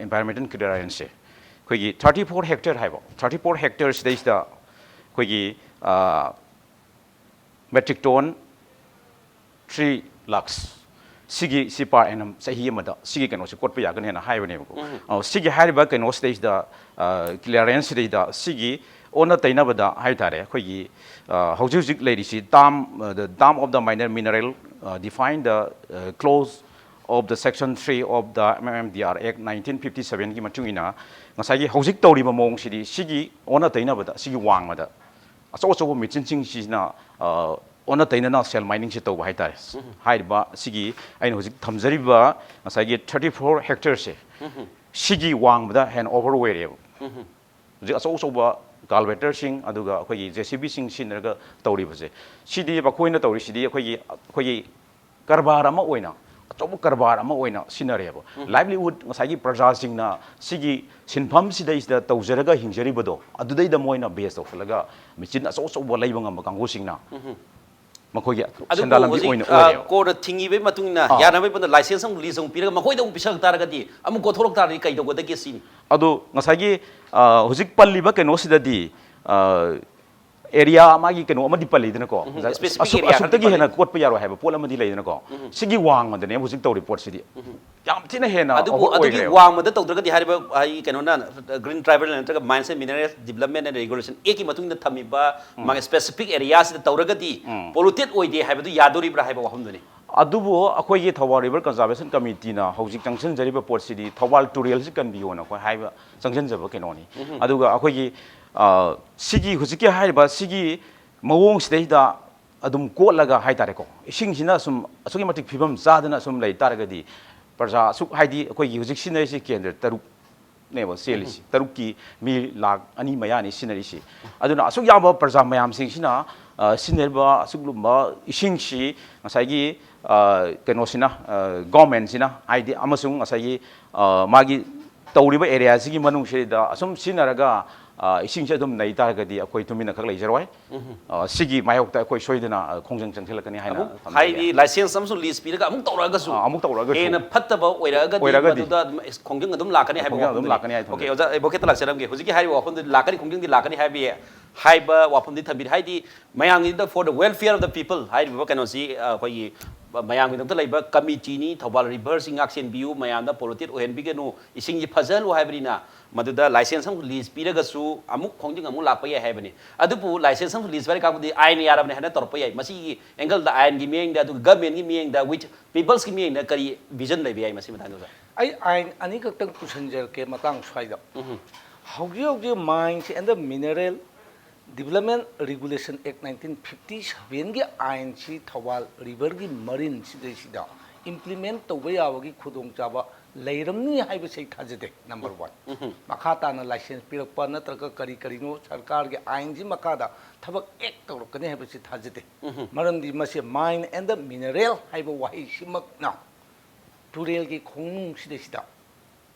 ꯏꯟꯚꯥꯏꯔꯣꯟꯃꯦꯟꯇꯦꯜ ꯀ꯭ꯂꯤꯌꯥꯔꯦꯟꯁꯁꯦ ꯑꯩꯈꯣꯏꯒꯤ thirty four hectare ꯍꯥꯏꯕ, thirty four hectare ꯁꯤꯗꯩꯁꯤꯗ ꯑꯩꯈꯣꯏꯒꯤ metric ton three lakhs ꯁꯤꯒꯤ ꯁꯤ per annum ꯆꯍꯤ ꯑꯃꯗ ꯁꯤꯒꯤ ꯀꯩꯅꯣꯁꯦ ꯀꯣꯠꯄ ꯌꯥꯒꯅꯤ ꯍꯥꯏꯅ ꯍꯥꯏꯕꯅꯦꯕꯀꯣ꯫ ꯑ, ꯁꯤꯒꯤ ꯍꯥꯏꯔꯤꯕ ꯀꯩꯅꯣꯁꯤꯗꯩꯁꯤꯗ, ꯀ꯭ꯂꯤꯌꯥꯔꯦꯟꯁ ꯁꯤꯗꯩꯗ ꯁꯤꯒꯤ ꯑꯣꯟꯅ ꯇꯩꯅꯕꯗ ꯍꯥꯏ ꯇꯥꯔꯦ, ꯑꯩꯈꯣꯏꯒꯤ ꯑ, ꯍꯧꯖꯤꯛ ꯍꯧꯖꯤꯛ ꯂꯩꯔꯤꯁꯤ term, the term of the minor mineral, define the clause of the section three of the M M M D R Act nineteen fifty seven ꯒꯤ ꯃꯇꯨꯡ ꯏꯟꯅ ꯉꯁꯥꯏꯒꯤ ꯍꯧꯖꯤꯛ ꯇꯧꯔꯤꯕ ꯃꯑꯣꯡꯁꯤꯗꯤ ꯁꯤꯒꯤ ꯑꯣꯟꯅ ꯇꯩꯅꯕꯗ, ꯁꯤꯒꯤ ꯋꯥꯡꯃꯗ ꯑꯆꯧ ꯑꯆꯧꯕ ꯃꯦꯆꯤꯟꯁꯤꯡꯁꯤꯅ ꯑ, ꯑꯣꯟꯅ ꯇꯩꯅꯅ ꯁꯦꯜ ꯃꯥꯏꯅꯤꯡꯁꯦ ꯇꯧꯕ ꯍꯥꯏꯇꯥꯔꯦ꯫ ꯍꯥꯏꯔꯤꯕ ꯁꯤꯒꯤ ꯑꯩꯅ ꯍꯧꯖꯤꯛ ꯊꯝꯖꯔꯤꯕ ꯉꯁꯥꯏꯒꯤ thirty four hectare ꯁꯦ, ꯁꯤꯒꯤ ꯋꯥꯡꯃꯗ ꯍꯦꯟꯅ ꯑꯣꯚꯔ ꯑꯣꯏꯔꯦꯕ꯫ ꯍꯧꯖꯤꯛ ꯑꯆꯧ ꯑꯆꯧꯕ ꯀꯜꯚꯦꯇꯔꯁꯤꯡ ꯑꯗꯨꯒ ꯑꯩꯈꯣꯏꯒꯤ JCBꯁꯤꯡ ꯁꯤꯖꯤꯟꯅꯔꯒ ꯇꯧꯔꯤꯕꯁꯦ, ꯁꯤꯗꯤ ꯃꯈꯣꯏꯅ ꯇꯧꯔꯤꯁꯤꯗꯤ ꯑꯩꯈꯣꯏꯒꯤ, ꯑꯩꯈꯣꯏꯒꯤ ꯀꯔꯕꯥꯔ ꯑꯃ ꯑꯣꯏꯅ, ꯑꯆꯧꯕ ꯀꯔꯕꯥꯔ ꯑꯃ ꯑꯣꯏꯅ ꯁꯤꯖꯤꯟꯅꯔꯦꯕ꯫ Livelihood, ꯉꯁꯥꯏꯒꯤ ꯄ꯭ꯔꯖꯥꯁꯤꯡꯅ ꯁꯤꯒꯤ ꯁꯤꯟꯐꯝꯁꯤꯗꯩꯁꯤꯗ ꯇꯧꯖꯔꯒ ꯍꯤꯡꯖꯔꯤꯕꯗꯣ, ꯑꯗꯨꯗꯩꯗ ꯃꯣꯏꯅ ꯕꯦꯖ ꯇꯧꯁꯤꯜꯂꯒ ꯃꯦꯆꯤꯟ ꯑꯆꯧ ꯑꯆꯧꯕ ꯂꯩꯕ ꯉꯝꯕ ꯀꯥꯡꯕꯨꯁꯤꯡꯅ ꯃꯈꯣꯏꯒꯤ ꯑꯗꯨꯕꯨ ꯁꯦꯟꯗꯥꯟ ꯂꯝꯕꯤ ꯍꯧꯖꯤꯛ ꯑꯣꯏꯅ ꯑ, ꯑꯣꯏꯔꯦꯕ꯫ ꯀꯣꯔꯠꯅ ꯊꯤꯡꯉꯤꯕꯒꯤ ꯃꯇꯨꯡ ꯏꯟꯅ ꯑꯥ꯫ ꯌꯥꯅꯕꯒꯤ ꯃꯇꯨꯡꯗ ꯂꯥꯏꯁꯦꯟꯁ ꯑꯃꯨꯛ ꯂꯤꯁ ꯑꯃꯨꯛ ꯄꯤꯔꯒ ꯃꯈꯣꯏꯗ ꯑꯃꯨꯛ ꯄꯤꯁꯜꯂꯛ ꯇꯥꯔꯒꯗꯤ ꯑꯃꯨꯛ ꯀꯣꯊꯣꯔꯛ ꯇꯥꯔꯗꯤ ꯀꯩꯗꯧꯒꯗꯒꯦ ꯁꯤꯅꯤ꯫ ꯑꯗꯣ ꯉꯁꯥꯏꯒꯤ ꯑ, ꯍꯧꯖꯤꯛ ꯄꯜꯂꯤꯕ ꯀꯩꯅꯣꯁꯤꯗꯗꯤ ꯑ, ꯑꯦꯔꯤꯌꯥ ꯃꯥꯒꯤ ꯀꯩꯅꯣ ꯑꯃꯗꯤ ꯄꯜꯂꯤꯗꯅꯀꯣ꯫ ꯎꯝ, ꯉꯁꯥꯏ specific ꯑꯁꯨꯛ- area ꯈꯔꯗꯤ ꯑꯁꯨꯛꯇꯒꯤ ꯄꯜꯂꯤ꯫ ꯍꯦꯟꯅ ꯀꯣꯠꯄ ꯌꯥꯔꯣꯏ ꯍꯥꯏꯕ ꯄꯣꯠ ꯑꯃꯗꯤ ꯂꯩꯗꯅꯀꯣ꯫ ꯁꯤꯒꯤ ꯋꯥꯡꯃꯗꯅꯦꯕ ꯍꯧꯖꯤꯛ ꯇꯧꯔꯤ ꯄꯣꯠꯁꯤꯗꯤ꯫ ꯌꯥꯝ ꯊꯤꯅ ꯍꯦꯟꯅ ꯑꯗꯨꯕꯨ over ꯑꯗꯨꯒꯤ ꯑꯣꯏꯈ꯭ꯔꯦꯕ꯫ ꯋꯥꯡꯃꯗ ꯇꯧꯗ꯭ꯔꯒꯗꯤ ꯍꯥꯏꯔꯤꯕ ꯑꯩ ꯀꯩꯅꯣꯅ ꯒ꯭ꯔꯤꯟ ꯇ꯭ꯔꯥꯏꯕꯦꯜ ꯅꯠꯇ꯭ꯔꯒ mines and minerals development and regulation ꯑꯦꯛꯀꯤ ꯃꯇꯨꯡ ꯏꯟꯅ ꯊꯝꯃꯤꯕ ꯃꯥꯒꯤ ꯁ꯭ꯄꯦꯁꯤꯐꯤꯛ ꯑꯦꯔꯤꯌꯥꯁꯤꯗ ꯇꯧꯔꯒꯗꯤ ꯄꯣꯂꯨꯇꯦꯠ ꯑꯣꯏꯗꯦ ꯍꯥꯏꯕꯗꯨ ꯌꯥꯗꯣꯔꯤꯕ꯭ꯔꯥ ꯍꯥꯏꯕ ꯋꯥꯐꯝꯗꯨꯅꯤ꯫ ꯑꯗꯨꯕꯨ ꯑꯩꯈꯣꯏꯒꯤ ꯊꯧꯕꯥꯜ ꯔꯤꯚꯔ ꯀꯟꯖꯥꯔꯕꯦꯁꯟ ꯀꯃꯤꯇꯤꯅ ꯍꯧꯖꯤꯛ ꯆꯪꯁꯤꯟꯖꯔꯤꯕ ꯄꯣꯠꯁꯤꯗꯤ ꯊꯧꯕꯥꯜ ꯇꯨꯔꯦꯜꯁꯤ ꯀꯟꯕꯤꯌꯣꯅ ꯑꯩꯈꯣꯏ ꯍꯥꯏꯕ ꯆꯪꯁꯤꯟꯖꯕ ꯀꯩꯅꯣꯅꯤ꯫ ꯑꯗꯨꯒ ꯑꯩꯈꯣꯏꯒꯤ ꯑ, ꯁꯤꯒꯤ ꯍꯧꯖꯤꯛꯀꯤ ꯍꯥꯏꯔꯤꯕ ꯁꯤꯒꯤ ꯃꯑꯣꯡꯁꯤꯗꯩꯗ ꯑꯗꯨꯝ ꯀꯣꯠꯂꯒ ꯍꯥꯏꯇꯥꯔꯦꯀꯣ, ꯏꯁꯤꯡꯁꯤꯅ ꯁꯨꯝ ꯑꯁꯨꯛꯀꯤ ꯃꯇꯤꯛ ꯐꯤꯕꯝ ꯆꯥꯗꯅ ꯁꯨꯝ ꯂꯩ ꯇꯥꯔꯒꯗꯤ ꯄ꯭ꯔꯖꯥ ꯑꯁꯨꯛ, ꯍꯥꯏꯗꯤ ꯑꯩꯈꯣꯏꯒꯤ ꯍꯧꯖꯤꯛ ꯁꯤꯖꯤꯟꯅꯔꯤꯁꯤ ꯀꯦꯟꯗ꯭ꯔ ꯇꯔꯨꯛ ꯅꯦꯕ ꯆꯦꯜꯂꯤꯁꯤ꯫ ꯇꯔꯨꯛꯀꯤ ꯃꯤ ꯂꯥꯛ ꯑꯅꯤ ꯃꯌꯥꯅꯤ ꯁꯤꯖꯤꯟꯅꯔꯤꯁꯤ꯫ ꯑꯗꯨꯅ ꯑꯁꯨꯛ ꯌꯥꯝꯕ ꯄ꯭ꯔꯖꯥ ꯃꯌꯥꯝꯁꯤꯡꯁꯤꯅ ꯑ, ꯁꯤꯖꯤꯟꯅꯔꯤꯕ ꯑꯁꯤꯒꯨꯝꯕ ꯏꯁꯤꯡꯁꯤ ꯉꯁꯥꯏꯒꯤ ꯑ, ꯀꯩꯅꯣꯁꯤꯅ, ꯑ, ꯒꯣꯔꯃꯦꯟꯁꯤꯅ ꯍꯥꯏꯗꯤ ꯑꯃꯁꯨꯡ ꯉꯁꯥꯏꯒꯤ ꯑ, ꯃꯥꯒꯤ ꯇꯧꯔꯤꯕ ꯑꯦꯔꯤꯌꯥꯁꯤꯒꯤ ꯃꯅꯨꯡꯁꯤꯗ ꯑꯁꯨꯝ ꯁꯤꯖꯤꯟꯅꯔꯒ ꯑ, ꯏꯁꯤꯡꯁꯦ ꯑꯗꯨꯝ ꯅꯩ ꯇꯥꯔꯒꯗꯤ ꯑꯩꯈꯣꯏ ꯇꯨꯃꯤꯟꯅ ꯈꯛ ꯂꯩꯖꯔꯣꯏ꯫ ꯑ, ꯁꯤꯒꯤ ꯃꯥꯌꯣꯛꯇ ꯑꯩꯈꯣꯏ ꯁꯣꯏꯗꯅ ꯑ, ꯈꯣꯡꯖꯪ ꯆꯪꯁꯤꯜꯂꯛꯀꯅꯤ ꯍꯥꯏꯅ ꯑꯃꯨꯛ ꯊꯝꯖꯒꯦ꯫ ꯍꯥꯏꯗꯤ ꯂꯥꯏꯁꯦꯟꯁ ꯑꯃꯁꯨ ꯂꯤꯁ ꯄꯤꯔꯒ ꯑꯃꯨꯛ ꯇꯧꯔꯛꯑꯒꯁꯨ ꯑ, ꯑꯃꯨꯛ ꯇꯧꯔꯛꯑꯒꯁꯨ꯫ ꯍꯦꯟꯅ ꯐꯠꯇꯕ ꯑꯣꯏꯔꯛꯑꯒꯗꯤ ꯑꯣꯏꯔꯛꯑꯒꯗꯤ꯫ ꯃꯗꯨꯗ ꯑꯗꯨꯝ ꯑꯦꯁ-, ꯈꯣꯡꯖꯪ ꯑꯗꯨꯝ ꯂꯥꯛꯀꯅꯤ ꯍꯥꯏꯕ ꯈꯣꯡꯖꯪ ꯑꯗꯨꯝ ꯋꯥꯐꯝꯗꯨꯅꯤ꯫ ꯂꯥꯛꯀꯅꯤ ꯍꯥꯏ ꯊꯝꯖꯒꯦ꯫ ꯑꯣꯀꯦ, ꯑꯣꯖꯥ ꯑꯦꯗꯚꯣꯀꯦꯠꯇ ꯂꯥꯛꯆꯔꯝꯒꯦ꯫ ꯍꯧꯖꯤꯛꯀꯤ ꯍꯥꯏꯔꯤꯕ ꯋꯥꯐꯝꯗꯨ ꯂꯥꯛꯀꯅꯤ, ꯈꯣꯡꯖꯪꯗꯤ ꯂꯥꯛꯀꯅꯤ ꯍꯥꯏꯕ ꯍꯥꯏꯕ ꯋꯥꯐꯝꯗꯤ ꯊꯝꯕꯤꯔꯤ꯫ ꯍꯥꯏꯗꯤ ꯃꯌꯥꯝꯒꯤꯗ for the welfare of the people ꯍꯥꯏꯔꯤꯕ ꯀꯩꯅꯣꯁꯤ, ꯑ, ꯑꯩꯈꯣꯏꯒꯤ ꯃꯌꯥꯝꯒꯤꯗꯃꯛꯇ ꯂꯩꯕ ꯀꯃꯤꯇꯤꯅꯤ, ꯊꯧꯕꯥꯜ ꯔꯤꯚꯔꯁꯤ ꯉꯥꯛ ꯁꯦꯟꯕꯤꯌꯨ, ꯃꯌꯥꯝꯗ ꯄꯣꯂꯨꯇꯦꯠ ꯑꯣꯏꯍꯟꯕꯤꯒꯅꯨ, ꯏꯁꯤꯡꯁꯤ ꯐꯖꯍꯜꯂꯨ ꯍꯥꯏꯕꯅꯤꯅ ꯃꯗꯨꯗ ꯂꯥꯏꯁꯦꯟꯁ ꯑꯃ ꯂꯤꯁ ꯄꯤꯔꯒꯁꯨ ꯑꯃꯨꯛ ꯈꯣꯡꯖꯪ ꯑꯃꯨꯛ ꯂꯥꯛꯄ ꯌꯥꯏ ꯍꯥꯏꯕꯅꯤ꯫ ꯑꯗꯨꯕꯨ ꯂꯥꯏꯁꯦꯟꯁ ꯑꯃ ꯂꯤꯁ ꯄꯤꯔꯀꯥꯟꯗꯗꯤ ꯑꯥꯏꯟ ꯌꯥꯔꯕꯅꯤ ꯍꯥꯏꯅ ꯇꯧꯔꯛꯄ ꯌꯥꯏ꯫ ꯃꯁꯤꯒꯤ ꯑꯦꯡꯒꯜꯗ, ꯑꯥꯏꯟꯒꯤ ꯃꯤꯠꯌꯦꯡꯗ, ꯑꯗꯨꯒ ꯒꯃꯦꯟꯒꯤ ꯃꯤꯠꯌꯦꯡꯗ, with peopleꯁꯀꯤ ꯃꯤꯠꯌꯦꯡꯗ ꯀꯔꯤ ꯚꯤꯖꯟ ꯂꯩꯕ ꯌꯥꯏ ꯃꯁꯤ ꯃꯇꯥꯡꯗ, ꯑꯣꯖꯥ? ꯑꯩ ꯑꯥꯏꯟ ꯑꯅꯤꯈꯛꯇꯪ ꯄꯨꯁꯤꯟꯖꯔꯛꯀꯦ ꯃꯇꯥꯡ ꯁ꯭ꯋꯥꯏꯗ꯫ ꯍꯧꯖꯤꯛ ꯍꯧꯖꯤꯛ Mines and the Mineral Development Regulation Act nineteen fifty sevenꯒꯤ ꯑꯥꯏꯟꯁꯤ Thoubal ꯔꯤꯚꯔꯒꯤ ꯃꯔꯤꯟꯁꯤꯗꯩꯁꯤꯗ implement ꯇꯧꯕ ꯌꯥꯕꯒꯤ ꯈꯨꯗꯣꯡꯆꯥꯕ ꯂꯩꯔꯝꯅꯤ ꯍꯥꯏꯕꯁꯤ ꯑꯩ ꯊꯥꯖꯗꯦ, number one꯫ ꯃꯈꯥ ꯇꯥꯅ ꯂꯥꯏꯁꯦꯟꯁ ꯄꯤꯔꯛꯄ ꯅꯠꯇ꯭ꯔꯒ ꯀꯔꯤ ꯀꯔꯤꯅꯣ ꯁꯔꯀꯥꯔꯒꯤ ꯑꯥꯏꯟꯁꯤ ꯃꯈꯥꯗ ꯊꯕꯛ act ꯇꯧꯔꯛꯀꯅꯤ ꯍꯥꯏꯕꯁꯤ ꯊꯥꯖꯗꯦ꯫ ꯃꯔꯝꯗꯤ ꯃꯁꯤ Mine and the Mineral ꯍꯥꯏꯕ ꯋꯥꯍꯩꯁꯤꯃꯛꯅ ꯇꯨꯔꯦꯜꯒꯤ ꯈꯣꯡꯅꯨꯡꯁꯤꯗꯩꯁꯤꯗ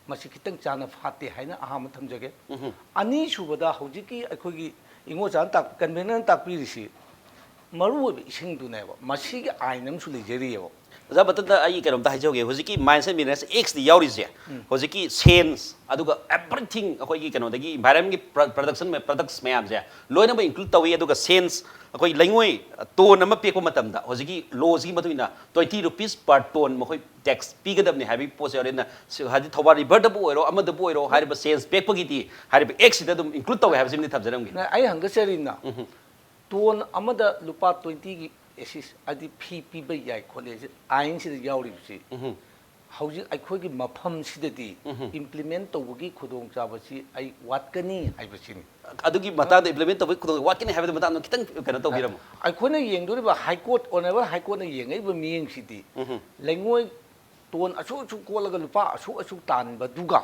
ꯃꯁꯤ ꯈꯤꯇꯪ ꯆꯥꯅ ꯐꯥꯠꯇꯦ ꯍꯥꯏꯅ ꯑꯍꯥꯟꯕ ꯊꯝꯖꯒꯦ꯫ ꯑꯅꯤꯁꯨꯕꯗ ꯍꯧꯖꯤꯛꯀꯤ ꯑꯩꯈꯣꯏꯒꯤ ꯏꯉꯣꯆꯥꯅ ꯇꯥꯛ-, convenerꯅ ꯇꯥꯛꯄꯤꯔꯤꯁꯤ ꯃꯔꯨꯑꯣꯏꯕ ꯏꯁꯤꯡꯗꯨꯅꯦꯕ꯫ ꯃꯁꯤꯒꯤ ꯑꯥꯏꯟ ꯑꯃꯁꯨ ꯂꯩꯖꯔꯤꯑꯕ꯫ ꯑꯣꯖꯥ, ꯃꯊꯪꯗ ꯑꯩ ꯀꯩꯅꯣꯝꯇ ꯍꯥꯏꯖꯍꯧꯒꯦ꯫ ꯍꯧꯖꯤꯛꯀꯤ Mines and Minerals Actꯗ ꯌꯥꯎꯔꯤꯁꯦ, ꯍꯧꯖꯤꯛꯀꯤ ꯁꯦꯟꯁ, ꯑꯗꯨꯒ everything, ꯑꯩꯈꯣꯏꯒꯤ ꯀꯩꯅꯣꯗꯒꯤ environmentꯀꯤ production products ꯃꯌꯥꯝꯁꯦ ꯂꯣꯏꯅꯃꯛ include ꯇꯧꯏ꯫ ꯑꯗꯨꯒ ꯁꯦꯟꯁ, ꯑꯩꯈꯣꯏ ꯂꯩꯉꯣꯏ ꯇꯣꯟ ꯑꯃ ꯄꯦꯛꯄ ꯃꯇꯝꯗ ꯍꯧꯖꯤꯛꯀꯤ lawꯁꯤꯒꯤ ꯃꯇꯨꯡ ꯏꯟꯅ twenty rupees per ton ꯃꯈꯣꯏ tax ꯄꯤꯒꯗꯕꯅꯤ ꯍꯥꯏꯕꯒꯤ ꯄꯣꯠꯁꯦ ꯌꯥꯎꯔꯦ꯫ ꯑꯗꯨꯅ ꯁꯤ-, ꯍꯥꯏꯗꯤ ꯊꯧꯕꯥꯜ riverꯗꯕꯨ ꯑꯣꯏꯔꯣ, ꯑꯃꯗꯕꯨ ꯑꯣꯏꯔꯣ, ꯍꯥꯏꯔꯤꯕ ꯁꯦꯟꯁ ꯄꯦꯛꯄꯒꯤꯗꯤ ꯍꯥꯏꯔꯤꯕ Actꯁꯤꯗ ꯑꯗꯨꯝ include ꯇꯧꯋꯦ ꯍꯥꯏꯕꯁꯤꯃꯗꯤ ꯊꯝꯖꯔꯝꯒꯦ꯫ ꯅ-, ꯑꯩ ꯍꯪꯒꯠꯆꯔꯤꯅ, ꯇꯣꯟ ꯑꯃꯗ ꯂꯨꯄꯥ twentyꯒꯤ ꯑꯦꯁꯤꯁ, ꯍꯥꯏꯗꯤ ꯐꯤ ꯄꯤꯕ ꯌꯥꯏ ꯈꯣꯠꯂꯦ ꯍꯥꯏꯁꯦ ꯑꯥꯏꯟꯁꯤꯗ ꯌꯥꯎꯔꯤꯕꯁꯤ꯫ ꯍꯧꯖꯤꯛ ꯑꯩꯈꯣꯏꯒꯤ ꯃꯐꯝꯁꯤꯗꯗꯤ implement ꯇꯧꯕꯒꯤ ꯈꯨꯗꯣꯡꯆꯥꯕꯁꯤ ꯑꯩ ꯋꯥꯠꯀꯅꯤ ꯍꯥꯏꯕꯁꯤꯅꯤ꯫ ꯑꯗꯨꯒꯤ ꯃꯇꯥꯡꯗ implement ꯇꯧꯕꯒꯤ ꯈꯨꯗꯣꯡ ꯋꯥꯠꯀꯅꯤ ꯍꯥꯏꯕꯗꯨ ꯃꯇꯥꯡꯗꯣ ꯈꯤꯇꯪ ꯀꯩꯅꯣ ꯇꯧꯕꯤꯔꯝꯃꯣ꯫ ꯑꯩꯈꯣꯏꯅ ꯌꯦꯡꯗꯣꯔꯤꯕ High Court, Honourable High Courtꯅ ꯌꯦꯡꯉꯛꯏꯕ ꯃꯤꯠꯌꯦꯡꯁꯤꯗꯤ, ꯂꯩꯉꯣꯏ ꯇꯣꯟ ꯑꯁꯨꯛ ꯑꯁꯨꯛ ꯀꯣꯠꯂꯒ ꯂꯨꯄꯥ ꯑꯁꯨꯛ ꯑꯁꯨꯛ ꯇꯥꯟꯕꯗꯨꯒ,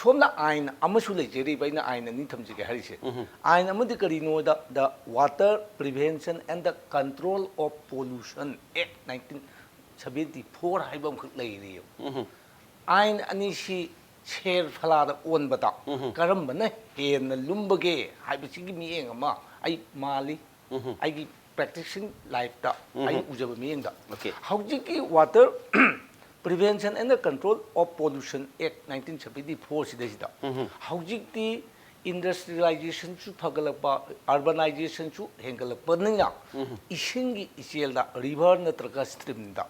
ꯁꯣꯝꯗ ꯑꯥꯏꯟ ꯑꯃꯁꯨ ꯂꯩꯖꯔꯤꯕ, ꯑꯩꯅ ꯑꯥꯏꯟ ꯑꯅꯤ ꯊꯝꯖꯒꯦ ꯍꯥꯏꯔꯤꯁꯦ꯫ ꯑꯥꯏꯟ ꯑꯃꯗꯤ ꯀꯔꯤꯅꯣꯗ, The Water Prevention and the Control of Pollution Act nineteen seventy four ꯍꯥꯏꯕ ꯑꯃꯈꯛ ꯂꯩꯔꯤꯑꯕ꯫ ꯑꯥꯏꯟ ꯑꯅꯤꯁꯤ ꯁꯦꯔ ꯐꯂꯥꯗ ꯑꯣꯟꯕꯗ ꯀꯔꯝꯕꯅ ꯍꯦꯟꯅ ꯂꯨꯝꯕꯒꯦ ꯍꯥꯏꯕꯁꯤꯒꯤ ꯃꯤꯠꯌꯦꯡ ꯑꯃ ꯑꯩ ꯃꯥꯜꯂꯤ꯫ ꯑꯩꯒꯤ practicing lifeꯇ ꯑꯩ ꯎꯖꯕ ꯃꯤꯠꯌꯦꯡꯗ꯫ Okay. ꯍꯧꯖꯤꯛꯀꯤ Water Prevention and the Control of Pollution Act nineteen seventy four ꯁꯤꯗꯩꯁꯤꯗ ꯍꯧꯖꯤꯛꯇꯤ industrializationꯁꯨ ꯐꯒꯠꯂꯛꯄ, urbanizationꯁꯨ ꯍꯦꯟꯒꯠꯂꯛꯄꯅꯤꯅ ꯏꯁꯤꯡꯒꯤ ꯏꯆꯦꯜꯗ, river ꯅꯠꯇ꯭ꯔꯒ streamꯗ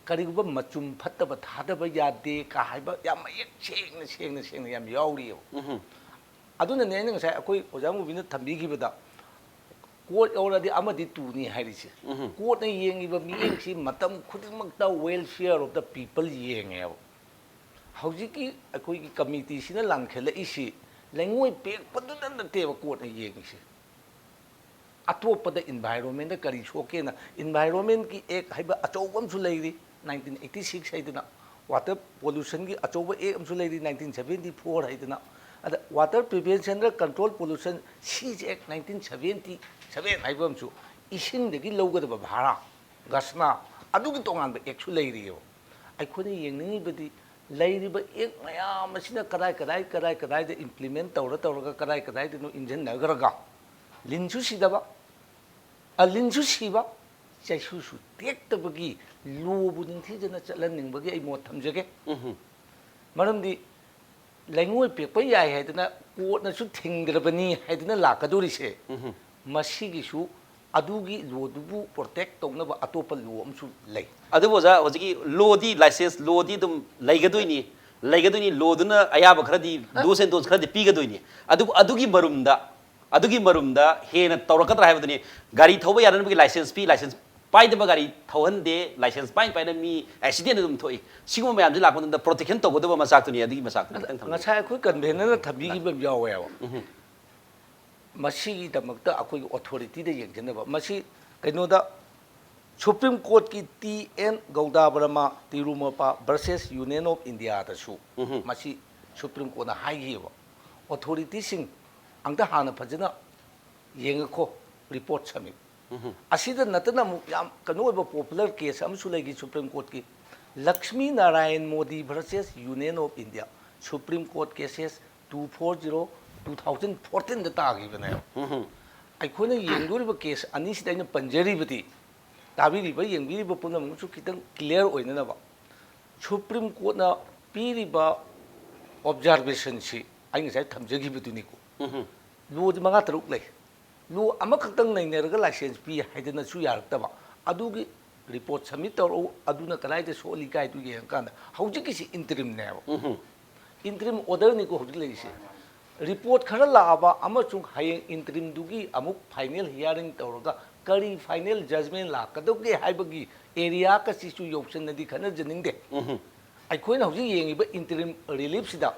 ꯀꯔꯤꯒꯨꯝꯕ ꯃꯆꯨꯝ ꯐꯠꯇꯕ ꯊꯥꯗꯕ ꯌꯥꯗꯦ ꯀ ꯍꯥꯏꯕ ꯌꯥꯝ ꯃꯌꯦꯛ ꯁꯦꯡꯅ, ꯁꯦꯡꯅ, ꯁꯦꯡꯅ ꯌꯥꯝ ꯌꯥꯎꯔꯤꯑꯕ꯫ ꯑꯗꯨꯅꯅꯦ ꯑꯩꯅ ꯉꯁꯥꯏ ꯑꯩꯈꯣꯏ ꯑꯣꯖꯥ ꯃꯨꯕꯤꯅ ꯊꯝꯕꯤꯈꯤꯕꯗ, court ꯌꯧꯔꯗꯤ ꯑꯃꯗꯤ ꯇꯨꯅꯤ ꯍꯥꯏꯔꯤꯁꯦ꯫ Courtꯅ ꯌꯦꯡꯉꯤꯕ ꯃꯤꯠꯌꯦꯡꯁꯤ ꯃꯇꯝ ꯈꯨꯗꯤꯡꯃꯛꯇ welfare of the people ꯌꯦꯡꯉꯦꯕ꯫ ꯍꯧꯖꯤꯛꯀꯤ ꯑꯩꯈꯣꯏꯒꯤ committeeꯁꯤꯅ ꯂꯥꯟꯈꯠꯂꯛꯏꯁꯤ ꯂꯩꯉꯣꯏ ꯄꯦꯛꯄꯗꯨꯗ ꯅꯠꯇꯦꯕ courtꯅ ꯌꯦꯡꯉꯤꯁꯦ꯫ ꯑꯇꯣꯞꯄꯗ environmentꯗ ꯀꯔꯤ ꯁꯣꯛꯀꯦꯅ, Environmentꯀꯤ Act ꯍꯥꯏꯕ ꯑꯆꯧꯕ ꯑꯃꯁꯨ ꯂꯩꯔꯤ, nineteen eighty six ꯍꯥꯏꯗꯅ, Water Pollutionꯒꯤ ꯑꯆꯧꯕ Act ꯑꯃꯁꯨ ꯂꯩꯔꯤ, nineteen seventy four ꯍꯥꯏꯗꯅ꯫ ꯑꯗ Water Prevention and Control Pollution Siege Act nineteen seventy seven ꯍꯥꯏꯕ ꯑꯃꯁꯨ, ꯏꯁꯤꯡꯗꯒꯤ ꯂꯧꯒꯗꯕ ꯚꯥꯔꯥ, ꯒꯁꯅꯥ, ꯑꯗꯨꯒꯤ ꯇꯣꯉꯥꯟꯕ Actꯁꯨ ꯂꯩꯔꯤꯑꯕ꯫ ꯑꯩꯈꯣꯏꯅ ꯌꯦꯡꯅꯤꯡꯉꯤꯕꯗꯤ ꯂꯩꯔꯤꯕ Act ꯃꯌꯥꯝ ꯑꯁꯤꯅ ꯀꯗꯥꯏ ꯀꯗꯥꯏ, ꯀꯗꯥꯏ ꯀꯗꯥꯏꯗ implement ꯇꯧꯔ ꯇꯧꯔꯒ ꯀꯗꯥꯏ ꯀꯗꯥꯏꯗꯅꯣ ꯏꯟꯁꯤꯟꯅꯈ꯭ꯔꯒ, ꯂꯤꯟꯁꯨ ꯁꯤꯗꯕ, ꯑ, ꯂꯤꯟꯁꯨ ꯁꯤꯕ, ꯆꯩꯁꯨꯁꯨ ꯇꯦꯛꯇꯕꯒꯤ ꯂꯣꯕꯨ ꯅꯤꯡꯊꯤꯖꯅ ꯆꯠꯍꯟꯅꯤꯡꯕꯒꯤ ꯑꯩ ꯃꯣꯠ ꯊꯝꯖꯒꯦ꯫ ꯎꯝꯍꯨꯝ꯫ ꯃꯔꯝꯗꯤ ꯂꯩꯉꯣꯏ ꯄꯦꯛꯄ ꯌꯥꯏ ꯍꯥꯏꯗꯅ ꯀꯣꯔꯠꯅꯁꯨ ꯊꯤꯡꯗ꯭ꯔꯕꯅꯤ ꯍꯥꯏꯗꯅ ꯂꯥꯛꯀꯗꯧꯔꯤꯁꯦ, ꯎꯝꯍꯨꯝ꯫ ꯃꯁꯤꯒꯤꯁꯨ ꯑꯗꯨꯒꯤ ꯂꯣꯗꯨꯕꯨ ꯄ꯭ꯔꯣꯇꯦꯛ ꯇꯧꯅꯕ ꯑꯇꯣꯞꯄ ꯂꯣ ꯑꯃꯁꯨ ꯂꯩ꯫ ꯑꯗꯨꯕꯨ ꯑꯣꯖꯥ, ꯍꯧꯖꯤꯛꯀꯤ ꯂꯣꯗꯤ, ꯂꯥꯏꯁꯦꯟꯁ ꯂꯣꯗꯤ ꯑꯗꯨꯝ ꯂꯩꯒꯗꯣꯏꯅꯤ, ꯂꯩꯒꯗꯣꯏꯅꯤ꯫ ꯂꯣꯗꯨꯅ ꯑꯌꯥꯕ ꯈꯔꯗꯤ, ꯑ꯫ ꯗꯨꯁ ꯑꯦꯟ ꯗꯣꯟꯁ ꯈꯔꯗꯤ ꯄꯤꯒꯗꯣꯏꯅꯤ꯫ ꯑꯗꯨꯕꯨ ꯑꯗꯨꯒꯤ ꯃꯔꯨꯝꯗ, ꯑꯗꯨꯒꯤ ꯃꯔꯨꯝꯗ ꯍꯦꯟꯅ ꯇꯧꯔꯛꯀꯗ꯭ꯔꯥ ꯍꯥꯏꯕꯗꯨꯅꯤ꯫ ꯒꯥꯔꯤ ꯊꯧꯕ ꯌꯥꯗꯅꯕꯒꯤ ꯂꯥꯏꯁꯦꯟꯁ ꯄꯤ, ꯂꯥꯏꯁꯦꯟꯁ ꯄꯥꯏꯗꯕ ꯒꯥꯔꯤ ꯊꯧꯍꯟꯗꯦ, ꯂꯥꯏꯁꯦꯟꯁ ꯄꯥꯏ ꯄꯥꯏꯅ ꯃꯤ ꯑꯦꯛꯁꯤꯗꯦꯟ ꯑꯗꯨꯝ ꯊꯣꯛꯏ꯫ ꯁꯤꯒꯨꯝꯕ ꯃꯌꯥꯝꯁꯤ ꯂꯥꯛꯄ ꯃꯇꯝꯗ ꯄ꯭ꯔꯣꯇꯦꯛꯁꯟ ꯇꯧꯒꯗꯕ ꯃꯆꯥꯛꯇꯨꯅꯤ꯫ ꯑꯗꯨꯒꯤ ꯃꯆꯥꯛꯇꯨꯅꯤ ꯈꯤꯇꯪ ꯊꯝꯕꯤꯌꯨ꯫ ꯉꯁꯥꯏ ꯑꯩꯈꯣꯏ ꯀꯟꯚꯦꯅꯔꯅ ꯊꯝꯕꯤꯈꯤꯕ ꯑꯃ ꯌꯥꯎꯋꯦꯕ꯫ ꯎꯝꯍꯨꯝ꯫ ꯃꯁꯤꯒꯤꯗꯃꯛꯇ ꯑꯩꯈꯣꯏꯒꯤ ꯑꯣꯊꯣꯔꯤꯇꯤꯗ ꯌꯦꯡꯁꯤꯟꯅꯕ꯫ ꯃꯁꯤ ꯀꯩꯅꯣꯗ, ꯁꯨꯄ꯭ꯔꯤꯝ ꯀꯣꯔꯠꯀꯤ T N Godavarman Thirumulpad versus union of ꯏꯟꯗꯤꯌꯥꯗꯁꯨ ꯎꯝꯍꯨꯝ꯫ ꯃꯁꯤ ꯁꯨꯄ꯭ꯔꯤꯝ ꯀꯣꯔꯠꯅ ꯍꯥꯏꯈꯤꯑꯕ, ꯑꯣꯊꯣꯔꯤꯇꯤꯁꯤꯡ ꯑꯝꯇ ꯍꯥꯟꯅ ꯐꯖꯅ ꯌꯦꯡꯉꯈꯣ, ꯔꯤꯄꯣꯔꯠ ꯁꯕꯃꯤꯠ꯫ ꯎꯝꯍꯨꯝ꯫ ꯑꯁꯤꯗ ꯅꯠꯇꯅ ꯑꯃꯨꯛ ꯌꯥꯝ ꯀꯩꯅꯣ ꯑꯣꯏꯕ ꯄꯣꯄꯨꯂꯔ ꯀꯦꯁ ꯑꯃꯁꯨ ꯂꯩꯈꯤ ꯁꯨꯄ꯭ꯔꯤꯝ ꯀꯣꯔꯠꯀꯤ, Lakshmi Narayan Modi versus union of India, supreme court cases two four zero two thousand ꯐꯣꯔꯇꯤꯟꯗ ꯇꯥꯈꯤꯕꯅꯦꯕ꯫ ꯎꯝꯍꯨꯝ꯫ ꯑꯩꯈꯣꯏꯅ ꯌꯦꯡꯗꯣꯔꯤꯕ ꯀꯦꯁ ꯑꯅꯤꯁꯤꯗ ꯑꯩꯅ ꯄꯟꯖꯔꯤꯕꯗꯤ, ꯇꯥꯕꯤꯔꯤꯕ, ꯌꯦꯡꯕꯤꯔꯤꯕ ꯄꯨꯝꯅꯃꯛꯁꯨ ꯈꯤꯇꯪ ꯀ꯭ꯂꯤꯌꯥꯔ ꯑꯣꯏꯅꯅꯕ, ꯁꯨꯄ꯭ꯔꯤꯝ ꯀꯣꯔꯠꯅ ꯄꯤꯔꯤꯕ ꯑꯣꯕꯖꯥꯔꯕꯦꯁꯟꯁꯤ ꯑꯩ ꯉꯁꯥꯏ ꯊꯝꯖꯈꯤꯕꯗꯨꯅꯤꯀꯣ꯫ ꯎꯝꯍꯨꯝ꯫ ꯂꯣꯗꯤ ꯃꯉꯥ ꯇꯔꯨꯛ ꯂꯩ꯫ ꯂꯣ ꯑꯃꯈꯛꯇꯪ ꯅꯩꯅꯔꯒ ꯂꯥꯏꯁꯦꯟꯁ ꯄꯤ ꯍꯥꯏꯗꯅꯁꯨ ꯌꯥꯔꯛꯇꯕ꯫ ꯑꯗꯨꯒꯤ ꯔꯤꯄꯣꯔꯠ ꯁꯕꯃꯤꯠ ꯇꯧꯔꯛꯎ, ꯑꯗꯨꯅ ꯀꯗꯥꯏꯗ ꯁꯣꯛꯍꯜꯂꯤ ꯀꯥꯏꯗꯨ ꯌꯦꯡꯉꯀꯥꯟꯗ ꯍꯧꯖꯤꯛꯀꯤꯁꯤ ꯏꯟꯇꯔꯤꯝꯅꯦꯕ꯫ ꯎꯝꯍꯨꯝ꯫ ꯏꯟꯇꯔꯤꯝ ꯑꯣꯔꯗꯔꯅꯤꯀꯣ ꯍꯧꯖꯤꯛ ꯂꯩꯔꯤꯁꯦ꯫ ꯔꯤꯄꯣꯔꯠ ꯈꯔ ꯂꯥꯛꯑꯕ ꯑꯃꯁꯨꯡ ꯍꯌꯦꯡ ꯏꯟꯇꯔꯤꯝꯗꯨꯒꯤ ꯑꯃꯨꯛ ꯐꯥꯏꯅꯦꯜ ꯍꯤꯌꯥꯔꯤꯡ ꯇꯧꯔꯒ ꯀꯔꯤ ꯐꯥꯏꯅꯦꯜ ꯖꯖꯃꯦꯟ ꯂꯥꯛꯀꯗꯧꯒꯦ ꯍꯥꯏꯕꯒꯤ ꯑꯦꯔꯤꯌꯥꯒꯁꯤꯁꯨ ꯌꯧꯁꯤꯟꯅꯗꯤ ꯈꯟꯅꯖꯅꯤꯡꯗꯦ꯫ ꯎꯝꯍꯨꯝ꯫ ꯑꯩꯈꯣꯏꯅ ꯍꯧꯖꯤꯛ ꯌꯦꯡꯉꯤꯕ ꯏꯟꯇꯔꯤꯝ ꯔꯤꯂꯤꯐꯁꯤꯗ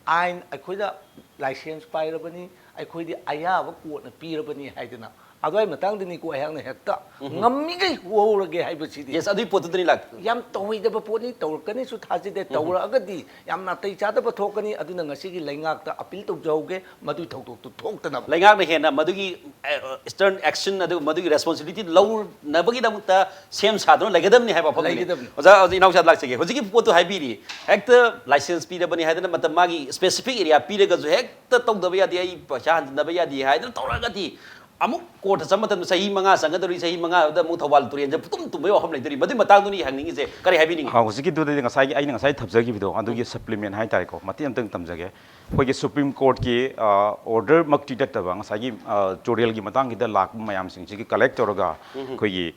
ꯑꯥꯏꯟ, ꯑꯩꯈꯣꯏꯅ ꯂꯥꯏꯁꯦꯟꯁ ꯄꯥꯏꯔꯕꯅꯤ, ꯑꯩꯈꯣꯏꯗꯤ ꯑꯌꯥꯕ ꯀꯣꯔꯠꯅ ꯄꯤꯔꯕꯅꯤ ꯍꯥꯏꯗꯅ ꯑꯗꯨꯋꯥꯏ ꯃꯇꯥꯡꯗꯅꯤꯀꯣ ꯑꯩꯍꯥꯛꯅ ꯍꯦꯛꯇ ꯎꯝꯍꯨꯝ꯫ ꯉꯝꯃꯤꯈꯩ ꯍꯣꯍꯧꯔꯒꯦ ꯍꯥꯏꯕꯁꯤꯗꯤ꯫ ꯌꯦꯁ, ꯑꯗꯨꯒꯤ ꯄꯣꯠꯇꯨꯗꯅꯤ ꯂꯥꯛ- ꯌꯥꯝ ꯇꯧꯍꯩꯗꯕ ꯄꯣꯠꯅꯤ, ꯇꯧꯔꯛꯀꯅꯤꯁꯨ ꯊꯥꯖꯗꯦ꯫ ꯎꯝꯍꯨꯝ꯫ ꯇꯧꯔꯛꯑꯒꯗꯤ ꯌꯥꯝ ꯅꯥꯇꯩ ꯆꯥꯗꯕ ꯊꯣꯛꯀꯅꯤ꯫ ꯑꯗꯨꯅ ꯉꯁꯤꯒꯤ ꯂꯩꯉꯥꯛꯇ ꯑꯄꯤꯜ ꯇꯧꯖꯍꯧꯒꯦ, ꯃꯗꯨꯒꯤ ꯊꯧꯗꯣꯛꯇꯨ ꯊꯣꯛꯇꯅꯕ꯫ ꯂꯩꯉꯥꯛꯅ ꯍꯦꯟꯅ ꯃꯗꯨꯒꯤ, ꯑꯦ, ꯏꯁꯇꯔꯟ ꯑꯦꯛꯁꯟ ꯑꯗꯨꯒ ꯃꯗꯨꯒꯤ ꯔꯦꯁꯄꯣꯟꯁꯤꯕꯤꯂꯤꯇꯤ ꯂꯧꯅꯕꯒꯤꯗꯃꯛꯇ ꯁꯦꯝ ꯁꯥꯗꯨꯅ ꯂꯩꯒꯗꯕꯅꯤ ꯍꯥꯏꯕ ꯋꯥꯐꯝꯗꯨꯅꯤ꯫ ꯂꯩꯒꯗꯕꯅꯤ꯫ ꯑꯣꯖꯥ, ꯑꯣꯖꯥ ꯏꯅꯥꯎꯆꯥꯗ ꯂꯥꯛꯆꯒꯦ꯫ ꯍꯧꯖꯤꯛꯀꯤ ꯄꯣꯠꯇꯨ ꯍꯥꯏꯕꯤꯔꯤ, ꯍꯦꯛꯇ ꯂꯥꯏꯁꯦꯟꯁ ꯄꯤꯔꯕꯅꯤ ꯍꯥꯏꯗꯅ ꯃꯇꯝ ꯃꯥꯒꯤ ꯁ꯭ꯄꯦꯁꯤꯐꯤꯛ ꯑꯦꯔꯤꯌꯥ ꯄꯤꯔꯒꯁꯨ ꯍꯦꯛꯇ ꯇꯧꯗꯕ ꯌꯥꯗꯦ, ꯑꯩ ꯄꯩꯁꯥ ꯍꯟꯖꯤꯟꯗꯕ ꯌꯥꯗꯦ ꯍꯥꯏꯗꯅ ꯇꯧꯔꯒꯗꯤ ꯑꯃꯨꯛ ꯀꯣꯔꯠꯇ ꯆꯠꯄ ꯃꯇꯝꯗ ꯆꯍꯤ ꯃꯉꯥ ꯆꯪꯒꯗꯧꯔꯤ, ꯆꯍꯤ ꯃꯉꯥꯗ ꯑꯃꯨꯛ ꯊꯧꯕꯥꯜ ꯇꯨꯔꯦꯜꯁꯦ ꯄꯨꯡꯇꯨꯝ ꯇꯨꯝꯕꯩ ꯋꯥꯐꯝ ꯂꯩꯗꯣꯔꯤ꯫ ꯃꯗꯨꯒꯤ ꯃꯇꯥꯡꯗꯨꯅꯤ ꯍꯪꯅꯤꯡꯉꯤꯁꯦ, ꯀꯔꯤ ꯍꯥꯏꯕꯤꯅꯤꯡꯉꯤ? ꯑ, ꯍꯧꯖꯤꯛꯀꯤꯗꯨꯗꯗꯤ ꯉꯁꯥꯏꯒꯤ ꯑꯩꯅ ꯉꯁꯥꯏ ꯊꯝꯖꯈꯤꯕꯗꯣ ꯑꯗꯨꯒꯤ ꯁꯄ꯭ꯂꯤꯃꯦꯟ ꯍꯥꯏꯇꯥꯔꯦꯀꯣ, ꯃꯇꯦꯛ ꯑꯃꯇꯪ ꯊꯝꯖꯒꯦ꯫ ꯑꯩꯈꯣꯏꯒꯤ ꯁꯨꯄ꯭ꯔꯤꯝ ꯀꯣꯔꯠꯀꯤ ꯑꯣꯔꯗꯔꯃꯛꯇꯤ ꯅꯠꯇꯕ, ꯉꯁꯥꯏꯒꯤ ꯑ, ꯇꯨꯔꯦꯜꯒꯤ ꯃꯇꯥꯡꯒꯤꯗ ꯂꯥꯛꯄ ꯃꯌꯥꯝꯁꯤꯡꯁꯤꯒꯤ ꯀꯂꯦꯛ ꯇꯧꯔꯒ ꯑꯩꯈꯣꯏꯒꯤ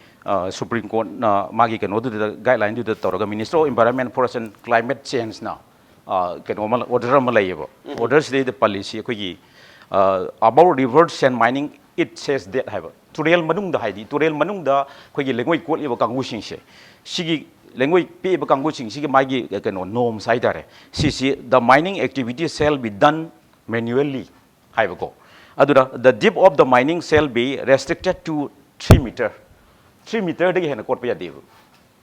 ꯁꯨꯄ꯭ꯔꯤꯝ ꯀꯣꯔꯠꯅ ꯃꯥꯒꯤ ꯀꯩꯅꯣꯗꯨꯗ, ꯒꯥꯏꯗꯂꯥꯏꯟꯗꯨꯗ ꯇꯧꯔꯒ Ministry of Environment, Forest and Climate Changeꯅ ꯀꯩꯅꯣ ꯑꯃ, ꯑꯣꯔꯗꯔ ꯑꯃ ꯂꯩꯌꯦꯕ꯫ ꯑꯣꯔꯗꯔꯁꯤꯗꯩꯗ ꯄꯜꯂꯤꯁꯤ ꯑꯩꯈꯣꯏꯒꯤ, "About river sand mining, it says that" ꯍꯥꯏꯕ, ꯇꯨꯔꯦꯜ ꯃꯅꯨꯡꯗ, ꯍꯥꯏꯗꯤ ꯇꯨꯔꯦꯜ ꯃꯅꯨꯡꯗ ꯑꯩꯈꯣꯏꯒꯤ ꯂꯩꯉꯣꯏ ꯀꯣꯠꯂꯤꯕ ꯀꯥꯡꯕꯨꯁꯤꯡꯁꯦ, ꯁꯤꯒꯤ ꯂꯩꯉꯣꯏ ꯄꯦꯛꯏꯕ ꯀꯥꯡꯕꯨꯁꯤꯡꯁꯤꯒꯤ ꯃꯥꯒꯤ ꯀꯩꯅꯣ, ꯅꯣꯔꯝꯁ ꯍꯥꯏꯇꯥꯔꯦ, ꯁꯤꯁꯤ, "The mining activity shall be done manually" ꯍꯥꯏꯕꯀꯣ꯫ ꯑꯗꯨꯅ "The depth of the mining shall be restricted to three meter", three meterꯗꯒꯤ ꯍꯦꯟꯅ ꯀꯣꯠꯄ ꯌꯥꯗꯦꯕ꯫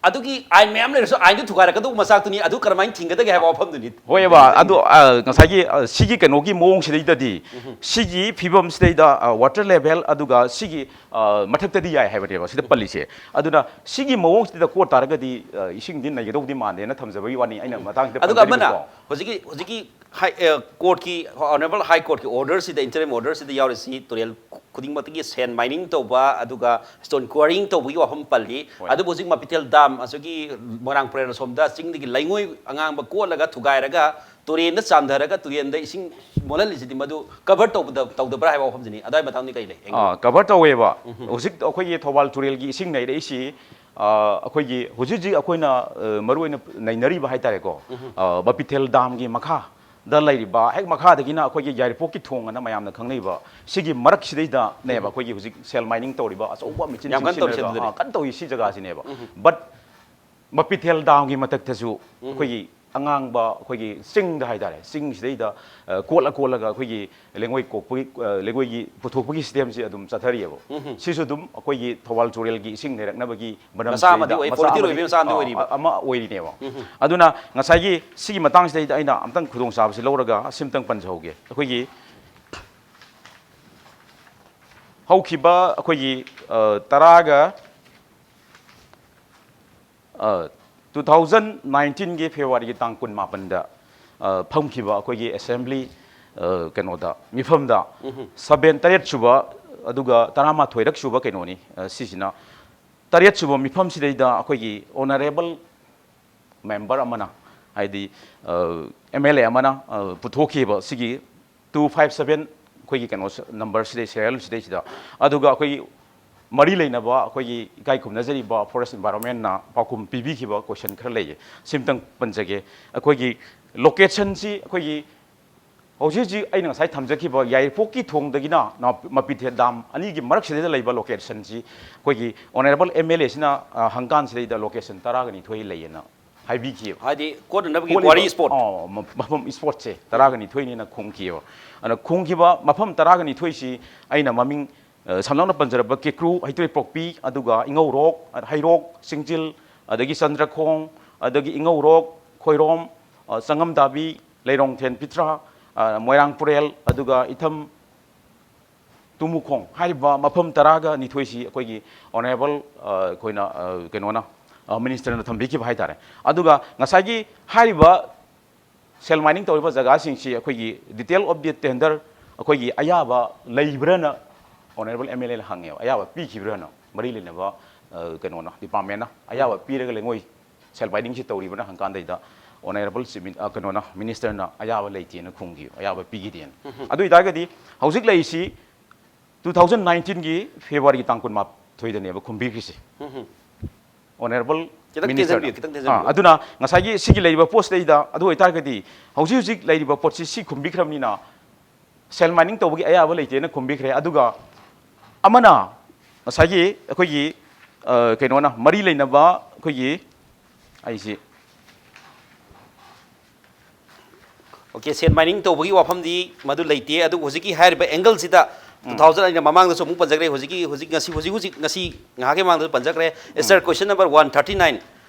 ꯑꯗꯨꯒꯤ ꯑꯥꯏꯟ ꯃꯌꯥꯝ ꯂꯩꯔꯁꯨ ꯑꯥꯏꯟꯗꯨ ꯊꯨꯒꯥꯏꯔꯛꯀꯗꯧꯕ ꯃꯆꯥꯛꯇꯨꯅꯤ, ꯑꯗꯨ ꯀꯔꯝꯍꯥꯏꯅ ꯊꯤꯡꯒꯗꯒꯦ ꯍꯥꯏꯕ ꯋꯥꯐꯝꯗꯨꯅꯤ꯫ ꯍꯣꯏꯕ, ꯑꯗꯨ ꯑ, ꯉꯁꯥꯏꯒꯤ ꯑ, ꯁꯤꯒꯤ ꯀꯩꯅꯣꯒꯤ ꯃꯑꯣꯡꯁꯤꯗꯩꯗꯗꯤ, ꯁꯤꯒꯤ ꯐꯤꯕꯝꯁꯤꯗꯩꯗ ꯋꯥꯇꯔ ꯂꯦꯚꯦꯜ ꯑꯗꯨꯒ ꯁꯤꯒꯤ ꯑ, ꯃꯊꯛꯇꯗꯤ ꯌꯥꯏ ꯍꯥꯏꯕꯅꯦꯕ ꯁꯤꯗ ꯄꯜꯂꯤꯁꯦ꯫ ꯑꯗꯨꯅ ꯁꯤꯒꯤ ꯃꯑꯣꯡꯁꯤꯗ ꯀꯣꯠ ꯇꯥꯔꯒꯗꯤ ꯑ, ꯏꯁꯤꯡꯗꯤ ꯅꯩꯒꯗꯧꯗꯤ ꯃꯥꯟꯗꯦꯅ ꯊꯝꯖꯕꯒꯤ ꯋꯥꯅꯤ, ꯑꯩꯅ ꯃꯇꯥꯡꯁꯤꯗ ꯑꯗꯨꯒ ꯑꯃꯅ ꯄꯟꯖꯔꯤꯕꯀꯣ꯫ ꯍꯧꯖꯤꯛꯀꯤ, ꯍꯧꯖꯤꯛꯀꯤ ꯍꯥꯏ, ꯑ, ꯀꯣꯔꯠꯀꯤ, ꯑꯣꯅꯔꯦꯕꯜ ꯍꯥꯏ ꯀꯣꯔꯠꯀꯤ ꯑꯣꯔꯗꯔꯁꯤꯗ, ꯏꯟꯇꯔꯤꯝ ꯑꯣꯔꯗꯔꯁꯤꯗ ꯌꯥꯎꯔꯤꯁꯤ ꯇꯨꯔꯦꯜ ꯈꯨꯗꯤꯡꯃꯛꯇꯒꯤ ꯁꯦꯟ ꯃꯥꯏꯅꯤꯡ ꯇꯧꯕ ꯑꯗꯨꯒ ꯁ꯭ꯇꯣꯟ ꯀ꯭ꯋꯥꯔꯤꯡ ꯇꯧꯕꯒꯤ ꯋꯥꯐꯝ ꯄꯜꯂꯤ꯫ ꯍꯣꯏ꯫ ꯑꯗꯨꯕꯨ ꯍꯧꯖꯤꯛ ꯃꯄꯤꯊꯦꯜ ꯗꯥꯝ, ꯑꯁꯤꯒꯤ ꯃꯣꯏꯔꯥꯡ ꯄꯨꯔꯦꯜ ꯑꯁꯣꯝꯗ ꯆꯤꯡꯗꯒꯤ ꯂꯩꯉꯣꯏ ꯑꯉꯥꯡꯕ ꯀꯣꯠꯂꯒ ꯊꯨꯒꯥꯏꯔꯒ ꯇꯨꯔꯦꯟꯗ ꯆꯥꯝꯊꯔꯒ ꯇꯨꯔꯦꯟꯗ ꯏꯁꯤꯡ ꯃꯣꯠꯍꯜꯂꯤꯁꯤꯗꯤ ꯃꯗꯨ ꯀꯚꯔ ꯇꯧꯕꯗ, ꯇꯧꯗꯕ꯭ꯔꯥ ꯍꯥꯏꯕ ꯋꯥꯐꯝꯁꯤꯅꯤ꯫ ꯑꯗꯨꯋꯥꯏ ꯃꯇꯥꯡꯗꯤ ꯀꯔꯤ ꯂꯩ? ꯑꯦꯡꯒꯜ? ꯑ, ꯀꯚꯔ ꯇꯧꯋꯦꯕ꯫ ꯍꯧꯖꯤꯛ ꯑꯩꯈꯣꯏꯒꯤ ꯊꯧꯕꯥꯜ ꯇꯨꯔꯦꯜꯒꯤ ꯏꯁꯤꯡ ꯅꯩꯔꯛꯏꯁꯤ, ꯑ, ꯑꯩꯈꯣꯏꯒꯤ ꯍꯧꯖꯤꯛ ꯍꯧꯖꯤꯛ ꯑꯩꯈꯣꯏꯅ, ꯑ, ꯃꯔꯨꯑꯣꯏꯅ ꯅꯩꯅꯔꯤꯕ ꯍꯥꯏꯇꯥꯔꯦꯀꯣ, ꯑ, ꯃꯄꯤꯊꯦꯜ ꯗꯥꯝꯒꯤ ꯃꯈꯥꯗ ꯂꯩꯔꯤꯕ, ꯍꯦꯛ ꯃꯈꯥꯗꯒꯤꯅ ꯑꯩꯈꯣꯏꯒꯤ ꯌꯥꯏꯔꯤꯄꯣꯛꯀꯤ ꯊꯣꯡ ꯑꯅ ꯃꯌꯥꯝꯅ ꯈꯪꯅꯩꯕ, ꯁꯤꯒꯤ ꯃꯔꯛꯁꯤꯗꯩꯗꯅꯦꯕ ꯑꯩꯈꯣꯏꯒꯤ ꯍꯧꯖꯤꯛ ꯁꯦꯜ ꯃꯥꯏꯅꯤꯡ ꯇꯧꯔꯤꯕ ꯑꯆꯧꯕ ꯃꯦꯆꯤꯟ ꯌꯥꯝ ꯀꯟꯅ ꯇꯧꯔꯤꯁꯦ ꯁꯤꯖꯤꯟꯅꯔꯒ, ꯑꯗꯨꯗꯅꯦ꯫ ꯑ, ꯀꯟꯅ ꯇꯧꯔꯤ ꯁꯤ ꯖꯒꯥꯁꯤꯅꯦꯕ꯫ But ꯃꯄꯤꯊꯦꯜ ꯗꯥꯝꯒꯤ ꯃꯊꯛꯇꯁꯨ ꯑꯩꯈꯣꯏꯒꯤ ꯑꯉꯥꯡꯕ, ꯑꯩꯈꯣꯏꯒꯤ ꯆꯤꯡꯗ ꯍꯥꯏꯇꯥꯔꯦ, ꯆꯤꯡꯁꯤꯗꯩꯗ, ꯑ, ꯀꯣꯠꯂ ꯀꯣꯠꯂꯒ ꯑꯩꯈꯣꯏꯒꯤ ꯂꯩꯉꯣꯏ ꯀꯣꯛꯄꯒꯤ, ꯑ, ꯂꯩꯉꯣꯏꯒꯤ ꯄꯨꯊꯣꯛꯄꯒꯤ ꯁꯤꯁꯇꯦꯝꯁꯤ ꯑꯗꯨꯝ ꯆꯠꯊꯔꯤꯑꯕ꯫ ꯁꯤꯁꯨ ꯑꯗꯨꯝ ꯑꯩꯈꯣꯏꯒꯤ ꯊꯧꯕꯥꯜ ꯇꯨꯔꯦꯜꯒꯤ ꯏꯁꯤꯡ ꯅꯩꯔꯛꯅꯕꯒꯤ ꯃꯔꯝ ꯃꯆꯥ ꯑꯃꯗꯤ ꯁꯤꯗꯩꯗ ꯑꯣꯏ-, ꯃꯆꯥ ꯄꯣꯂꯤꯇꯤꯟ ꯑꯃꯗꯤ, ꯑꯣꯏꯕꯒꯤ ꯃꯆꯥ ꯑꯃꯗꯤ ꯑ, ꯑꯣꯏꯔꯤꯕ꯫ ꯑ, ꯑꯃ ꯑꯣꯏꯔꯤꯅꯦꯕ꯫ ꯑꯗꯨꯅ ꯉꯁꯥꯏꯒꯤ ꯁꯤꯒꯤ ꯃꯇꯥꯡꯁꯤꯗꯩꯗ ꯑꯩꯅ ꯑꯝꯇꯪ ꯈꯨꯗꯣꯡꯆꯥꯕꯁꯤ ꯂꯧꯔꯒ ꯁꯤꯝꯇꯪ ꯄꯟꯖꯍꯧꯒꯦ꯫ ꯑꯩꯈꯣꯏꯒꯤ ꯍꯧꯈꯤꯕ ꯑꯩꯈꯣꯏꯒꯤ, ꯑ, ꯇꯔꯥꯒ, ꯑ, two thousand nineteenꯒꯤ Februaryꯒꯤ ꯇꯥꯡ ꯀꯨꯟꯃꯥꯄꯟꯗ, ꯑ, ꯐꯝꯈꯤꯕ ꯑꯩꯈꯣꯏꯒꯤ assembly, ꯑ, ꯀꯩꯅꯣꯗ, ꯃꯤꯐꯝꯗ seven, ꯇꯔꯦꯠ ꯁꯨꯕ, ꯑꯗꯨꯒ ꯇꯔꯥꯃꯥꯊꯣꯏꯔꯛ ꯁꯨꯕ ꯀꯩꯅꯣꯅꯤ꯫ ꯑ, ꯁꯤꯁꯤꯅ ꯇꯔꯦꯠ ꯁꯨꯕ ꯃꯤꯐꯝꯁꯤꯗꯩꯗ ꯑꯩꯈꯣꯏꯒꯤ honourable member ꯑꯃꯅ, ꯍꯥꯏꯗꯤ ꯑꯦꯝ ꯑꯦꯜ ꯑꯦ ꯑꯃꯅ, ꯑ, ꯄꯨꯊꯣꯛꯈꯤꯕ ꯁꯤꯒꯤ two five seven, ꯑꯩꯈꯣꯏꯒꯤ ꯀꯩꯅꯣ number ꯁꯤꯗꯩ, serial ꯁꯤꯗꯩꯁꯤꯗ, ꯑꯗꯨꯒ ꯑꯩꯈꯣꯏꯒꯤ ꯃꯔꯤ ꯂꯩꯅꯕ ꯑꯩꯈꯣꯏꯒꯤ ꯏꯀꯥꯏ ꯈꯨꯝꯅꯖꯔꯤꯕ forest environment ꯅ ꯄꯥꯎꯈꯨꯝ ꯄꯤꯕꯤꯈꯤꯕ question ꯈꯔ ꯂꯩꯌꯦ꯫ ꯁꯤꯝꯇꯪ ꯄꯟꯖꯒꯦ꯫ ꯑꯩꯈꯣꯏꯒꯤ location ꯁꯤ ꯑꯩꯈꯣꯏꯒꯤ ꯍꯧꯖꯤꯛ ꯍꯧꯖꯤꯛ ꯑꯩꯅ ꯉꯁꯥꯏ ꯊꯝꯖꯈꯤꯕ ꯌꯥꯏꯔꯤꯄꯣꯛꯀꯤ ꯊꯣꯡꯗꯒꯤꯅ ꯅ-, ꯃꯄꯤꯊꯦꯠ dam ꯑꯅꯤꯒꯤ ꯃꯔꯛꯁꯤꯗꯩꯗ ꯂꯩꯕ location ꯁꯤ ꯑꯩꯈꯣꯏꯒꯤ honourable ꯑꯦꯝ ꯑꯦꯜ ꯑꯦ ꯁꯤꯅ, ꯑ, ꯍꯪꯀꯥꯟꯁꯤꯗꯩꯗ location ꯇꯔꯥꯒ ꯅꯤꯊꯣꯏ ꯂꯩꯌꯦꯅ ꯍꯥꯏꯕꯤꯈꯤꯕ꯫ ꯍꯥꯏꯗꯤ ꯀꯣꯠꯅꯅꯕꯒꯤ ꯀꯣꯠꯂꯤꯕ, quarry spot꯫ ꯑ, ꯃ-, ꯃꯐꯝ spot ꯁꯦ ꯇꯔꯥꯒ ꯅꯤꯊꯣꯏꯅꯦꯅ ꯈꯨꯝꯈꯤꯑꯕ꯫ ꯑꯗꯨꯅ ꯈꯨꯝꯈꯤꯕ ꯃꯐꯝ ꯇꯔꯥꯒ ꯅꯤꯊꯣꯏꯁꯤ ꯑꯩꯅ ꯃꯃꯤꯡ, ꯑ, ꯁꯝꯂꯞꯅ ꯄꯟꯖꯔꯕ ꯀꯦꯀ꯭ꯔꯨ, ꯍꯩꯇ꯭ꯔꯩꯄꯣꯛꯄꯤ, ꯑꯗꯨꯒ ꯏꯉꯧꯔꯣꯛ, ꯍꯩꯔꯣꯛ, ꯁꯤꯡꯖꯤꯜ, ꯑꯗꯒꯤ ꯆꯟꯗ꯭ꯔꯈꯣꯡ, ꯑꯗꯒꯤ ꯏꯉꯧꯔꯣꯛ, ꯈꯣꯏꯔꯣꯝ, ꯑ, ꯆꯪꯉꯝꯗꯥꯕꯤ, ꯂꯩꯔꯣꯡꯊꯦꯟ ꯄꯤꯊ꯭ꯔꯥ, ꯑ, ꯃꯣꯏꯔꯥꯡ ꯄꯨꯔꯦꯜ, ꯑꯗꯨꯒ ꯏꯊꯝ ꯇꯨꯃꯨꯈꯣꯡ ꯍꯥꯏꯔꯤꯕ ꯃꯐꯝ ꯇꯔꯥꯒ ꯅꯤꯊꯣꯏꯁꯤ ꯑꯩꯈꯣꯏꯒꯤ honourable, ꯑ, ꯑꯩꯈꯣꯏꯅ, ꯑ, ꯀꯩꯅꯣꯅ, ꯑ, minister ꯅ ꯊꯝꯕꯤꯈꯤꯕ ꯍꯥꯏꯇꯥꯔꯦ꯫ ꯑꯗꯨꯒ ꯉꯁꯥꯏꯒꯤ ꯍꯥꯏꯔꯤꯕ shell mining ꯇꯧꯔꯤꯕ ꯖꯒꯥꯁꯤꯡꯁꯤ ꯑꯩꯈꯣꯏꯒꯤ detail of the tender ꯑꯩꯈꯣꯏꯒꯤ ꯑꯌꯥꯕ ꯂꯩꯕ꯭ꯔꯥꯅ honourable ꯑꯦꯝ ꯑꯦꯜ ꯑꯦꯅ ꯍꯪꯉꯦꯕ, ꯑꯌꯥꯕ ꯄꯤꯈꯤꯕ꯭ꯔꯥꯅ ꯃꯔꯤ ꯂꯩꯅꯕ, ꯑ, ꯀꯩꯅꯣꯅ, department ꯅ ꯑꯌꯥꯕ ꯄꯤꯔꯒ ꯂꯩꯉꯣꯏ shell mining ꯁꯤ ꯇꯧꯔꯤꯕ꯭ꯔꯥ ꯍꯪꯀꯥꯟꯗꯩꯗ honourable chief min-, ꯑ, ꯀꯩꯅꯣꯅ, minister ꯅ ꯑꯌꯥꯕ ꯂꯩꯇꯦꯅ ꯈꯨꯝꯈꯤꯕ, ꯑꯌꯥꯕ ꯄꯤꯈꯤꯗꯦꯅ꯫ ꯑꯗꯨ ꯑꯣꯏꯇꯥꯔꯒꯗꯤ ꯍꯧꯖꯤꯛ ꯂꯩꯔꯤꯁꯤ two thousand nineteen ꯒꯤ February ꯒꯤ ꯇꯥꯡ ꯀꯨꯟꯃꯥꯊꯣꯏꯗꯅꯦꯕ ꯈꯨꯝꯕꯤꯈ꯭ꯔꯤꯁꯦ꯫ ꯎꯝ, ꯎꯝ꯫ Honourable ꯈꯤꯇꯪ minister ꯅ꯫ ꯇꯦꯟꯖꯟꯕꯤꯌꯨ, ꯈꯤꯇꯪ ꯇꯦꯟꯖꯟꯕꯤꯌꯨ꯫ ꯑꯥ, ꯑꯗꯨꯅ ꯉꯁꯥꯏꯒꯤ ꯁꯤꯒꯤ ꯂꯩꯔꯤꯕ post ꯁꯤꯗꯩꯗ, ꯑꯗꯨ ꯑꯣꯏꯇꯥꯔꯒꯗꯤ ꯍꯧꯖꯤꯛ ꯍꯧꯖꯤꯛ ꯂꯩꯔꯤꯕ ꯄꯣꯠꯁꯤ ꯁꯤ ꯈꯨꯝꯕꯤꯈ꯭ꯔꯕꯅꯤꯅ shell mining ꯇꯧꯕꯒꯤ ꯑꯌꯥꯕ ꯂꯩꯇꯦꯅ ꯈꯨꯝꯕꯤꯈ꯭ꯔꯦ꯫ ꯑꯗꯨꯒ ꯑꯃꯅ ꯉꯁꯥꯏꯒꯤ ꯑꯩꯈꯣꯏꯒꯤ, ꯑ, ꯀꯩꯅꯣꯅ ꯃꯔꯤ ꯂꯩꯅꯕ ꯑꯩꯈꯣꯏꯒꯤ, ꯑꯩꯁꯤ OK, shell mining ꯇꯧꯕꯒꯤ ꯋꯥꯐꯝꯗꯤ ꯃꯗꯨ ꯂꯩꯇꯦ, ꯑꯗꯨꯕꯨ ꯍꯧꯖꯤꯛꯀꯤ ꯍꯥꯏꯔꯤꯕ angle ꯁꯤꯗ two thousand, ꯑꯩꯅ ꯃꯃꯥꯡꯗꯁꯨ ꯑꯃꯨꯛ ꯄꯟꯖꯈ꯭ꯔꯦ, ꯍꯧꯖꯤꯛꯀꯤ, ꯍꯧꯖꯤꯛ ꯉꯁꯤ, ꯍꯧꯖꯤꯛ, ꯍꯧꯖꯤꯛ, ꯉꯁꯤ ꯉꯥꯏꯍꯥꯛꯀꯤ ꯃꯃꯥꯡꯗꯁꯨ ꯄꯟꯖꯈ꯭ꯔꯦ꯫ Sir, question number one thirty nine,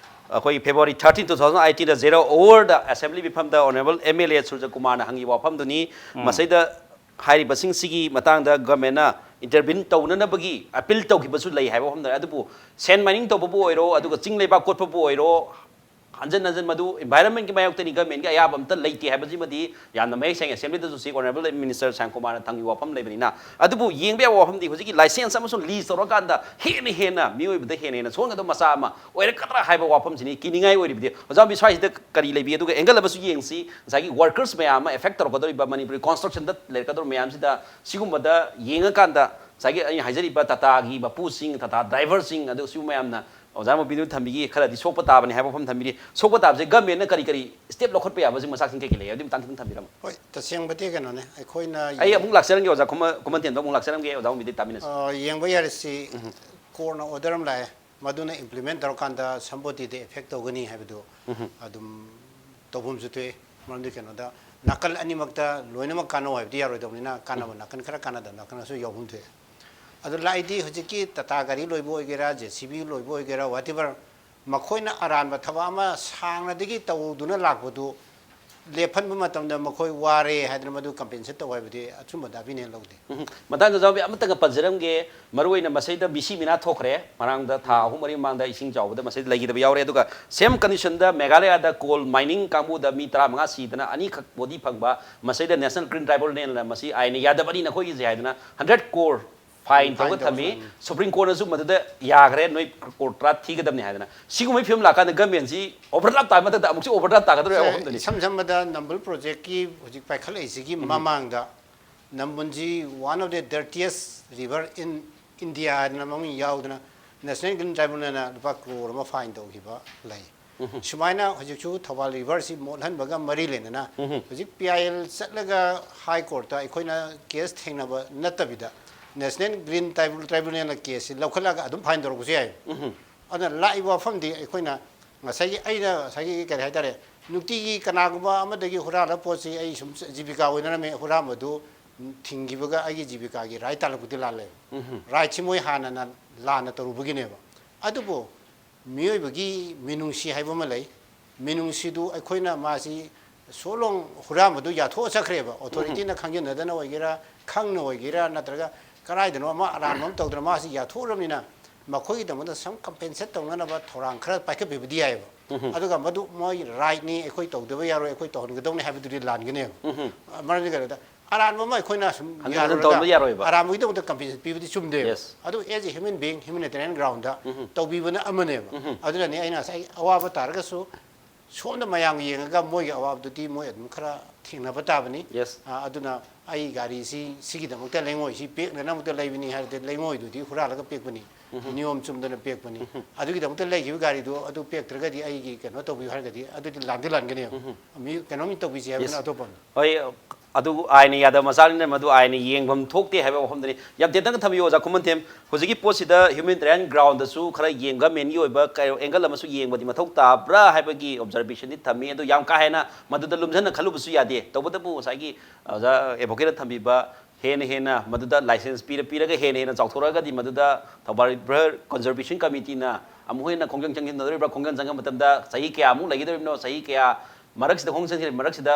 ꯑꯩꯈꯣꯏ February thirteen, two thousand eighteen ꯗ Zero Hour ꯗ assembly ꯃꯤꯐꯝꯗ honourable ꯑꯦꯝ ꯑꯦꯜ ꯑꯦ ꯁꯨꯔꯖꯀꯨꯃꯥꯔꯅ ꯍꯪꯉꯤꯕ ꯋꯥꯐꯝꯗꯨꯅꯤ꯫ ꯃꯁꯤꯗ ꯍꯥꯏꯔꯤꯕꯁꯤꯡꯁꯤꯒꯤ ꯃꯇꯥꯡꯗ government ꯅ intervene ꯇꯧꯅꯅꯕꯒꯤ appeal ꯇꯧꯈꯤꯕꯁꯨ ꯂꯩ ꯍꯥꯏꯕ ꯋꯥꯐꯝꯗ, ꯑꯗꯨꯕꯨ shell mining ꯇꯧꯕꯕꯨ ꯑꯣꯏꯔꯣ, ꯑꯗꯨꯒ ꯆꯤꯡ ꯂꯩꯕꯥꯛ ꯀꯣꯠꯄꯕꯨ ꯑꯣꯏꯔꯣ, ꯍꯟꯖꯤꯟ ꯍꯟꯖꯤꯟ ꯃꯗꯨ environment ꯀꯤ ꯃꯥꯌꯣꯛꯇꯅꯤ, government ꯀꯤ ꯑꯌꯥꯕ ꯑꯝꯇ ꯂꯩꯇꯦ ꯍꯥꯏꯕꯁꯤꯃꯗꯤ ꯌꯥꯝꯅ ꯃꯌꯦꯛ ꯁꯦꯡꯉꯦ꯫ Assembly ꯗꯁꯨ ꯍꯧꯖꯤꯛ Honourable Minister ꯁ꯭ꯌꯥꯝ ꯀꯨꯃꯥꯔꯅ ꯊꯝꯈꯤꯕ ꯋꯥꯐꯝ ꯂꯩꯕꯅꯤꯅ꯫ ꯑꯗꯨꯕꯨ ꯌꯦꯡꯕ ꯌꯥꯕ ꯋꯥꯐꯝꯗꯤ ꯍꯧꯖꯤꯛꯀꯤ licence ꯑꯃꯁꯨꯡ lease ꯇꯧꯔꯀꯥꯟꯗ ꯍꯦꯟꯅ ꯍꯦꯟꯅ ꯃꯤꯑꯣꯏꯕꯗ ꯍꯦꯟꯅ ꯍꯦꯟꯅ ꯁꯣꯛꯍꯟꯒꯗꯕ ꯃꯆꯥꯛ ꯑꯃ ꯑꯣꯏꯔꯛꯀꯗ꯭ꯔꯥ ꯍꯥꯏꯕ ꯋꯥꯐꯝꯁꯤꯅꯤ ꯀꯤꯅꯤꯡꯉꯥꯏ ꯑꯣꯏꯔꯤꯕꯗꯤ꯫ ꯑꯣꯖꯥ ꯃꯣꯍꯟꯕꯤ, ꯁ꯭ꯋꯥꯏꯁꯤꯗ ꯀꯔꯤ ꯂꯩꯕꯤ? ꯑꯗꯨꯒ angle ꯑꯃꯁꯨ ꯌꯦꯡꯁꯤ, ꯉꯁꯥꯏꯒꯤ workers ꯃꯌꯥꯝ ꯑꯃ affect ꯇꯧꯔꯛꯀꯗꯧꯔꯤꯕ ꯃꯅꯤꯄꯨꯔꯒꯤ construction ꯗ ꯂꯩꯔꯛꯀꯗꯧꯔꯤꯕ ꯃꯌꯥꯝꯁꯤꯗ, ꯁꯤꯒꯨꯝꯕꯗ ꯌꯦꯡꯉꯀꯥꯟꯗ ꯉꯁꯥꯏꯒꯤ ꯑꯩꯅ ꯍꯥꯏꯖꯔꯤꯕ Tata ꯒꯤ ꯃꯄꯨꯁꯤꯡ, Tata driver ꯁꯤꯡ, ꯑꯗꯨ ꯁꯤꯒꯨꯝꯕ ꯃꯌꯥꯝꯅ ꯑꯣꯖꯥ ꯃꯣꯍꯟꯕꯤꯗꯨ ꯊꯝꯕꯤꯒꯤ ꯈꯔꯗꯤ ꯁꯣꯛꯄ ꯇꯥꯕꯅꯤ ꯍꯥꯏꯕ ꯋꯥꯐꯝ ꯊꯝꯕꯤꯔꯤ꯫ ꯁꯣꯛꯄ ꯇꯥꯕꯁꯦ government ꯅ ꯀꯔꯤ ꯀꯔꯤ step ꯂꯧꯈꯠꯄ ꯌꯥꯕꯁꯦ ꯃꯆꯥꯛꯁꯤꯡ ꯀꯩ ꯀꯩ ꯂꯩ? ꯑꯗꯨꯒꯤ ꯃꯇꯥꯡꯗ ꯈꯤꯇꯪ ꯊꯝꯕꯤꯔꯝꯃꯣ꯫ ꯍꯣꯏ, ꯇꯁꯦꯡꯕꯗꯤ ꯀꯩꯅꯣꯅꯦ, ꯑꯩꯈꯣꯏꯅ ꯑꯩ ꯌꯦꯡ- ꯑꯃꯨꯛ ꯂꯥꯛꯆꯔꯝꯒꯦ ꯑꯣꯖꯥ, ꯈꯨꯃꯟ, ꯈꯨꯃꯟꯊꯦꯝꯗ ꯑꯃꯨꯛ ꯂꯥꯛꯆꯔꯝꯒꯦ, ꯑꯣꯖꯥ ꯃꯣꯍꯟꯕꯤꯗ ꯇꯥꯃꯤꯟꯅꯁꯤ꯫ ꯑ, ꯌꯦꯡꯕ ꯌꯥꯔꯤꯁꯤ, ꯎꯝ꯫ Court ꯅ order ꯑꯃ ꯂꯥꯛꯑꯦ, ꯃꯗꯨꯅ implement ꯇꯧꯔꯀꯥꯟꯗ ꯁꯝꯄꯣꯇꯤꯗ effect ꯇꯧꯒꯅꯤ ꯍꯥꯏꯕꯗꯨ ꯎꯝ꯫ ꯑꯗꯨꯝ ꯇꯧꯐꯝꯁꯨ ꯊꯣꯛꯑꯦ꯫ ꯃꯔꯝꯗꯤ ꯀꯩꯅꯣꯗ, ꯅꯥꯀꯜ ꯑꯅꯤꯃꯛꯇ ꯂꯣꯏꯅꯃꯛ ꯀꯥꯟꯅꯧ ꯍꯥꯏꯕꯗꯤ ꯌꯥꯔꯣꯏꯗꯧꯕꯅꯤꯅ, ꯀꯥꯟꯅꯕ ꯎꯝ꯫ ꯅꯥꯀꯟ ꯈꯔ, ꯀꯥꯟꯅꯗꯕ ꯅꯥꯀꯟ ꯈꯔꯁꯨ ꯌꯥꯎꯐꯝ ꯊꯣꯛꯑꯦ꯫ ꯑꯗꯨ ꯂꯥꯛꯏꯗꯤ ꯍꯧꯖꯤꯛꯀꯤ Tata ꯒꯥꯔꯤ ꯂꯣꯏꯕ ꯑꯣꯏꯒꯦꯔꯥ, J C B ꯂꯣꯏꯕ ꯑꯣꯏꯒꯦꯔꯥ, whatever, ꯃꯈꯣꯏꯅ ꯑꯔꯥꯟꯕ ꯊꯕꯛ ꯑꯃ ꯁꯥꯡꯅꯗꯒꯤ ꯇꯧꯗꯨꯅ ꯂꯥꯛꯄꯗꯨ ꯂꯦꯞꯍꯟꯕ ꯃꯇꯝꯗ ꯃꯈꯣꯏ ꯋꯥꯔꯦ ꯍꯥꯏꯗꯅ ꯃꯗꯨ compensate ꯇꯧ ꯍꯥꯏꯕꯗꯤ ꯑꯆꯨꯝꯕ ꯗꯥꯕꯤꯅꯦꯅ ꯂꯧꯗꯦ꯫ ꯎꯝ꯫ ꯃꯇꯥꯡꯗ ꯑꯣꯖꯥ ꯃꯣꯍꯟꯕꯤ ꯑꯃꯇꯪꯒ ꯄꯟꯖꯔꯝꯒꯦ, ꯃꯔꯨꯑꯣꯏꯅ ꯃꯁꯤꯗ ꯃꯤꯁꯤ ꯃꯤꯅꯥ ꯊꯣꯛꯈ꯭ꯔꯦ꯫ ꯃꯃꯥꯡꯗ ꯊꯥ ꯑꯍꯨꯝ ꯃꯔꯤ ꯃꯃꯥꯡꯗ ꯏꯁꯤꯡ ꯆꯥꯎꯕꯗ ꯃꯁꯤꯗ ꯂꯩꯈꯤꯗꯕ ꯌꯥꯎꯔꯦ꯫ ꯑꯗꯨꯒ same condition ꯗ ꯃꯦꯘꯥꯂꯌꯥꯗ coal mining ꯀꯥꯡꯕꯨꯗ ꯃꯤ ꯇꯔꯥꯃꯉꯥ ꯁꯤꯗꯅ ꯑꯅꯤꯈꯛ body ꯐꯪꯕ, ꯃꯁꯤꯗ National Green Tribunal ꯅ ꯃꯁꯤ ꯑꯥꯏꯟꯅ ꯌꯥꯗꯕꯅꯤ ꯅꯈꯣꯏꯒꯤꯁꯦ ꯍꯥꯏꯗꯅ hundred crore fine ꯎꯝ, ꯇꯧꯔꯒ fine ꯇꯧꯔꯒ ꯊꯝꯃꯤ꯫ ꯊꯝꯃꯤ꯫ Supreme Court ꯅꯁꯨ ꯃꯗꯨꯗ ꯌꯥꯈ꯭ꯔꯦ, ꯅꯣꯏ crore ꯇꯔꯥ ꯊꯤꯒꯗꯕꯅꯤ ꯍꯥꯏꯗꯅ꯫ ꯁꯤꯒꯨꯝꯕꯒꯤ ꯐꯤꯕꯝ ꯂꯥꯛꯀꯥꯟꯗ government ꯁꯤ overdraft ꯇꯥꯕ ꯃꯊꯛꯇ ꯑꯃꯨꯛꯁꯨ overdraft ꯇꯥꯒꯗꯧꯔꯤꯕ ꯁꯦ, ꯋꯥꯐꯝꯗꯨꯅꯤ꯫ ꯏꯁꯝ ꯁꯝꯕꯗ ꯅꯝꯕꯨꯜ project ꯀꯤ ꯍꯧꯖꯤꯛ ꯄꯥꯏꯈꯠꯂꯛꯏꯁꯤꯒꯤ ꯎꯝ꯫ ꯃꯃꯥꯡꯗ ꯅꯝꯕꯨꯜꯁꯤ one of the dirtiest river in India ꯍꯥꯏꯗꯅ ꯃꯃꯤꯡ ꯌꯥꯎꯗꯅ National Green Tribunal ꯅ ꯂꯨꯄꯥ crore ꯑꯃ fine ꯇꯧꯈꯤꯕ ꯂꯩ꯫ ꯎꯝ꯫ ꯁꯨꯃꯥꯏꯅ ꯍꯧꯖꯤꯛꯁꯨ ꯊꯧꯕꯥꯜ river ꯁꯤ ꯃꯣꯠꯍꯟꯕꯒ ꯃꯔꯤ ꯂꯩꯅꯅ ꯎꯝ꯫ ꯍꯧꯖꯤꯛ P I L ꯆꯠꯂꯒ High Court ꯇ ꯑꯩꯈꯣꯏꯅ case ꯊꯦꯡꯅꯕ ꯅꯠꯇꯕꯤꯗ National Green Tribunal, Tribunal ꯅ case ꯁꯤ ꯂꯧꯈꯠꯂꯒ ꯑꯗꯨꯝ fine ꯇꯧꯔꯛꯄꯁꯨ ꯌꯥꯏ꯫ ꯎꯝ꯫ ꯑꯗꯨꯅ ꯂꯥꯛꯏꯕ ꯋꯥꯐꯝꯗꯤ ꯑꯩꯈꯣꯏꯅ ꯉꯁꯥꯏꯒꯤ ꯑꯩꯅ ꯉꯁꯥꯏꯒꯤ ꯀꯔꯤ ꯍꯥꯏꯇꯥꯔꯦ, ꯅꯨꯡꯇꯤꯒꯤ ꯀꯅꯥꯒꯨꯝꯕ ꯑꯃꯗꯒꯤ ꯍꯨꯔꯥꯜꯂ ꯄꯣꯠꯁꯤ ꯑꯩ ꯁꯨꯝ ꯖꯤꯕꯤꯀꯥ ꯑꯣꯏꯅꯔꯝꯃꯦ, ꯍꯨꯔꯥꯟꯕꯗꯨ ꯊꯤꯡꯈꯤꯕꯒ ꯑꯩꯒꯤ ꯖꯤꯕꯤꯀꯥꯒꯤ right ꯇꯥꯜꯂꯛꯄꯗꯤ ꯂꯥꯜꯂꯦ꯫ ꯎꯝ꯫ Right ꯁꯤ ꯃꯣꯏ ꯍꯥꯟꯅꯅ ꯂꯥꯟꯅ ꯇꯧꯔꯨꯕꯒꯤꯅꯦꯕ꯫ ꯑꯗꯨꯕꯨ ꯃꯤꯑꯣꯏꯕꯒꯤ ꯃꯤꯅꯨꯡꯁꯤ ꯍꯥꯏꯕ ꯑꯃ ꯂꯩ꯫ ꯃꯤꯅꯨꯡꯁꯤꯗꯨ ꯑꯩꯈꯣꯏꯅ ꯃꯥꯁꯤ ꯁꯣꯂꯣꯡ ꯍꯨꯔꯥꯟꯕꯗꯨ ꯌꯥꯊꯣꯛꯑ ꯆꯠꯈ꯭ꯔꯦꯕ꯫ Authority ꯅ ꯎꯝ꯫ ꯈꯪꯖꯤꯟꯅꯗꯅ ꯑꯣꯏꯒꯦꯔꯥ, ꯈꯪꯅ ꯑꯣꯏꯒꯦꯔꯥ, ꯅꯠꯇ꯭ꯔꯒ ꯀꯗꯥꯏꯗꯅꯣ ꯑꯃ ꯑꯔꯥꯟꯕ ꯑꯃ ꯇꯧꯗꯅ ꯃꯥꯁꯤ ꯌꯥꯊꯣꯛꯎꯔꯕꯅꯤꯅ ꯃꯈꯣꯏꯒꯤꯗꯃꯛꯇ ꯁꯨꯝ ꯀꯝꯄꯦꯟꯁꯦꯠ ꯇꯧꯅꯅꯕ ꯊꯧꯔꯥꯡ ꯈꯔ ꯄꯥꯏꯈꯠꯄꯤꯕꯗꯤ ꯌꯥꯏꯑꯕ꯫ ꯑꯗꯨꯒ ꯃꯗꯨ ꯃꯣꯏ ꯔꯥꯏꯠꯅꯤ, ꯑꯩꯈꯣꯏ ꯇꯧꯗꯕ ꯌꯥꯔꯣꯏ, ꯑꯩꯈꯣꯏ ꯇꯧꯍꯟꯒꯗꯧꯅꯤ ꯍꯥꯏꯕꯗꯨꯗꯤ ꯂꯥꯟꯒꯅꯦꯕ꯫ ꯃꯔꯝꯗꯤ ꯀꯩꯅꯣꯗ, ꯑꯔꯥꯟꯕ ꯑꯃ ꯑꯩꯈꯣꯏꯅ ꯁꯨꯝ ꯍꯟꯖꯤꯟ ꯍꯟꯖꯤꯟ ꯌꯥꯔꯨꯔꯒ ꯇꯧꯍꯟꯕ ꯌꯥꯔꯣꯏꯕ꯫ ꯑꯔꯥꯟꯕꯒꯤꯗꯃꯛꯇ ꯀꯝꯄꯦꯟꯁꯦꯠ ꯄꯤꯕꯗꯤ ꯆꯨꯝꯗꯦꯕ꯫ Yes. ꯑꯗꯨ as a human being, humanitarian groundꯗ ꯇꯧꯕꯤꯕꯅ ꯑꯃꯅꯦꯕ꯫ ꯑꯗꯨꯅꯅꯦ ꯑꯩꯅ ꯉꯁꯥꯏ ꯑꯋꯥꯕ ꯇꯥꯔꯒꯁꯨ ꯁꯣꯝꯗ ꯃꯌꯥꯝꯒꯤ ꯌꯦꯡꯉꯒ ꯃꯣꯏꯒꯤ ꯑꯋꯥꯕꯗꯨꯗꯤ ꯃꯣꯏ ꯑꯗꯨꯝ ꯈꯔ ꯊꯦꯡꯅꯕ ꯇꯥꯕꯅꯤ꯫ Yes. ꯑ, ꯑꯗꯨꯅ ꯑꯩ ꯒꯥꯔꯤꯁꯤ ꯁꯤꯒꯤꯗꯃꯛꯇ ꯂꯩꯉꯣꯏꯁꯤ ꯄꯦꯛꯅꯅꯕꯗ ꯂꯩꯕꯅꯤ ꯍꯥꯏꯔꯗꯤ ꯂꯩꯉꯣꯏꯗꯨꯗꯤ ꯍꯨꯔꯥꯜꯂꯒ ꯄꯦꯛꯄꯅꯤ꯫ ꯅꯤꯌꯣꯝ ꯆꯨꯝꯗꯅ ꯄꯦꯛꯄꯅꯤ꯫ ꯑꯗꯨꯒꯤꯗꯃꯛꯇ ꯂꯩꯈꯤꯕ ꯒꯥꯔꯤꯗꯨ ꯑꯗꯨ ꯄꯦꯛꯇ꯭ꯔꯒꯗꯤ ꯑꯩꯒꯤ ꯀꯩꯅꯣ ꯇꯧꯕꯤꯌꯨ ꯍꯥꯏꯔꯒꯗꯤ ꯑꯗꯨꯗꯤ ꯂꯥꯟꯗꯤ ꯂꯥꯟꯒꯅꯦꯕ꯫ ꯃꯤ ꯀꯩꯅꯣꯝ ꯇꯧꯕꯤꯁꯤ ꯍꯥꯏꯕꯅ Yes. ꯑꯇꯣꯞꯄ ꯑꯃ꯫ ꯍꯣꯏ, ꯑꯗꯨ ꯑꯥꯏꯟꯅ ꯌꯥꯗꯕ ꯃꯆꯥꯛꯅꯤꯅ ꯃꯗꯨ ꯑꯥꯏꯟꯅ ꯌꯦꯡꯐꯝ ꯊꯣꯛꯇꯦ ꯍꯥꯏꯕ ꯋꯥꯐꯝꯗꯅꯤ꯫ ꯌꯥꯝ ꯇꯦꯟꯇꯛꯅ ꯊꯝꯕꯤꯌꯨ, ꯑꯣꯖꯥ ꯈꯨꯃꯟꯊꯦꯝ꯫ ꯍꯧꯖꯤꯛꯀꯤ ꯄꯣꯠꯁꯤꯗ humanitarian groundꯗꯁꯨ ꯈꯔ ꯌꯦꯡ, governmentꯀꯤ ꯑꯣꯏꯕ ꯀ-, angle ꯑꯃꯁꯨ ꯌꯦꯡꯕꯗꯤ ꯃꯊꯧ ꯇꯥꯕ꯭ꯔꯥ ꯍꯥꯏꯕꯒꯤ observationꯗꯤ ꯊꯝꯃꯤ꯫ ꯑꯗꯨ ꯌꯥꯝ ꯀꯥ ꯍꯦꯟꯅ ꯃꯗꯨꯗ ꯂꯨꯝꯖꯟꯅ ꯈꯜꯂꯨꯕꯁꯨ ꯌꯥꯗꯦ꯫ ꯇꯧꯕꯇꯕꯨ ꯉꯁꯥꯏꯒꯤ ꯑꯣꯖꯥ advocateꯅ ꯊꯝꯕꯤꯕ ꯍꯦꯟꯅ ꯍꯦꯟꯅ ꯃꯗꯨꯗ license ꯄꯤꯔ-, ꯄꯤꯔꯒ ꯍꯦꯟꯅ ꯍꯦꯟꯅ ꯆꯥꯎꯊꯣꯔꯛꯑꯒꯗꯤ ꯃꯗꯨꯗ ꯊꯧꯕꯥꯜ River Conservation Committeeꯅ ꯑꯃꯨꯛ ꯍꯦꯟꯅ ꯈꯣꯡꯖꯪ ꯆꯪꯁꯤꯟꯅꯗꯣꯔꯤꯕ꯭ꯔꯥ? ꯈꯣꯡꯖꯪ ꯆꯪꯕ ꯃꯇꯝꯗ ꯆꯍꯤ ꯀꯌꯥꯃꯨꯛ ꯂꯩꯒꯗꯧꯔꯤꯕꯅꯣ? ꯆꯍꯤ ꯀꯌꯥ ꯃꯔꯛꯁꯤꯗ ꯈꯣꯡꯖꯪ ꯆꯪꯁꯤꯟ-, ꯃꯔꯛꯁꯤꯗ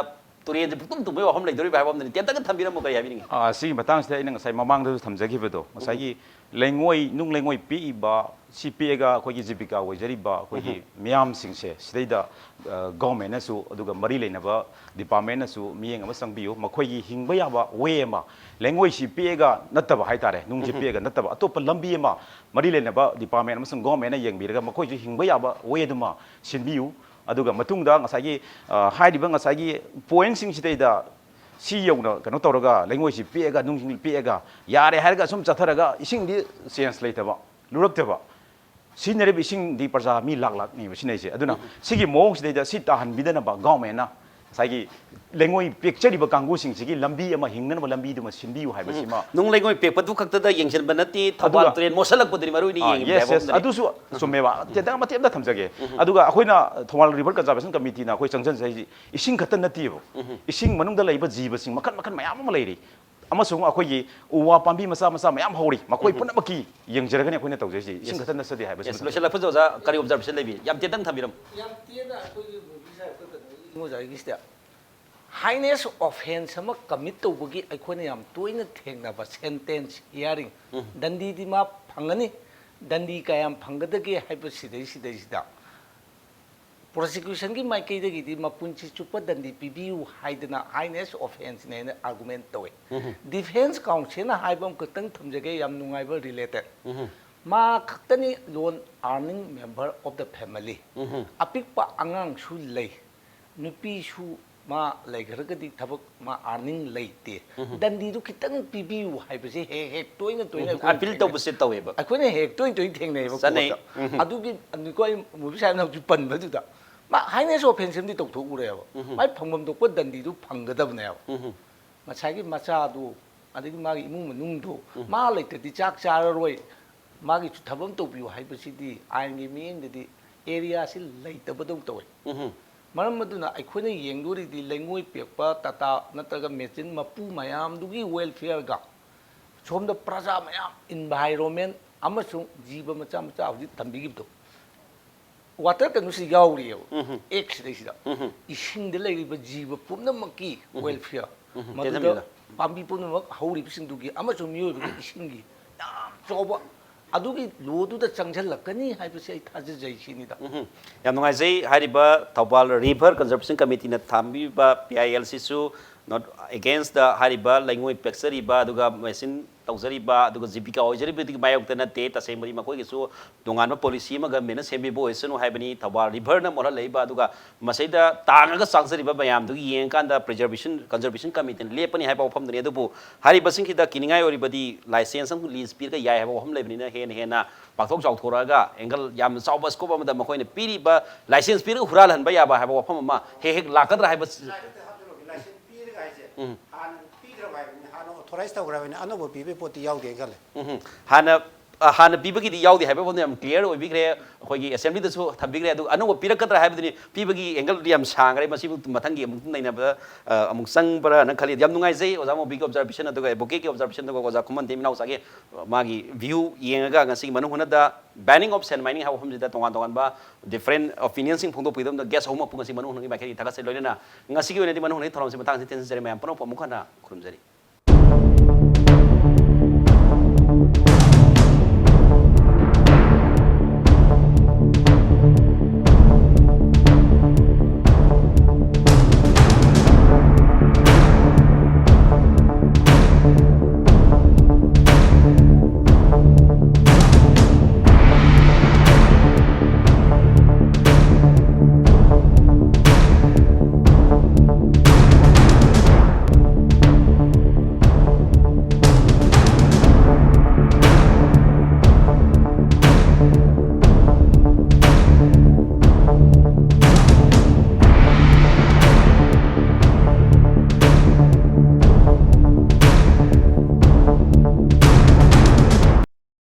ꯇꯨꯔꯦꯟꯁꯦ ꯄꯨꯛꯇꯨꯝ ꯇꯨꯝꯕꯒꯤ ꯋꯥꯐꯝ ꯂꯩꯗꯣꯔꯤꯕ꯭ꯔꯥ ꯍꯥꯏꯕ ꯑꯃꯗꯅꯤ꯫ ꯇꯦꯟꯇꯛꯅ ꯊꯝꯕꯤꯔꯝꯃꯨ, ꯀꯔꯤ ꯍꯥꯏꯕꯤꯅꯤꯡꯉꯤ? ꯑꯥ, ꯁꯤꯒꯤ ꯃꯇꯥꯡꯁꯤꯗ ꯑꯩꯅ ꯉꯁꯥꯏ ꯃꯃꯥꯡꯗꯁꯨ ꯊꯝꯖꯈꯤꯕꯗꯣ, ꯉꯁꯥꯏꯒꯤ ꯂꯩꯉꯣꯏ, ꯅꯨꯡ ꯂꯩꯉꯣꯏ ꯄꯦꯛꯏꯕ, ꯁꯤ ꯄꯦꯛꯑꯒ ꯑꯩꯈꯣꯏꯒꯤ ꯖꯤꯕꯤꯀꯥ ꯑꯣꯏꯖꯔꯤꯕ ꯑꯩꯈꯣꯏꯒꯤ ꯃꯤꯌꯥꯝꯁꯤꯡꯁꯦ ꯁꯤꯗꯩꯗ, ꯑ, governmentꯅꯁꯨ ꯑꯗꯨꯒ ꯃꯔꯤ ꯂꯩꯅꯕ departmentꯅꯁꯨ ꯃꯤꯠꯌꯦꯡ ꯑꯃ ꯆꯪꯕꯤꯌꯨ꯫ ꯃꯈꯣꯏꯒꯤ ꯍꯤꯡꯕ ꯌꯥꯕ way ꯑꯃ, ꯂꯩꯉꯣꯏꯁꯤ ꯄꯦꯛꯑꯒ ꯅꯠꯇꯕ ꯍꯥꯏꯇꯥꯔꯦ, ꯅꯨꯡꯁꯤ ꯄꯦꯛꯑꯒ ꯅꯠꯇꯕ ꯑꯇꯣꯞꯄ ꯂꯝꯕꯤ ꯑꯃ, ꯃꯔꯤ ꯂꯩꯅꯕ department ꯑꯃꯁꯨꯡ governmentꯅ ꯌꯦꯡꯕꯤꯔꯒ ꯃꯈꯣꯏꯁꯨ ꯍꯤꯡꯕ ꯌꯥꯕ way ꯑꯗꯨꯃ ꯁꯤꯟꯕꯤꯌꯨ꯫ ꯑꯗꯨꯒ ꯃꯇꯨꯡꯗ ꯉꯁꯥꯏꯒꯤ, ꯑ, ꯍꯥꯏꯔꯤꯕ ꯉꯁꯥꯏꯒꯤ pointꯁꯤꯡꯁꯤꯗꯩꯗ ꯁꯤ ꯌꯧꯅ ꯀꯩꯅꯣ ꯇꯧꯔꯒ, ꯂꯩꯉꯣꯏꯁꯤ ꯄꯦꯛꯑꯒ, ꯅꯨꯡꯁꯤꯡ ꯄꯦꯛꯑꯒ, ꯌꯥꯔꯦ ꯍꯥꯏꯔꯒ ꯁꯨꯝ ꯆꯠꯊꯔꯒ, ꯏꯁꯤꯡꯗꯤ change ꯂꯩꯇꯕ, ꯂꯨꯔꯛꯇꯕ, ꯁꯤꯖꯤꯟꯅꯔꯤꯕ ꯏꯁꯤꯡꯗꯤ ꯄ꯭ꯔꯖꯥ ꯃꯤ ꯂꯥꯛ ꯂꯥꯛꯅꯦꯕ ꯁꯤꯖꯤꯟꯅꯩꯁꯦ꯫ ꯑꯗꯨꯅ ꯁꯤꯒꯤ ꯃꯑꯣꯡꯁꯤꯗꯩꯗ ꯁꯤ ꯇꯥꯍꯟꯕꯤꯗꯅꯕ governmentꯅ ꯉꯁꯥꯏꯒꯤ ꯂꯩꯉꯣꯏ ꯄꯦꯛꯆꯔꯤꯕ ꯀꯥꯡꯕꯨꯁꯤꯡꯁꯤꯒꯤ ꯂꯝꯕꯤ ꯑꯃ, ꯍꯤꯡꯅꯅꯕ ꯂꯝꯕꯤꯗꯨꯃ ꯁꯤꯟꯕꯤꯌꯨ ꯍꯥꯏꯕꯁꯤꯃ ꯅꯨꯡ ꯂꯩꯉꯣꯏ ꯄꯦꯛꯄꯗꯨ ꯈꯛꯇꯗ ꯌꯦꯡꯁꯤꯟꯕ ꯅꯠꯇꯦ, ꯊꯧꯕꯥꯜ ꯑꯗꯨꯒ ꯇꯨꯔꯦꯜ ꯃꯣꯠꯁꯜꯂꯛꯄꯗꯨꯅꯤ ꯃꯔꯨ ꯑꯣꯏꯅ ꯑꯥ, ꯌꯦꯡꯉꯤꯕ yes, ꯍꯥꯏꯕ yes, ꯑꯃꯗꯅꯤ꯫ ꯑꯗꯨꯁꯨ ꯆꯨꯝꯃꯦꯕ꯫ ꯇꯦꯟꯇꯛ ꯃꯇꯦꯛ ꯑꯝꯇ ꯊꯝꯖꯒꯦ꯫ ꯑꯗꯨꯒ ꯑꯩꯈꯣꯏꯅ ꯊꯧꯕꯥꯜ River Conservation Committeeꯅ ꯑꯩꯈꯣꯏ ꯆꯪꯁꯤꯟꯖꯩ ꯏꯁꯤꯡ ꯈꯛꯇ ꯅꯠꯇꯦꯕ꯫ ꯏꯁꯤꯡ ꯃꯅꯨꯡꯗ ꯂꯩꯕ ꯖꯤꯕꯁꯤꯡ ꯃꯈꯜ ꯃꯈꯜ ꯃꯌꯥꯝ ꯑꯃ ꯂꯩꯔꯤ꯫ ꯑꯃꯁꯨꯡ ꯑꯩꯈꯣꯏꯒꯤ ꯎ ꯋꯥ ꯄꯥꯝꯕꯤ ꯃꯆꯥ ꯃꯆꯥ ꯃꯌꯥꯝ ꯍꯧꯔꯤ꯫ ꯃꯈꯣꯏ ꯄꯨꯝꯅꯃꯛꯀꯤ ꯌꯦꯡꯖꯔꯒꯅꯤ ꯑꯩꯈꯣꯏꯅ ꯇꯧꯖꯩꯁꯤ꯫ ꯏꯁꯤꯡ Yes. ꯈꯛꯇ ꯅꯠꯆꯗꯦ ꯍꯥꯏꯕꯁꯤ Yes, ꯃꯇꯝ ꯂꯣꯏꯁꯤꯜꯂꯛꯄꯁꯦ ꯑꯣꯖꯥ ꯀꯔꯤ observation ꯂꯩꯕꯤ? ꯌꯥꯝ ꯇꯦꯟꯇꯪ ꯊꯝꯕꯤꯔꯝꯃꯨ꯫ ꯌꯥꯝ ꯇꯦꯟꯅ ꯑꯩꯈꯣꯏꯒꯤ movieꯁꯦ ꯑꯩꯈꯣꯏ ꯀꯩꯅꯣꯒꯤ ꯑꯣꯖꯥꯒꯤꯁꯤꯗ heinous offence ꯑꯃ commit ꯇꯧꯕꯒꯤ ꯑꯩꯈꯣꯏꯅ ꯌꯥꯝ ꯇꯣꯏꯅ ꯊꯦꯡꯅꯕ sentence hearing, ꯗꯟꯗꯤꯗꯤ ꯃꯥ ꯐꯪꯒꯅꯤ, ꯗꯟꯗꯤ ꯀꯌꯥꯝ ꯐꯪꯒꯗꯒꯦ ꯍꯥꯏꯕ ꯁꯤꯗꯩꯁꯤꯗꯩꯁꯤꯗ ꯄ꯭ꯔꯣꯁꯤꯀ꯭ꯌꯨꯁꯟꯒꯤ ꯃꯥꯏꯀꯩꯗꯒꯤꯗꯤ ꯃꯄꯨꯟꯁꯤ ꯆꯨꯞꯄ ꯗꯟꯗꯤ ꯄꯤꯕꯤꯌꯨ ꯍꯥꯏꯗꯅ ꯍꯥꯏꯅꯦꯁ ꯑꯣꯐꯦꯟꯁꯅꯦꯅ ꯑꯥꯔꯒꯨꯃꯦꯟ ꯇꯧꯋꯦ꯫ ꯗꯤꯐꯦꯟꯁ ꯀꯥꯎꯟꯁꯤꯜꯅ ꯍꯥꯏꯕ ꯑꯃꯈꯛꯇꯪ ꯊꯝꯖꯒꯦ, ꯌꯥꯝ ꯅꯨꯡꯉꯥꯏꯕ ꯔꯤꯂꯦꯇꯦꯠ꯫ ꯃꯥ ꯈꯛꯇꯅꯤ lone earning member of the family. ꯑꯄꯤꯛꯄ ꯑꯉꯥꯡꯁꯨ ꯂꯩ, ꯅꯨꯄꯤꯁꯨ ꯃꯥ ꯂꯩꯈ꯭ꯔꯒꯗꯤ ꯊꯕꯛ ꯃꯥ ꯑꯥꯔꯅꯤꯡ ꯂꯩꯇꯦ꯫ ꯗꯟꯗꯤꯗꯨ ꯈꯤꯇꯪ ꯄꯤꯕꯤꯌꯨ ꯍꯥꯏꯕꯁꯦ ꯍꯦꯛ ꯍꯦꯛ ꯇꯣꯏꯅ ꯇꯣꯏꯅ ꯑꯩꯈꯣꯏꯅ ꯑꯄꯤꯜ ꯊꯦꯡꯅꯩ꯫ ꯇꯧꯕꯁꯦ ꯇꯧꯋꯦꯕ꯫ ꯑꯩꯈꯣꯏꯅ ꯍꯦꯛ ꯇꯣꯏꯅ ꯇꯣꯏꯅ ꯊꯦꯡꯅꯩꯌꯦꯕ ꯆꯠꯅꯩ꯫ ꯀꯣꯔꯠꯇ꯫ ꯑꯗꯨꯒꯤ ꯑꯩꯈꯣꯏ ꯃꯨꯕꯤ ꯁꯥꯍꯦꯕꯅ ꯍꯧꯖꯤꯛ ꯄꯟꯕꯗꯨꯗ ꯃꯥ ꯍꯥꯏꯅꯦꯁ ꯑꯣꯐꯦꯟꯁ ꯑꯃꯗꯤ ꯇꯧꯊꯣꯛꯎꯔꯦꯕ꯫ ꯃꯥꯏ ꯐꯪꯐꯝ ꯊꯣꯛꯄ ꯗꯟꯗꯤꯗꯨ ꯐꯪꯒꯗꯕꯅꯦꯕ꯫ ꯉꯁꯥꯏꯒꯤ ꯃꯆꯥꯗꯨ, ꯑꯗꯒꯤ ꯃꯥꯒꯤ ꯏꯃꯨꯡ ꯃꯅꯨꯡꯗꯨ, ꯃꯥ ꯂꯩꯇ꯭ꯔꯗꯤ ꯆꯥꯛ ꯆꯥꯔꯔꯣꯏ, ꯃꯥꯒꯤꯁꯨ ꯊꯕꯛ ꯑꯃ ꯇꯧꯕꯤꯌꯨ ꯍꯥꯏꯕꯁꯤꯗꯤ ꯑꯥꯏꯟꯒꯤ ꯃꯤꯠꯌꯦꯡꯗꯗꯤ ꯑꯦꯔꯤꯌꯥꯁꯤ ꯂꯩꯇꯕꯗꯧ ꯇꯧꯋꯦ꯫ ꯃꯔꯝ ꯑꯗꯨꯅ ꯑꯩꯈꯣꯏꯅ ꯌꯦꯡꯗꯣꯔꯤꯗꯤ ꯂꯩꯉꯣꯏ ꯄꯦꯛꯄ ꯇꯥꯇꯥ ꯅꯠꯇ꯭ꯔꯒ ꯃꯦꯆꯤꯟ ꯃꯄꯨ ꯃꯌꯥꯝꯗꯨꯒꯤ ꯋꯦꯜꯐꯤꯌꯔꯒ ꯁꯣꯝꯗ ꯄ꯭ꯔꯖꯥ ꯃꯌꯥꯝ, ꯏꯟꯚꯥꯏꯔꯣꯟꯃꯦꯟ ꯑꯃꯁꯨꯡ ꯖꯤꯕ ꯃꯆꯥ ꯃꯆꯥ ꯍꯧꯖꯤꯛ ꯊꯝꯕꯤꯈꯤꯕꯗꯣ, ꯋꯥꯇꯔ ꯀꯩꯅꯣꯁꯤ ꯌꯥꯎꯔꯤꯑꯕ ꯑꯦꯛꯁꯤꯗꯩꯁꯤꯗ꯫ ꯏꯁꯤꯡꯗ ꯂꯩꯔꯤꯕ ꯖꯤꯕ ꯄꯨꯝꯅꯃꯛꯀꯤ ꯋꯦꯜꯐꯤꯌꯔ, ꯃꯗꯨꯗ ꯇꯦꯟꯍꯟꯕꯤꯌꯨ꯫ ꯄꯥꯝꯕꯤ ꯄꯨꯝꯅꯃꯛ ꯍꯧꯔꯤꯕꯁꯤꯡꯗꯨꯒꯤ ꯑꯃꯁꯨꯡ ꯃꯤꯑꯣꯏꯕꯒꯤ ꯏꯁꯤꯡꯒꯤ ꯌꯥꯝ ꯆꯥꯎꯕ ꯑꯗꯨꯒꯤ ꯂꯣꯗꯨꯗ ꯆꯪꯁꯤꯜꯂꯛꯀꯅꯤ ꯍꯥꯏꯕꯁꯤ ꯑꯩ ꯊꯥꯖꯖꯩ ꯁꯤꯅꯤꯗ꯫ ꯎꯝ, ꯌꯥꯝ ꯅꯨꯡꯉꯥꯏꯖꯩ꯫ ꯍꯥꯏꯔꯤꯕ ꯊꯧꯕꯥꯜ ꯔꯤꯚꯔ ꯀꯟꯖꯔꯕꯦꯁꯟ ꯀꯃꯤꯇꯤꯅ ꯊꯝꯕꯤꯕ P I ꯑꯦꯜꯁꯤꯁꯨ not against the ꯍꯥꯏꯔꯤꯕ ꯂꯩꯉꯣꯏ ꯄꯦꯛꯆꯔꯤꯕ ꯑꯗꯨꯒ ꯃꯦꯆꯤꯟ ꯇꯧꯖꯔꯤꯕ ꯑꯗꯨꯒ ꯖꯤꯕꯤꯀꯥ ꯑꯣꯏꯖꯔꯤꯕꯗꯨꯒꯤ ꯃꯥꯌꯣꯛꯇ ꯅꯠꯇꯦ꯫ ꯇꯁꯦꯡꯕꯗꯤ ꯃꯈꯣꯏꯒꯤꯁꯨ ꯇꯣꯉꯥꯟꯕ ꯄꯣꯂꯤꯁꯤ ꯑꯃ ꯒꯚꯔꯟꯃꯦꯟꯅ ꯁꯦꯝꯕꯤꯕ ꯑꯣꯏꯁꯅꯨ ꯍꯥꯏꯕꯅꯤ꯫ ꯊꯧꯕꯥꯜ ꯔꯤꯚꯔꯅ ꯃꯣꯠꯍꯜꯂꯛꯏꯕ ꯑꯗꯨꯒ ꯃꯁꯤꯗ ꯇꯥꯡꯉꯒ ꯆꯥꯛꯆꯔꯤꯕ ꯃꯌꯥꯝꯗꯨꯒꯤ ꯌꯦꯡꯉꯀꯥꯟꯗ ꯄ꯭ꯔꯤꯖꯔꯕꯦꯁꯟ, ꯀꯟꯖꯔꯕꯦꯁꯟ ꯀꯃꯤꯇꯤꯅ ꯂꯦꯞꯄꯅꯤ ꯍꯥꯏꯕ ꯋꯥꯐꯝꯗꯨꯅꯤ꯫ ꯑꯗꯨꯕꯨ ꯍꯥꯏꯔꯤꯕꯁꯤꯡꯁꯤꯗ ꯀꯤꯅꯤꯡꯉꯥꯏ ꯑꯣꯏꯔꯤꯕꯗꯤ ꯂꯥꯏꯁꯦꯟꯁ ꯑꯃ ꯂꯤꯁ ꯄꯤꯔꯒ ꯌꯥꯏ ꯍꯥꯏꯕ ꯋꯥꯐꯝ ꯂꯩꯕꯅꯤꯅ ꯍꯦꯟꯅ ꯍꯦꯟꯅ ꯄꯥꯛꯊꯣꯛ ꯆꯥꯎꯊꯣꯔꯛꯑꯒ ꯑꯦꯡꯒꯜ ꯌꯥꯝꯅ ꯆꯥꯎꯕ ꯁ꯭ꯀꯣꯞ ꯑꯃꯗ ꯃꯈꯣꯏꯅ ꯄꯤꯔꯤꯕ ꯂꯥꯏꯁꯦꯟꯁ ꯄꯤꯔꯒ ꯍꯨꯔꯥꯜꯍꯟꯕ ꯌꯥꯕ ꯍꯥꯏꯕ ꯋꯥꯐꯝ ꯑꯃ ꯍꯦꯛ ꯍꯦꯛ ꯂꯥꯛꯀꯗ꯭ꯔꯥ ꯍꯥꯏꯕ꯫ ꯂꯥꯏꯁꯦꯟꯁ ꯄꯤꯔꯒ ꯍꯥꯏꯁꯦ ꯎꯝ꯫ ꯍꯥꯟꯅ ꯄꯤꯗ꯭ꯔꯕ ꯍꯥꯏꯕꯅꯤ, ꯍꯥꯟꯅ ꯑꯣꯊꯣꯔꯥꯏꯁ ꯇꯧꯈ꯭ꯔꯕꯅꯤ, ꯑꯅꯧꯕ ꯄꯤꯕꯒꯤ ꯄꯣꯠꯇꯤ ꯌꯥꯎꯗꯦ ꯈꯜꯂꯦ꯫ ꯎꯝ꯫ ꯍꯥꯟꯅ, ꯑ, ꯍꯥꯟꯅ ꯄꯤꯕꯒꯤꯗꯤ ꯌꯥꯎꯗꯦ ꯍꯥꯏꯕ ꯋꯥꯐꯝꯗꯣ ꯌꯥꯝ ꯀ꯭ꯂꯤꯌꯥꯔ ꯑꯣꯏꯕꯤꯈ꯭ꯔꯦ, ꯑꯩꯈꯣꯏꯒꯤ ꯑꯦꯁꯦꯝꯕ꯭ꯂꯤꯗꯁꯨ ꯊꯝꯕꯤꯈ꯭ꯔꯦ꯫ ꯑꯗꯨꯒ ꯑꯅꯧꯕ ꯄꯤꯔꯛꯀꯗ꯭ꯔꯥ ꯍꯥꯏꯕꯗꯨꯅꯤ, ꯄꯤꯕꯒꯤ ꯑꯦꯡꯒꯜꯗꯤ ꯌꯥꯝ ꯁꯥꯡꯈ꯭ꯔꯦ, ꯃꯁꯤꯕꯨ ꯃꯊꯪꯒꯤ ꯑꯃꯨꯛ ꯅꯩꯅꯕꯗ, ꯑ, ꯑꯃꯨꯛ ꯆꯪꯕ꯭ꯔꯥꯅ ꯈꯜꯂꯤ꯫ ꯌꯥꯝ ꯅꯨꯡꯉꯥꯏꯖꯩ ꯑꯣꯖꯥ ꯃꯣꯕꯤꯒꯤ ꯑꯣꯕꯖꯥꯔꯕꯦꯁꯟ ꯑꯗꯨꯒ ꯑꯦꯗꯚꯣꯀꯦꯠꯀꯤ ꯑꯣꯕꯖꯥꯔꯕꯦꯁꯟ ꯑꯗꯨꯒ ꯑꯣꯖꯥ ꯈꯨꯃꯟꯊꯦꯝ ꯏꯅꯥꯎꯆꯥꯒꯤ ꯃꯥꯒꯤ ꯚ꯭ꯌꯨ ꯌꯦꯡꯉꯒ ꯉꯁꯤꯒꯤ ꯃꯅꯨꯡ ꯍꯨꯠꯅꯗ banning of sand mining ꯍꯥꯏꯕ ꯋꯥꯐꯝꯁꯤꯗ ꯇꯣꯉꯥꯟ ꯇꯣꯉꯥꯟꯕ ꯗꯤꯐ꯭ꯔꯦꯟ ꯑꯣꯄꯤꯅꯤꯌꯟꯁꯤꯡ ꯐꯣꯡꯗꯣꯛꯄꯤꯗꯕꯗ ꯒꯦꯁ ꯑꯍꯨꯝꯃꯛꯄꯨ ꯉꯁꯤ ꯃꯅꯨꯡ ꯍꯨꯠꯅꯒꯤ ꯃꯥꯏꯀꯩꯗꯒꯤ ꯊꯥꯒꯠꯆꯔꯤ꯫ ꯂꯣꯏꯅꯅ ꯉꯁꯤꯒꯤ ꯑꯣꯏꯅꯗꯤ ꯃꯅꯨꯡ ꯍꯨꯠꯅꯒꯤ ꯊꯧꯔꯝꯁꯤ ꯃꯇꯥꯡꯁꯤꯗ ꯇꯦꯟꯖꯔꯦ꯫ ꯃꯌꯥꯝ ꯄꯨꯝꯅꯃꯛꯄꯨ ꯑꯃꯨꯛ ꯍꯟꯅ ꯈꯨꯔꯨꯝꯖꯔꯤ꯫